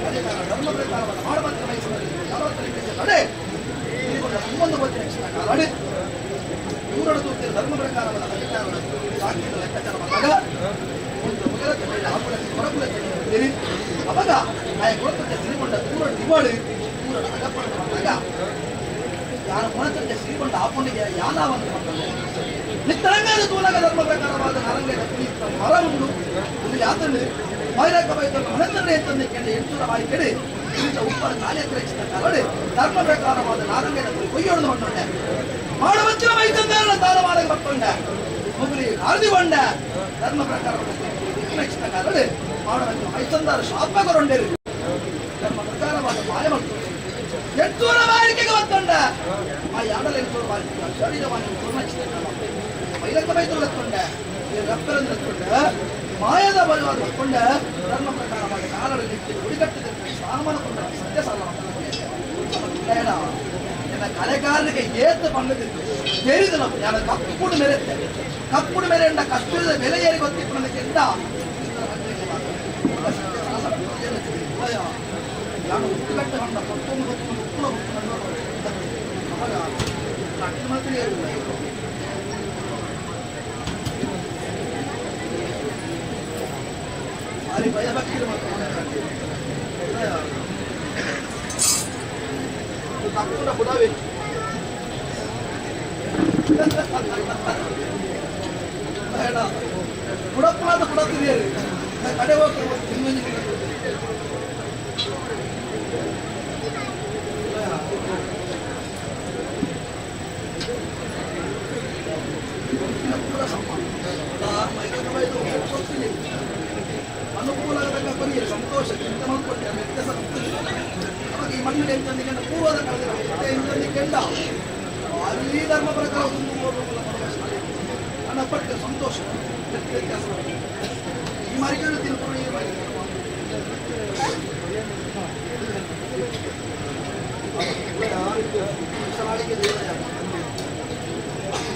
ಅಧಿಕಾರ ಧರ್ಮ ಪ್ರಕಾರವನ್ನು ಮಾಡುವಂತ ವಯಸ್ಸಿನಲ್ಲಿ ನಡೆ ಸಿರಿಗೊಂಡ ತುಂಬೊಂದು ಬತ್ತಿನ ಕಾಲಡಿ ಇವರಡು ತೂತಿನ ಧರ್ಮ ಪ್ರಕಾರವಾದ ಅಧಿಕಾರವನ್ನು ವಾಕ್ಯದ ಲೆಕ್ಕಾಚಾರ ಬಂದಾಗ ಒಂದು ಮುಗಲಕ್ಕೆ ಹೊರಕುಲಕ್ಕೆ. ಅವಾಗ ಆಯ ಕುಳತಕ್ಕೆ ಸಿರಿಗೊಂಡ ತೂರಡು ದಿವಾಳು ತೂರಡು ಅಗಪ್ಪಣ ಬಂದಾಗ ಯಾರ ಕುಣತಕ್ಕೆ ಸಿರಿಗೊಂಡ ಆಪುಂಡಿಗೆ ಯಾನಾವನ್ನು ಬಂದನು ನಿತ್ತರಂಗಾದ ತೂಲಗ ಧರ್ಮ ಪ್ರಕಾರವಾದ ನಾರಂಗದ ಪುನೀತ ಮರ ಉಂಡು ಇದು ಯಾತಂಡು ಮೈರಕ ಬೈತನ್ನು ಮನೆತಂದ್ರೆ ಅಂತಂದು ಕೆಂಡ ಎಂಟೂರ ಬಾರಿ ಕೆಡೆ ಇಂಚ ಉಪ್ಪರ ಕಾರ್ಯತ್ರಯಿಸಿದ ಕಾಲಡೆ ಧರ್ಮ ಪ್ರಕಾರವಾದ ನಾರಂಗದ ಪುಲಿ ಕೊಯ್ಯೋಡು ಮಂಡೊಂಡೆ ಮಾಡುವಂಚಿನ ಮೈತಂದಾರನ ದಾನ ಮಾಡಕ್ಕೆ ಬರ್ತೊಂಡೆ ಮುಗುಲಿ ನಾರದಿ ಬಂಡ ಧರ್ಮ ಪ್ರಕಾರವಾದ ಕಾಲಡೆ ಮಾಡುವಂಚಿನ ಮೈತಂದಾರ ಶಾಪಗರೊಂಡೇರು ಧರ್ಮ ಪ್ರಕಾರವಾದ ಮಾಯ ಮಾಡ್ತೊಂಡೆ ಎಂಟೂರ ಬಾರಿಕೆಗೆ ಬತ್ತೊಂಡ ಆ ಯಾಡಲ ಎಂಟೂರ ಬಾರಿಕೆ ಶರೀರವಾಗಿ ಮೈಲಕ್ಕ ಬೈತೊಂಡೆ ರಪ್ಪರಂದ್ರೆ ಮಾಯದ ಬಲವಾದ ಕೊಂಡ ಧರ್ಮ ಪ್ರಕಾರವಾಗಿ ಕಾಲಲ್ಲಿ ನಿಂತು ಗುಡಿಕಟ್ಟಿದ ಸ್ನಾನಮಾನ ಕೊಂಡ ಸತ್ಯ ಸಾಲ ಬೇಡ ಎನ್ನ ಕಲೆಗಾರರಿಗೆ ಏತ ಪಣ್ಣದಿತ್ತು ತೆರಿದು ನಾವು ಯಾನ ಕಪ್ಪುಡು ಮೆರೆತ್ತೆ ಕಪ್ಪುಡು ಮೆರೆ ಎಂಡ ಕಸ್ತೂರಿದ ಬೆಲೆ ಏರಿ ಗೊತ್ತಿತ್ತು ನನಗೆ ಎಂಡ ಯಾನು ಉತ್ತುಗಟ್ಟೆ ಬಂದ ಪತ್ತೊಂದು ಗೊತ್ತು ಉಪ್ಪುಲ ಗೊತ್ತು ಅವಾಗ ಅಟ್ಟು ಮಾತ್ರ ಏರಿಲ್ಲ. ಭಾರಿ ಭಯಭಕ್ತಿ ಮಾತ್ರ. ತಕ್ಕುಂಡ ಬುಡವೇ ಬೇಡ ಬುಡಪ್ಪನಾದ ಬುಡತ್ತಿದೆಯರಿ ಕಡೆ ಹೋಗ್ತಾರೆ. ಇನ್ನೊಂದು ಅನುಕೂಲ ಆಗತಕ್ಕ ಬರೀ ಸಂತೋಷ ಚಿಂತೆ ಮಾಡಿಕೊಟ್ಟೆ ವ್ಯತ್ಯಾಸ. ಅವಾಗ ಈ ಮಣ್ಣಿನ ಎಂತಂದಿಗೆ ಪೂರ್ವದ ಕಾಲದಲ್ಲಿ ಎಂತಂದಿ ಕೆಂಡ ಅಲ್ಲಿ ಧರ್ಮ ಪ್ರಕಾರ ಒಂದು ನನ್ನ ಪಟ್ಟ ಸಂತೋಷ ವ್ಯತ್ಯಾಸ. ಈ ಮಾರಿಕೆ ತಿಳ್ಕೊಂಡು ಈ ಮಾರಿಗೆ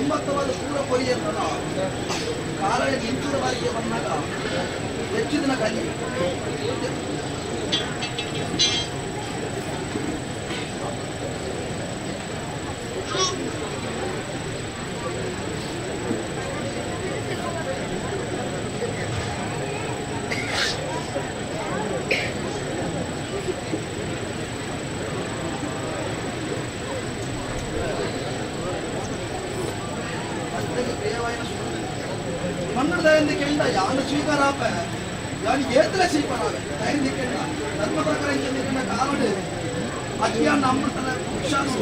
ಉಮ್ಮತ್ತವಾದ ಪೂರ ಪೊರಿಯನ್ನ ಕಾರಣ ನಿಂತದ ಬಾರಿಗೆ ಬಂದಾಗ ಹೆಚ್ಚು ದಿನ ಕಲಿ ಅಷ್ಟಕ್ಕೆ ಪ್ರಿಯವಾಯಿನ ಮಣ್ಣು ದಯಂದಿ ಕೆಂಡ ಯಾನು ಸ್ವೀಕಾರಾಪ ಯಾನು ಏತ್ರ ಸ್ವೀಕಾರ ದಯಂದಿ ಕೆಂಡ ಧರ್ಮ ಪ್ರಕಾರ ಇಂಚಂದಿ ಕೆಂಡ ಕಾಲಡು ಅಜ್ಞಾನ ಅಮೃತನ ವೃಕ್ಷಾನು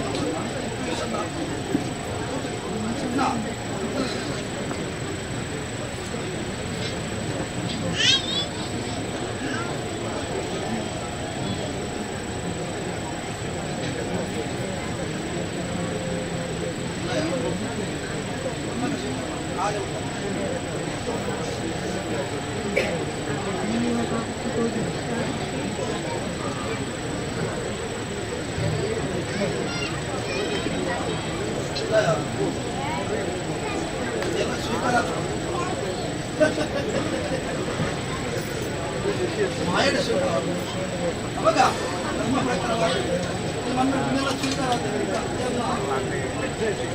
ಎಲ್ಲ ಸ್ವೀಕಾರ ಮಾಯಡ ಸ್ವೀಕಾರ. ಅವಾಗ ಧರ್ಮ ಪ್ರಕಾರವಾಗಿ ಈ ಮಣ್ಣು ಸ್ವೀಕಾರ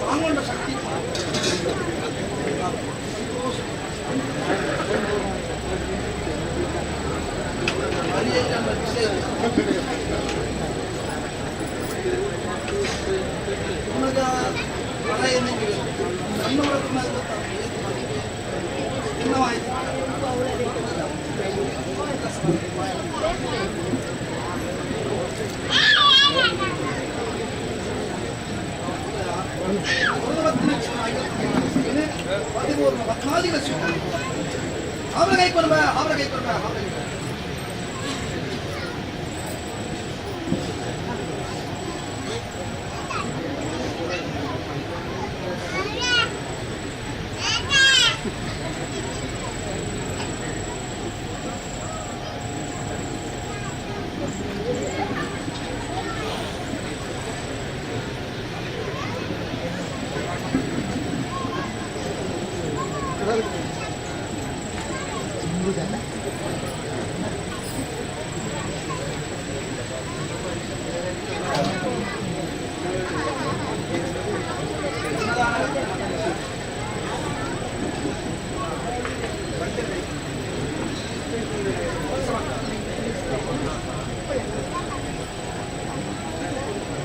ತಾಂಗೊಂಡ ಶಕ್ತಿ ಸಂತೋಷ ವಿಷಯ. ಪುನಗ ಬಲ ಎನ್ನಿಗೆ ಸಣ್ಣವರ ಚಿನ್ನವಾಯಿತು. 13 14 ಸ್ವೀಕಾರ ಆಮ್ರ ಕೈ ಕೊಡ್ಬ ಆಮ್ರ ಕೈ ಕೊಡ್ಬ ಆಮ್ರ ಕೈ.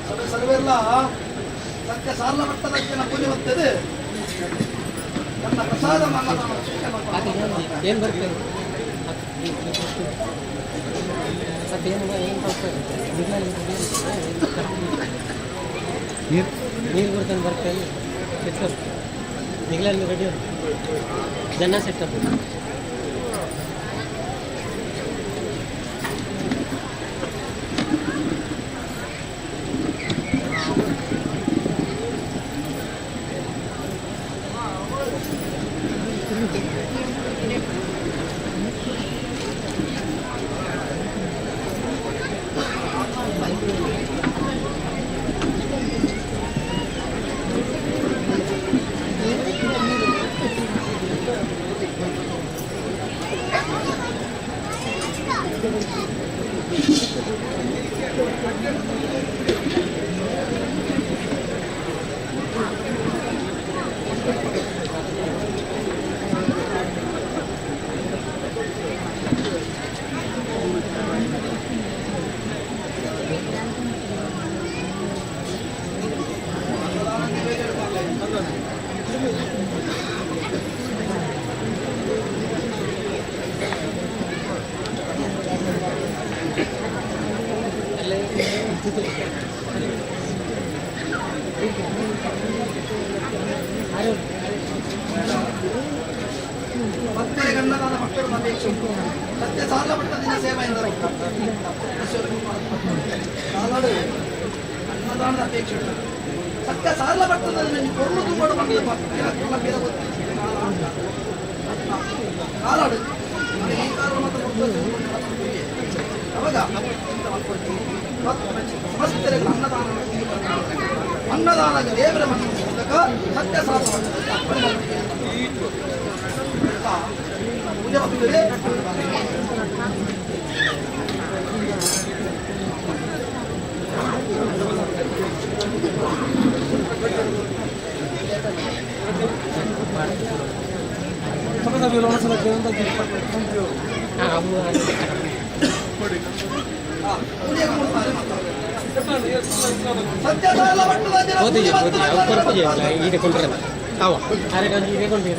ಸಭೆ ಸರ್ವೆಲ್ಲ ಸತ್ಯ ಸಾರ್ಲ ಮಟ್ಟದ ಪೂಜೆ ಬರ್ತದೆ ನನ್ನ ಪ್ರಸಾದ ಏನು ಬರ್ತದೆ ಸತ್ಯ ಏನು ಏನು ಬರ್ತದೆ? ನೀರು ನೀರು ಕೊಡ್ತಾನೆ ಬರ್ತೇನೆ ಸೆಟ್ಟಪ್ ನಿಗಲಲ್ಲಿ ರೆಡಿ ಉಂಟು ಜನ ಸೆಟ್ಟಪ್. ಭಕ್ತರಿಗೆ ಅನ್ನದಾನ ಭಕ್ತರು ಅಪೇಕ್ಷೆ ಉಂಟು. ಸತ್ಯ ಸಾಲ ಪಟ್ಟದಿನ ಸೇವೆ ಎಂದರು. ಸಾಲಾಡು ಅನ್ನದಾನದ ಅಪೇಕ್ಷೆ ಉಂಟು. ಸತ್ಯ ಸಾಲ ಪಟ್ಟದಲ್ಲಿ ಕೊರಲು ತೂಗೋಡು ಬಂದ ಭಕ್ತಿಯ ಕುಲ ಬೇರೆ ಗೊತ್ತು. ಕಾಲಾಡು ಈ ಕಾರಣ ಮಾತ್ರ ಅವಾಗ ಸಮಸ್ತರಿಗೆ ಅನ್ನದಾನ, ಅನ್ನದಾನ ದೇವರ ಮೂಲಕ ಸತ್ಯ ಸಾಲ ಪೂಜೆ ಮಾಡ್ತಿದ್ದೀರಿ. ಪೂಜೆ ಕೊಡ್ತಾರೆ ಸತ್ಯ ಸಾಲ ಪಟ್ಟದ ಜನ ಓದಿಗೆ ಪೂಜೆ ಓದಿ ಅವು ಕೊರ್ಪುಜಿ ಈಡೆ ಕೊಂಡ್ರೆ ಅವ ಅರೆ ಒಂಜಿ ಈಡೆ ಕೊಂಡ್ರೆ.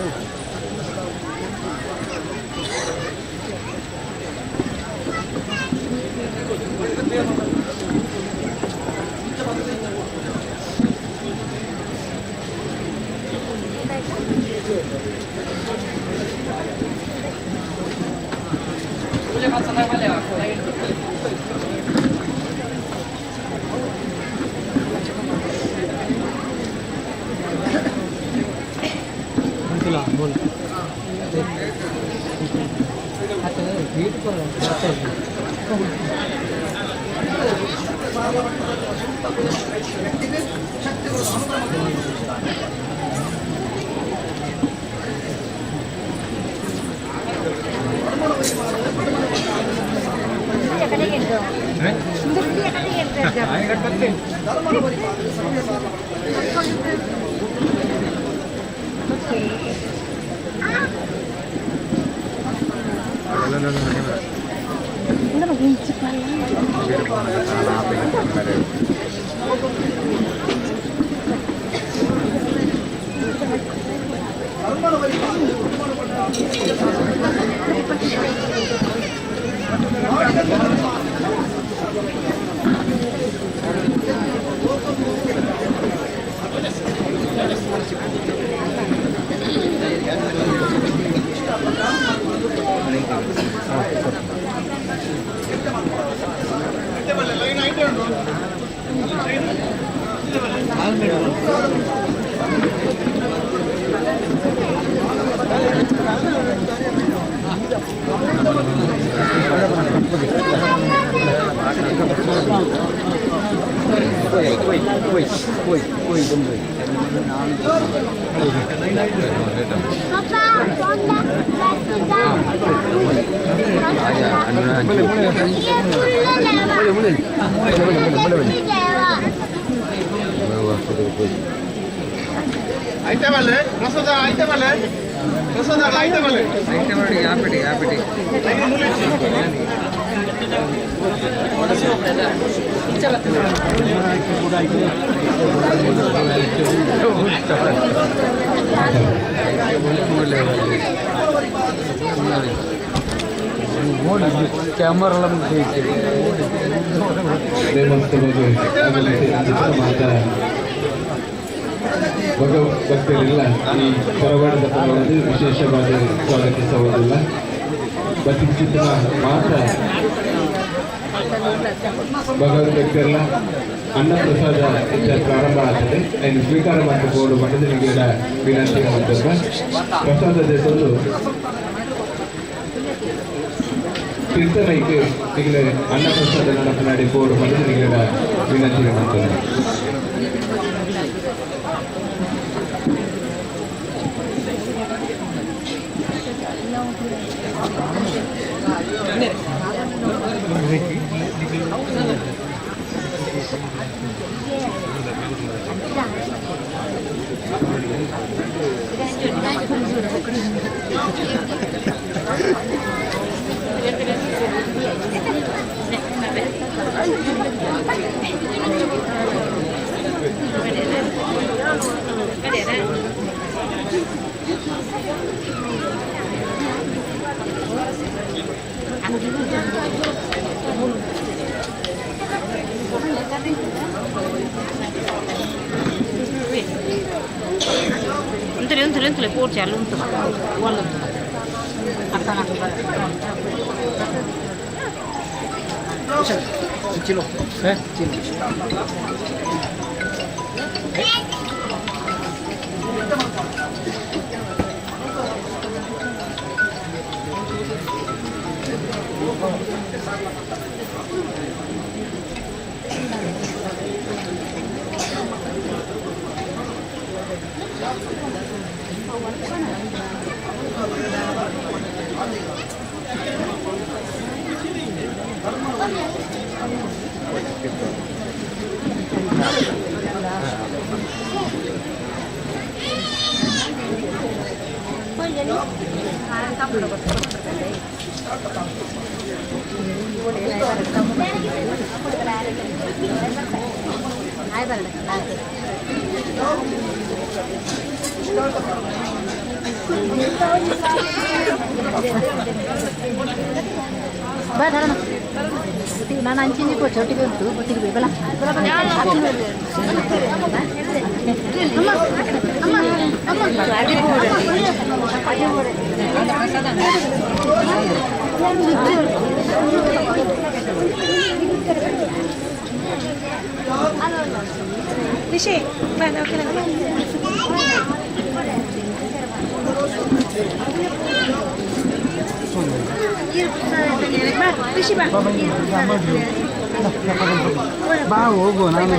ಬೋಲ ಅತ್ತೆ ವೀಟ್ ಶಕ್ತಿಗಳು ಧರ್ಮದ ಪರಿಪಾಲನೆ ಸತ್ಯ ಸಾಲ. ಧರ್ಮದ ಪರಿಪಾಲನೆ ಐತೆ ಬಲ್ಲೆ ಪ್ರಸಾದ, ಐತೆ ಬಲ್ಲೆ ಪ್ರಸಾದ, ಐತೆ ಬಲ್ಲೆ. ದೇವಸ್ಥಾನದ ಮಾತ ಭಕ್ತರೆಲ್ಲ ಈ ಪರವಾಡದ ಪರವಾಗಿ ವಿಶೇಷವಾಗಿ ಸ್ವಾಗತಿಸುವುದಿಲ್ಲ. ಬತಿಚಿತ್ರ ಮಾತ ಭಗವದ್ ಭಕ್ತರೆಲ್ಲ ಅನ್ನಪ್ರಸಾದ ಇತ್ತ ಪ್ರಾರಂಭ ಆಗ್ತದೆ. ಇನ್ನು ಸ್ವೀಕಾರ ಮಾಡಿಕೊಂಡು ಬಂದು ನಿಮಗೆ ವಿನಂತಿ ಮಾಡ್ತದೆ. ಪ್ರಸಾದ ತಂದು ತೀರ್ಥನೈಕ್ ನಿಗಲ ಅನ್ನಪ್ರಸಾದ ನಡಪನಾಡಿ ಬೋರ್ಡ್ ಬಂದು ನಿಗಲ ವಿನಂತಿ ಮಾಡ್ತದೆ. ಎಂತಲೆ ಎಂತಲೆ ಪೋರ್ಚಿ ಅಲ್ಲಿ ಉಂಟು ಒಳ್ಳೆ ನಾನು ಅಂಚಿಂಜಿ ಚೊಟ್ಟಿಗೆ ಉಂಟು ಒಟ್ಟಿಗೆ ಬಲ. ರಿಷಿ ರಿಷಿ ಬಾ. ಬಾ ಹೋಗು ನಾನು.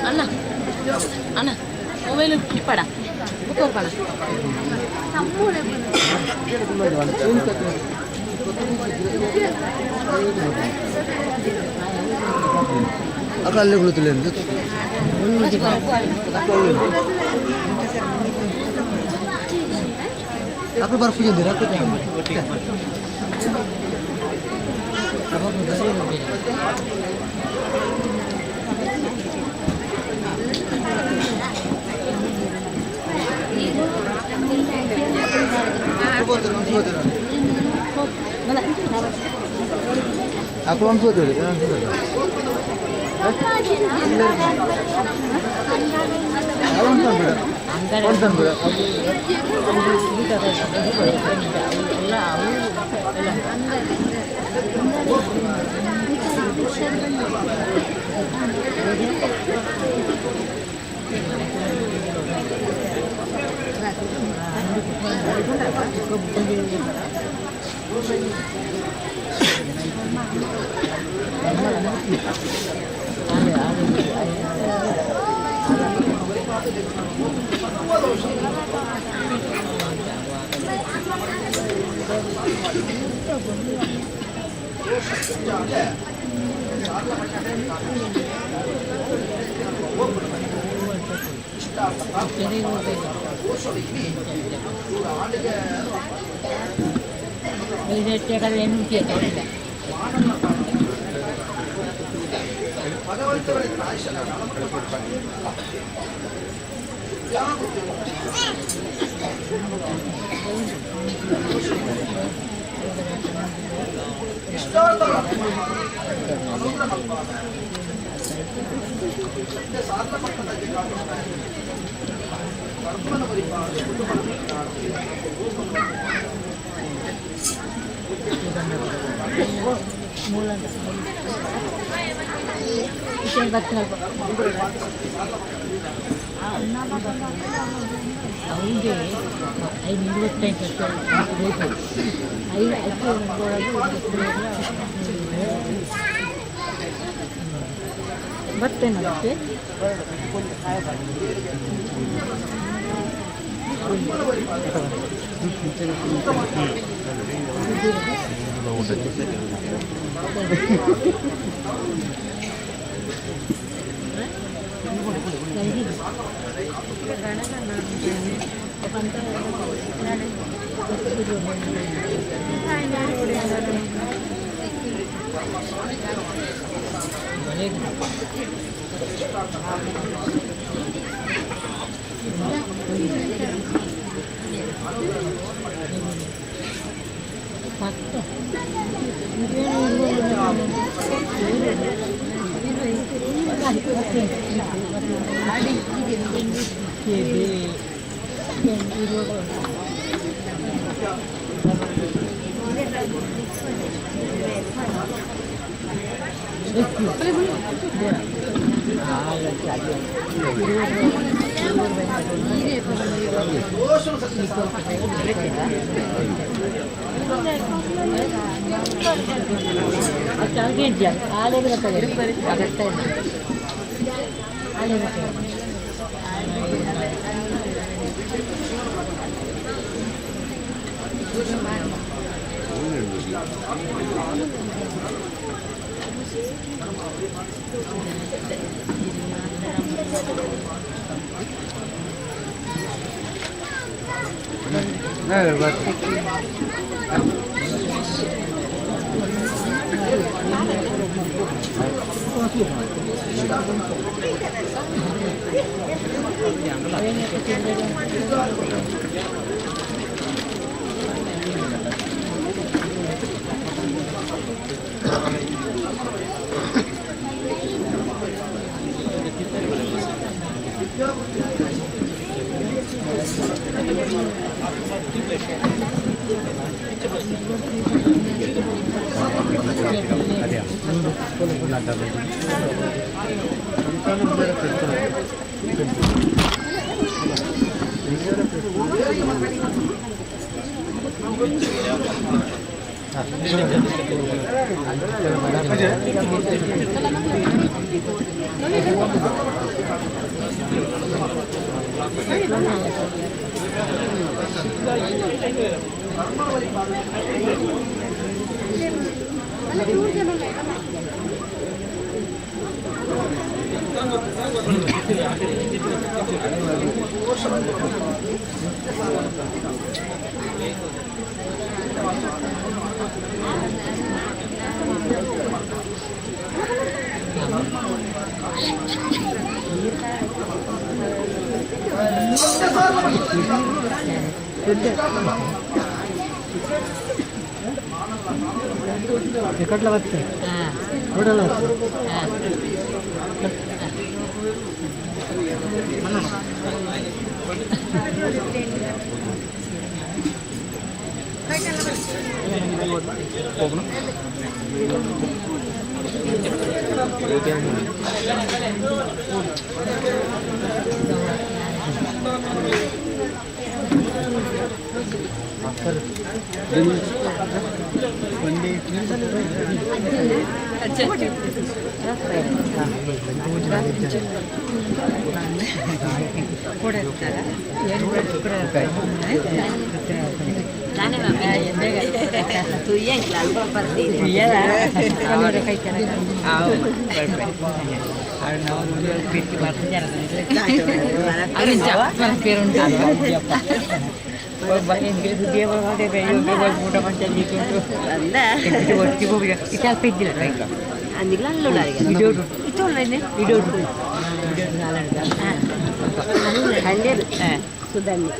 ಅಣ್ಣ ಅಣ್ಣ ಮೊಬೈಲ್ ಇಪ್ಪಡ ಬುಕ್ ಅಲ್ಲೇ ಕುಳಿತಿಲ್ಲ. ಅక్కడ ಬರ್ಫಿ అక్కడ వంశోతుడు ಇಷ್ಟಾರ್ಥ ಅನುಗ್ರಹ ಮಲ್ಪಾದ ಸತ್ಯ ಸಾಧನ ಪಟ್ಟದ ಧರ್ಮನ ಪರಿಪಾಲ ಕುಟುಂಬನ. ಹೌದೇ, 5 25 ಐದು ಬರ್ತೇನೆ ಮತ್ತೆ. ಪಂಡೇರು ಸುಧನ್ಯ.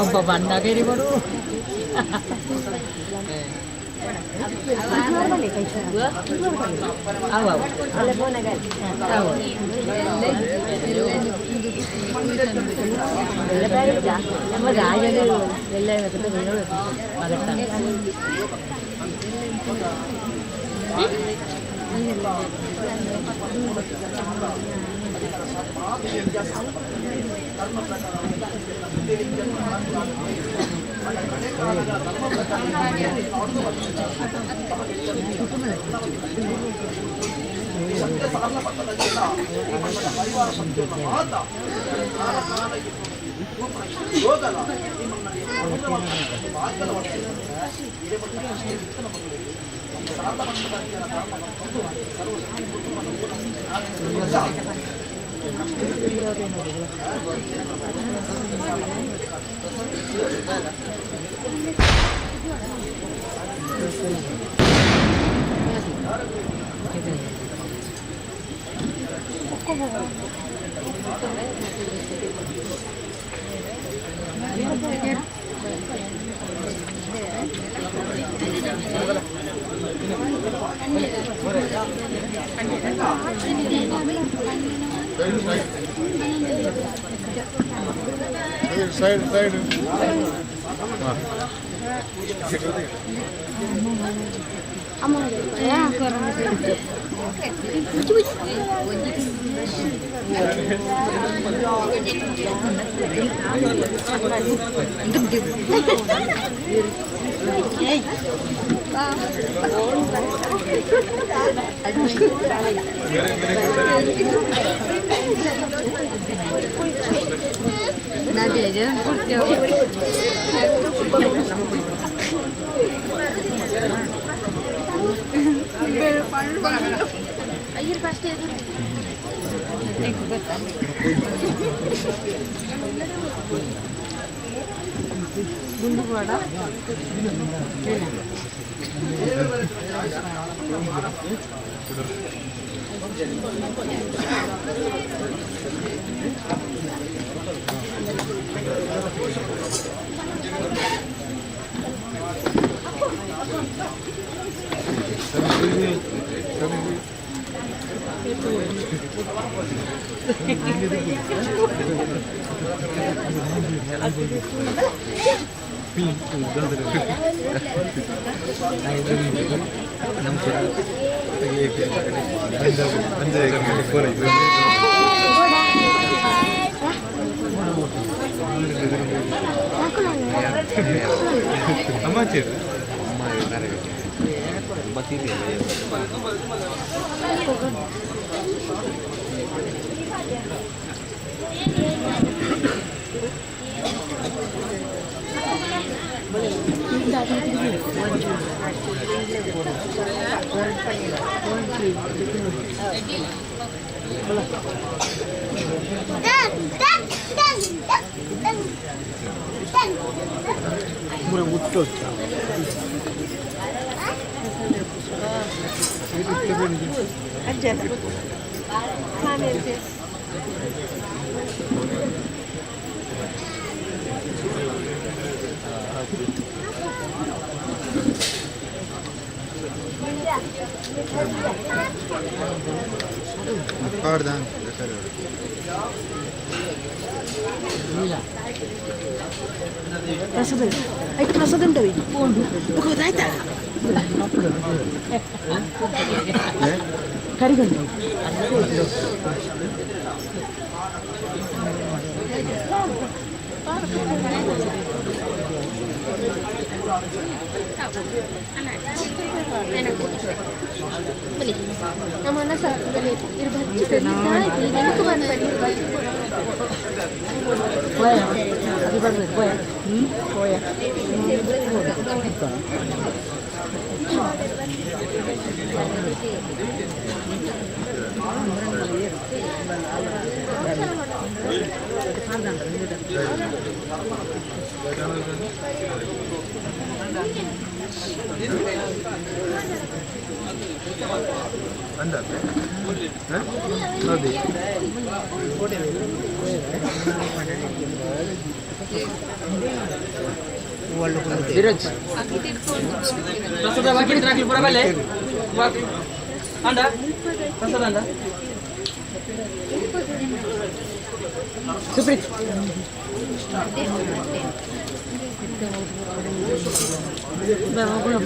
ಒಬ್ಬ ಬಂದಾಗ ಬರು. ಅವ ಅವ ಸೈಡ್ ಸೈಡ್. ಪ್ರಸಾದ ಉಂಟು ಗೊತ್ತಾಯ್ತಾ? ಕರಿಗಂಡು. ಧೀರಜ್ ಪ್ರಸಾದ ಬಾಕಿ ಇದ್ರೆ ಹಾಕ್ಲಿ ಪೂರ ಬಲ್ಲೆ ಅಂಡ ಪ್ರಸಾದ ಅಂಡ ಸುಪ್ರೀತ್. ಬಲೆ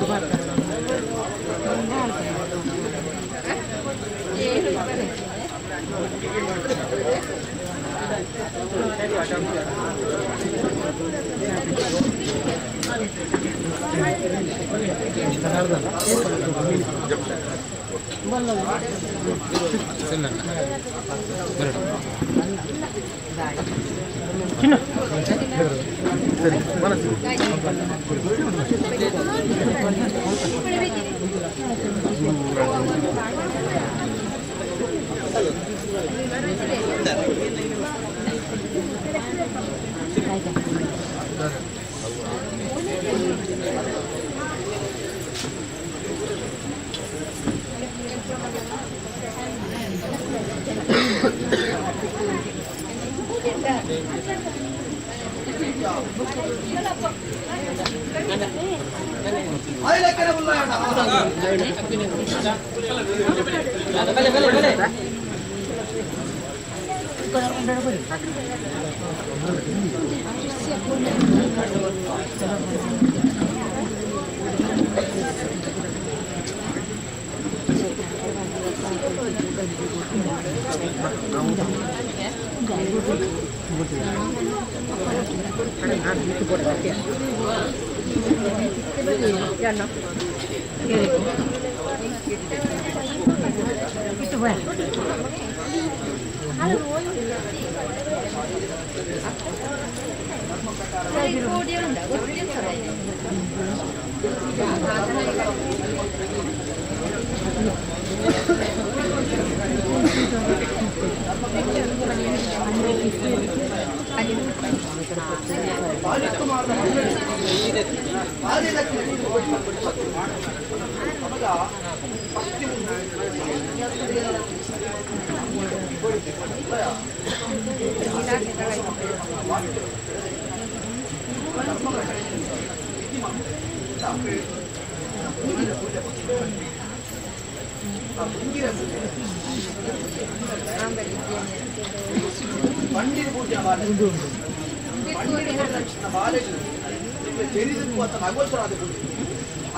ಬಲೆ ಬಲೆ.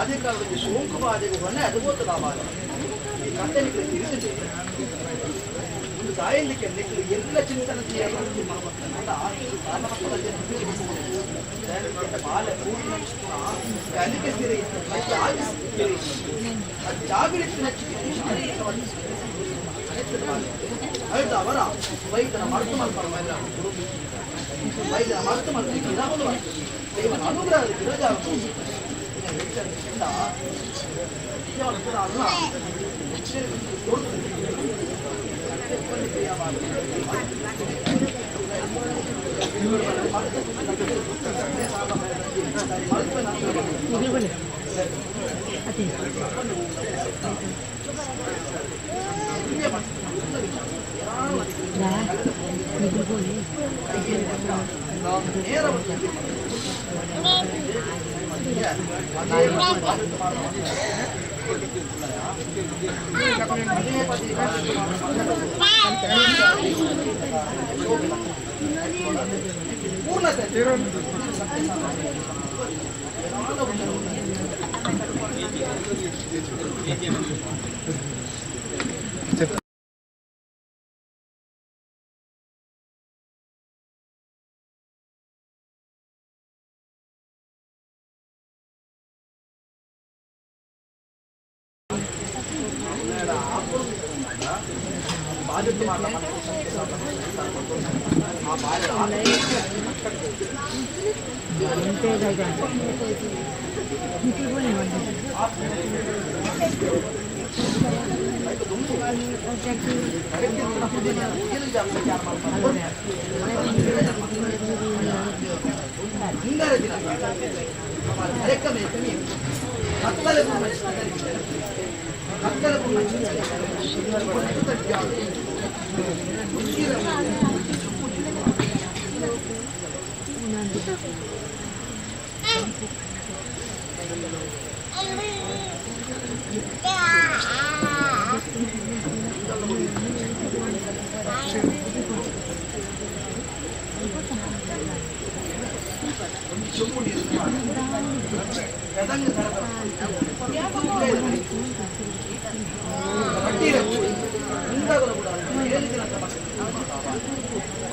ಅದೇ ಕಾಲದಲ್ಲಿ ಸೋಂಕು ಬಾಧೆಗೆ ಹೊಣೆ ಅದು ಗೊತ್ತದ ಬಾಲೆ ಈ ಕತ್ತಲಿಗೆ ತಿಳಿದಿದೆ. ಒಂದು ತಾಯಲ್ಲಿಕ್ಕೆ ನಿಕ್ಕಲು ಎಲ್ಲ ಚಿಂತನೆ ಬಾಲೆ ಪೂರ್ಣ ಕಲಿಕೆ ಸಿರೆ ಜಾಗೃತಿ ಅವರ ವೈದ್ಯನ ಮರೆತು ಮಲ್ಪರ ವೈದ್ಯನ ಮರೆತು ಮಲ್ಪ ದೇವನ ಅನುಗ್ರಹ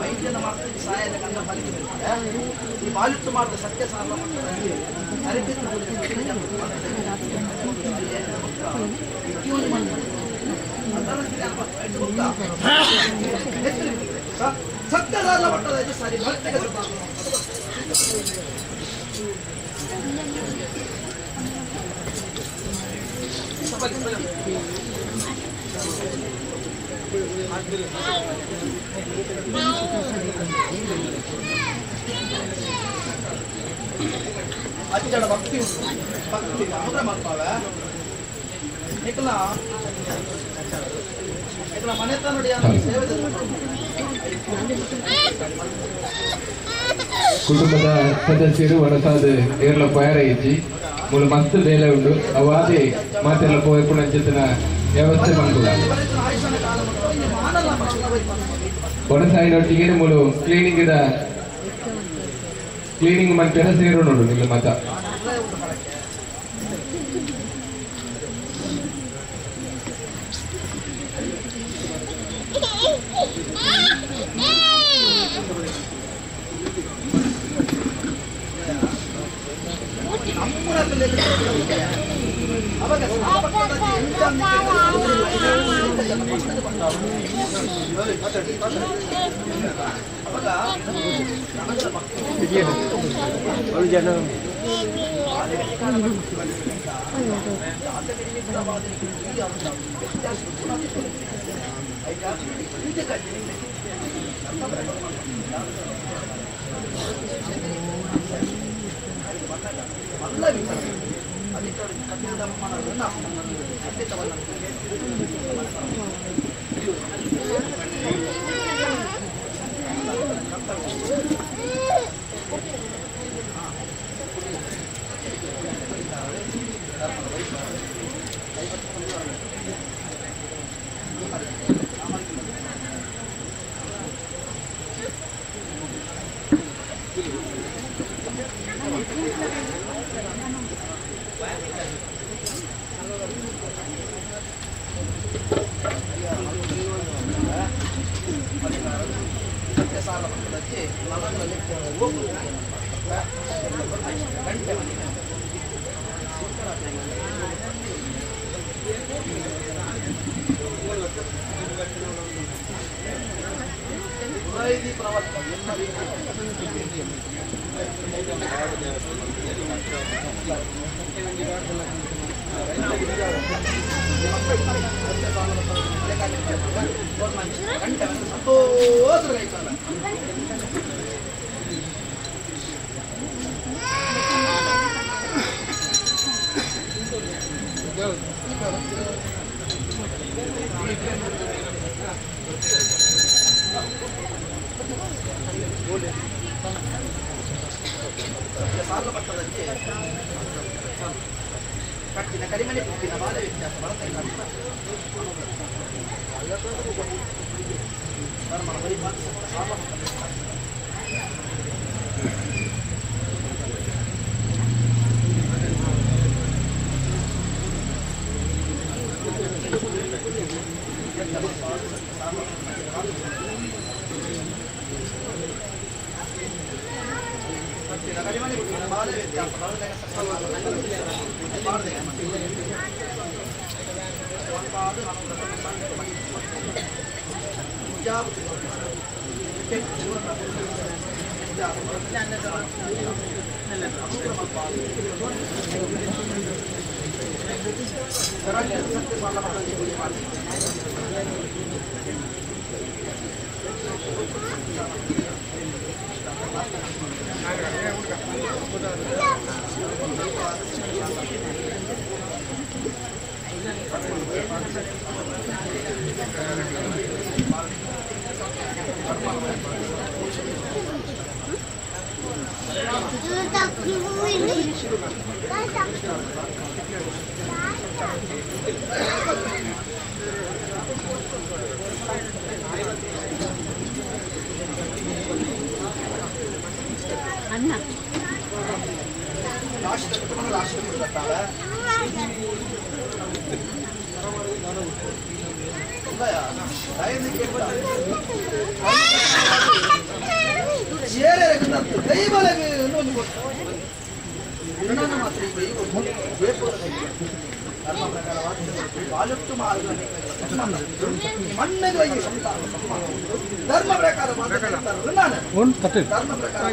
ವೈದ್ಯನ ಮಾತ್ರ ಸಹಾಯದ ಕನ್ನ ಫಲಿತ ಈ ಬಾಲಿಟ್ಟು ಮಾಡಿದ ಸತ್ಯ ಸಾಲ ಸತ್ಯ ಸಾಲ ಮಟ್ಟದ ಸರಿ. ಅಜ್ಜಡ ಭಕ್ತಿ ಉಂಟು. ಭಕ್ತಿ ಅನುಗ್ರಹ ಮಾಡ್ತಾವೆ ನಿಖಲ ನಿಖಲ ಮನೆತನಡಿ ಸೇವೆ. ಕುಟುಂಬದ ಸದಸ್ಯರು ವನಸಾದ ಏರ್ಲ ಪಯರ ಇಜ್ಜಿ ಮೂಲ ಮಸ್ತ್ ಬೇಲೆ ಉಂಡು. ಅವಾದೆ ಮಾತೆಲ್ಲ ಪೋಯಪುನಂಚಿತ್ತಿನ ವ್ಯವಸ್ಥೆ ಮಂಗುಲ ವನಸಾಯಿನೊಟ್ಟಿಗೆ ಮೂಲು ಕ್ಲೀನಿಂಗ್ ಕ್ಲೀನಿಂಗ್ ಮನ್ಪೆರ ಸೇರೋಣ ನಿಲ್ಲ ಮತ. ಅವಾಗ ಸಂತೋಷ. ಕಟ್ಟಿನ ಕರಿಮಣಿ ಪುಟ್ಟಿನ ಬಾಲ ವ್ಯತ್ಯಾಸ ಅನ್ನ. ಧರ್ಮ ಪ್ರಕಾರ ಧರ್ಮ ಪ್ರಕಾರ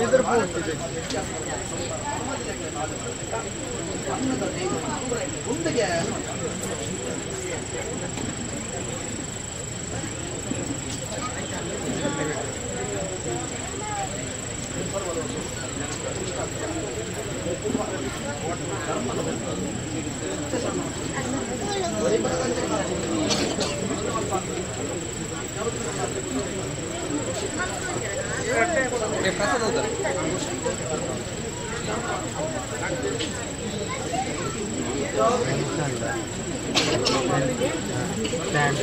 ಸ್ಟ್ಯಾಂಡ್.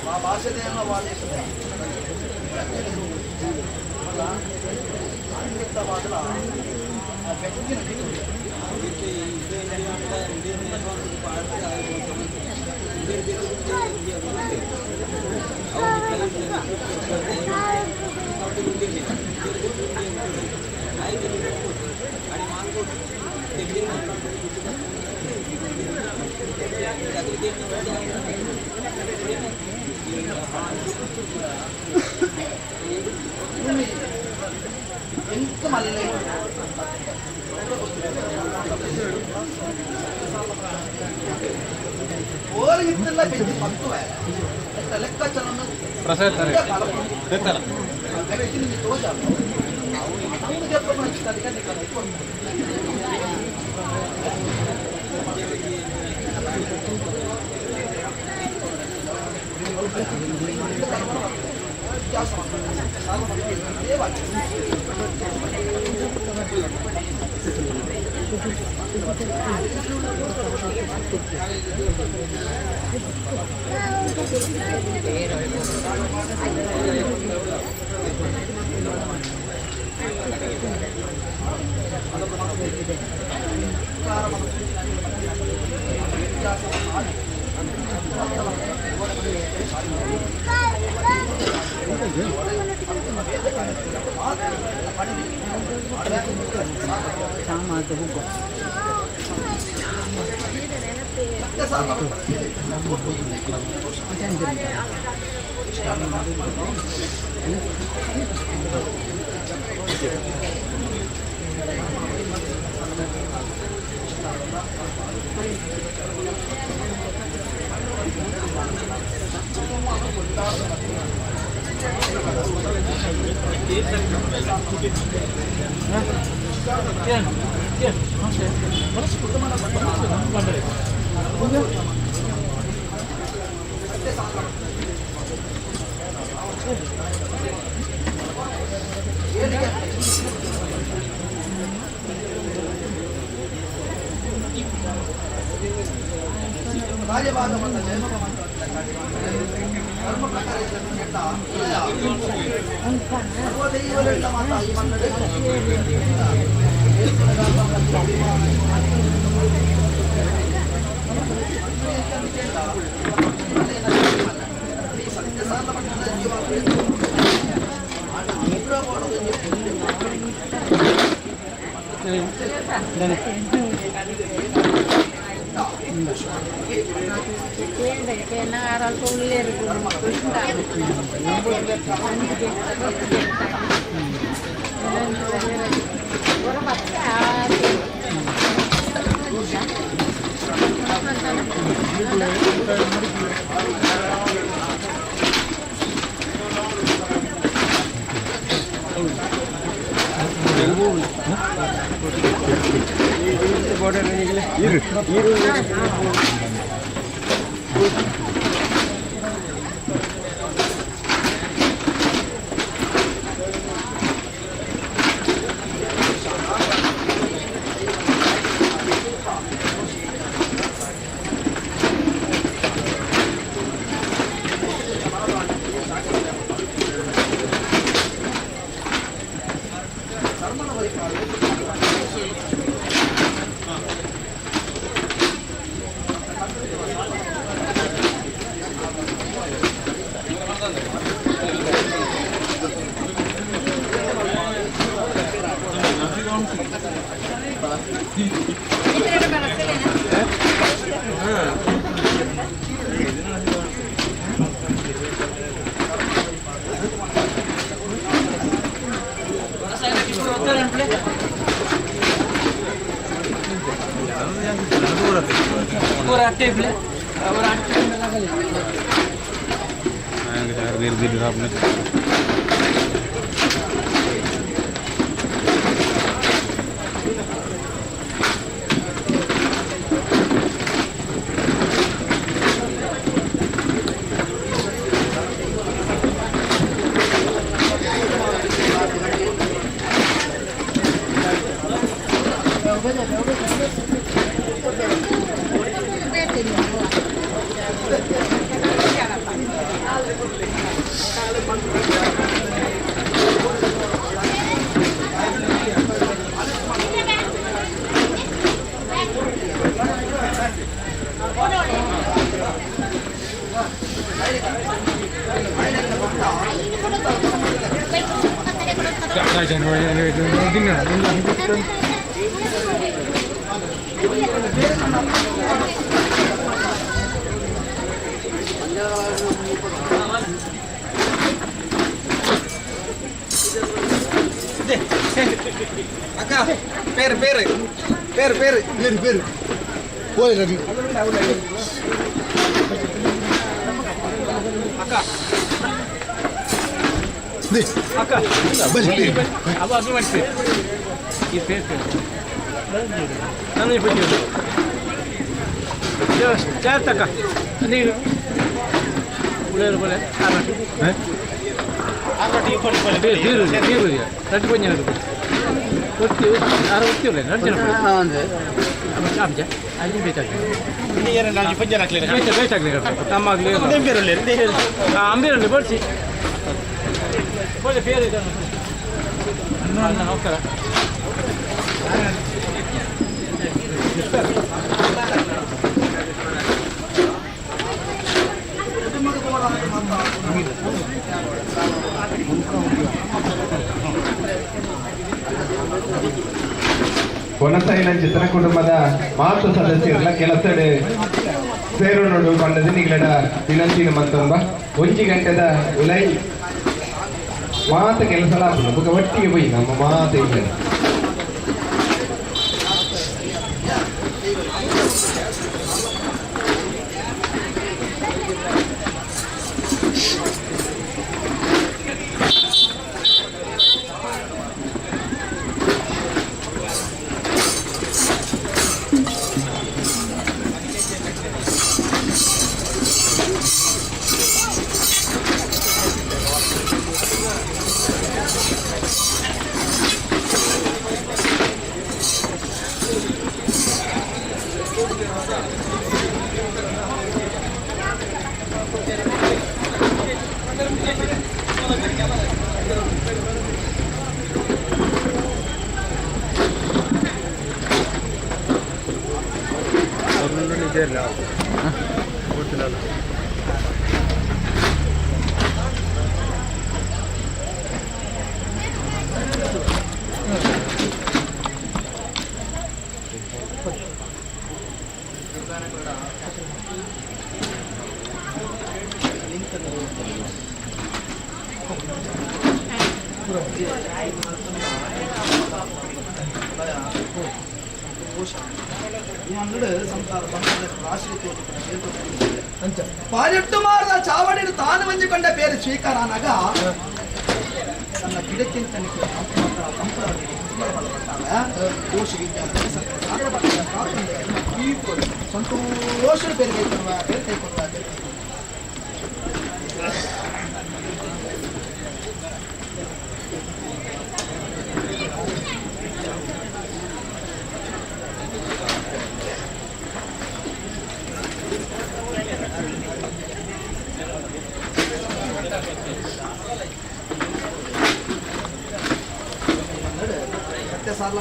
ಆ ಭಾಷೆದೇನೋ ವಾದೇಶದ ರಾಜಭಾಗ ಮತ್ತು ಜಯಮಗ ಮಾತ್ರ ಧರ್ಮ ಪ್ರಕಾರ ಕೆಟ್ಟ ಸರ್ವದೈವರೆಲ್ಲ ಮಾತ ಈ ಮನ್ನಡೆ ಸತ್ಯಸಾಧ ಮಟ್ಟದ ಜೀವ ಅಕ್ಕ ಪೇರು ಪೇರು ಪೇರು ಪೇರು പേര് പേര് പോയി രവി. ಅಕ್ಕ. ಅಕ್ಕ. ಅವ ಅದು ಮಾಡ್ತೀವಿ ಈ ಪೇರು ನಾನು ಚಾರ್ ತಕ್ಕ ನೀರು ಉಳಿಯೋರು ಬೋಲೆ ನೀರು ನೀರು ರಟ್ಟು ಕೊಂಚ ಒತ್ತಿ ಆರು ಒತ್ತಿಲ್ಲ ನಡ್ಜನ ಅಲ್ಲಿ ಬೇಕಾಗ್ತದೆ ತಮ್ಮಾಗಲಿ ಅಂಬೇರಲ್ಲಿ ಬಡಿಸಿ ಬೇರೆ ನಮಸ್ಕಾರ. ಕೊನಸೈನ ಚಿತ್ರ ಕುಟುಂಬದ ಮಾತು ಸದಸ್ಯರ ಕೆಲಸಡೆ ಸೇರೋಣಡು ಪಂಡದು ನಿಗಲಡ ವಿನಂತಿನ ಮಂತೊಂಬ ಒಂಜಿ ಗಂಟೆದ ಉಲೈ ಮಾತ ಕೆಲಸ ಆಪುಂಡು ಬೊಕ ಒಟ್ಟಿಗೆ ಪೋಯಿ ನಮ್ಮ ಮಾತ ಇಲ್ಲ. ಪಾಲಿಟ್ಟು ಮಾರದ ಚಾವಡಿಡು ತಾನು ಮಂಜಿಕೊಂಡ పేరు ಸ್ವೀಕಾರನಾಗ ತನ್ನ ಗಿಡಕ್ಕಿಂತ ಸಂತೋಷ పేరు ಕೈಕೊಡುವ పేರು ಕೈಕೊಡುವ పేರು ಸತ್ಯ ಸಾರ್ಲ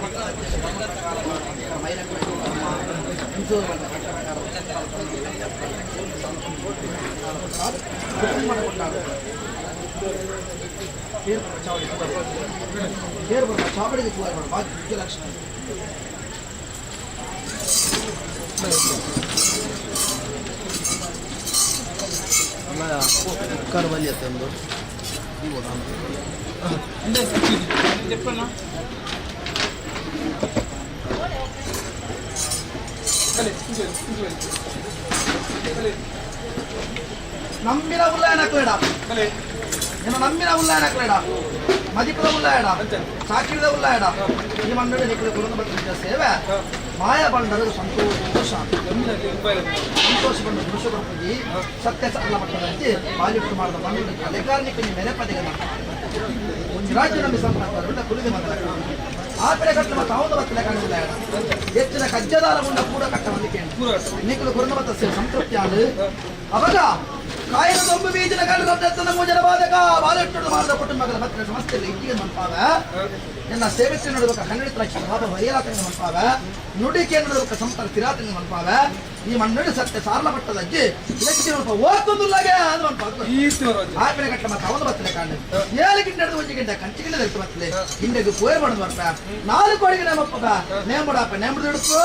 ಚಾವಡಿಗೆ ಭಾಗ್ಯ ಲಕ್ಷ್ಮಿ. చెప్పన్నా. ನಂಬಿನ ಉಲ್ಲಾಯನಕ್ಲೇಡ ನಿನ್ನ ನಂಬಿನ ಉಲ್ಲಾಯನಕ್ಲೇಡ ಮದಿಪದ ಉಲ್ಲಾಯಡ ಸಾಕಿದ ಉಲ್ಲಾಯಡ ಈ ಮಂಡಳಿ ನಿಕ್ಕಲು ಕುರುಂದ ಬತ್ತಿನ ಸೇವೆ ಮಾಯ ಬಂಡರು ಸಂತೋಷ ಸಂತೋಷ ಬಂದು ಪುರುಷ ಬರ್ಪುಜಿ ಸತ್ಯ ಸರಳ ಮಟ್ಟದಂತೆ ಬಾಲಿಟ್ಟು ಮಾಡಿದ ಮಂಡಳಿ ಕಲೆಗಾರನಿಗೆ ಮೆರೆ ಪದೆಗೆ ಒಂಜಿ ರಾಜ್ಯ ನಂಬಿ ಸಂಪರ್ಕ ಕುಲಿದೆ ಮಕ್ಕಳ ಆ ಕಡೆ ಕಟ್ಟ ಮತ್ತು ಅವನ ಬತ್ತಲೆ ಕಾಣುದಿಲ್ಲ. ಹೆಚ್ಚಿನ ಕಜ್ಜದಾರ ಗುಂಡ ಕೂಡ ಕಟ್ಟ ಬಂದಿಕೆ ನಿಕ್ಕಲು ಕುರುಂದ ಬತ್ತ ಸಂತೃಪ್ತಿ ಆಡು ಅವಾಗ ಕಾಯಿನ ದೊಂಬು ಬೀಜಿನ ಕಲ್ಲು ಮೂಜನ ಬಾಧಕ ಬಾಲೆಟ್ಟು ಮಾಡಿದ ಕುಟುಂಬಗಳ ಮತ್ತೆ ಸಮಸ್ಯೆ ಇಟ್ಟಿಗೆ ಮನ್ಪಾವ ನಿನ್ನ ಸೇವೆತ್ತು ನೋಡಬೇಕ 12 ಲಕ್ಷ ಲಾಭ ಬರೆಯಲಾತಂಗ ಮನ್ಪಾವ ನುಡಿಕೆ ನೋಡಬೇಕ ಸಂತರ ತಿರಾತಂಗ ಮನ್ಪಾವ ಈ ಮಣ್ಣು ಸತ್ಯ ಸಾರಲ ಮಟ್ಟದ ಅಜ್ಜಿ ಹೆಚ್ಚಿನ ಓದ್ತೊಂದುಲ್ಲಾಗೆ ಅದು ಮನ್ಪಾವ ಆಪಿನ ಕಟ್ಟ ಮತ್ತೆ ಅವನು ಬತ್ತಲೆ ಕಾಂಡು ಏಳು ಗಿಂಡ ಹಿಡಿದು ಒಂಜಿ ಗಿಂಡ ಕಂಚಿ ಗಿಂಡ ದೆತ್ತು ಬತ್ತಲೆ ಗಿಂಡಗೆ ಕೋಯ್ ಮಾಡೋದು ಬರ್ಪ ನಾಲ್ಕು ಕೋಡಿಗೆ ನೇಮಪ್ಪಗ ನೇಮುಡಾಪ ನೇಮುಡು ಹಿಡ್ಕೋ.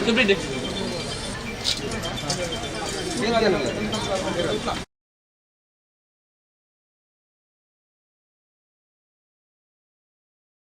ಕಂಪ್ಲೀಟ್.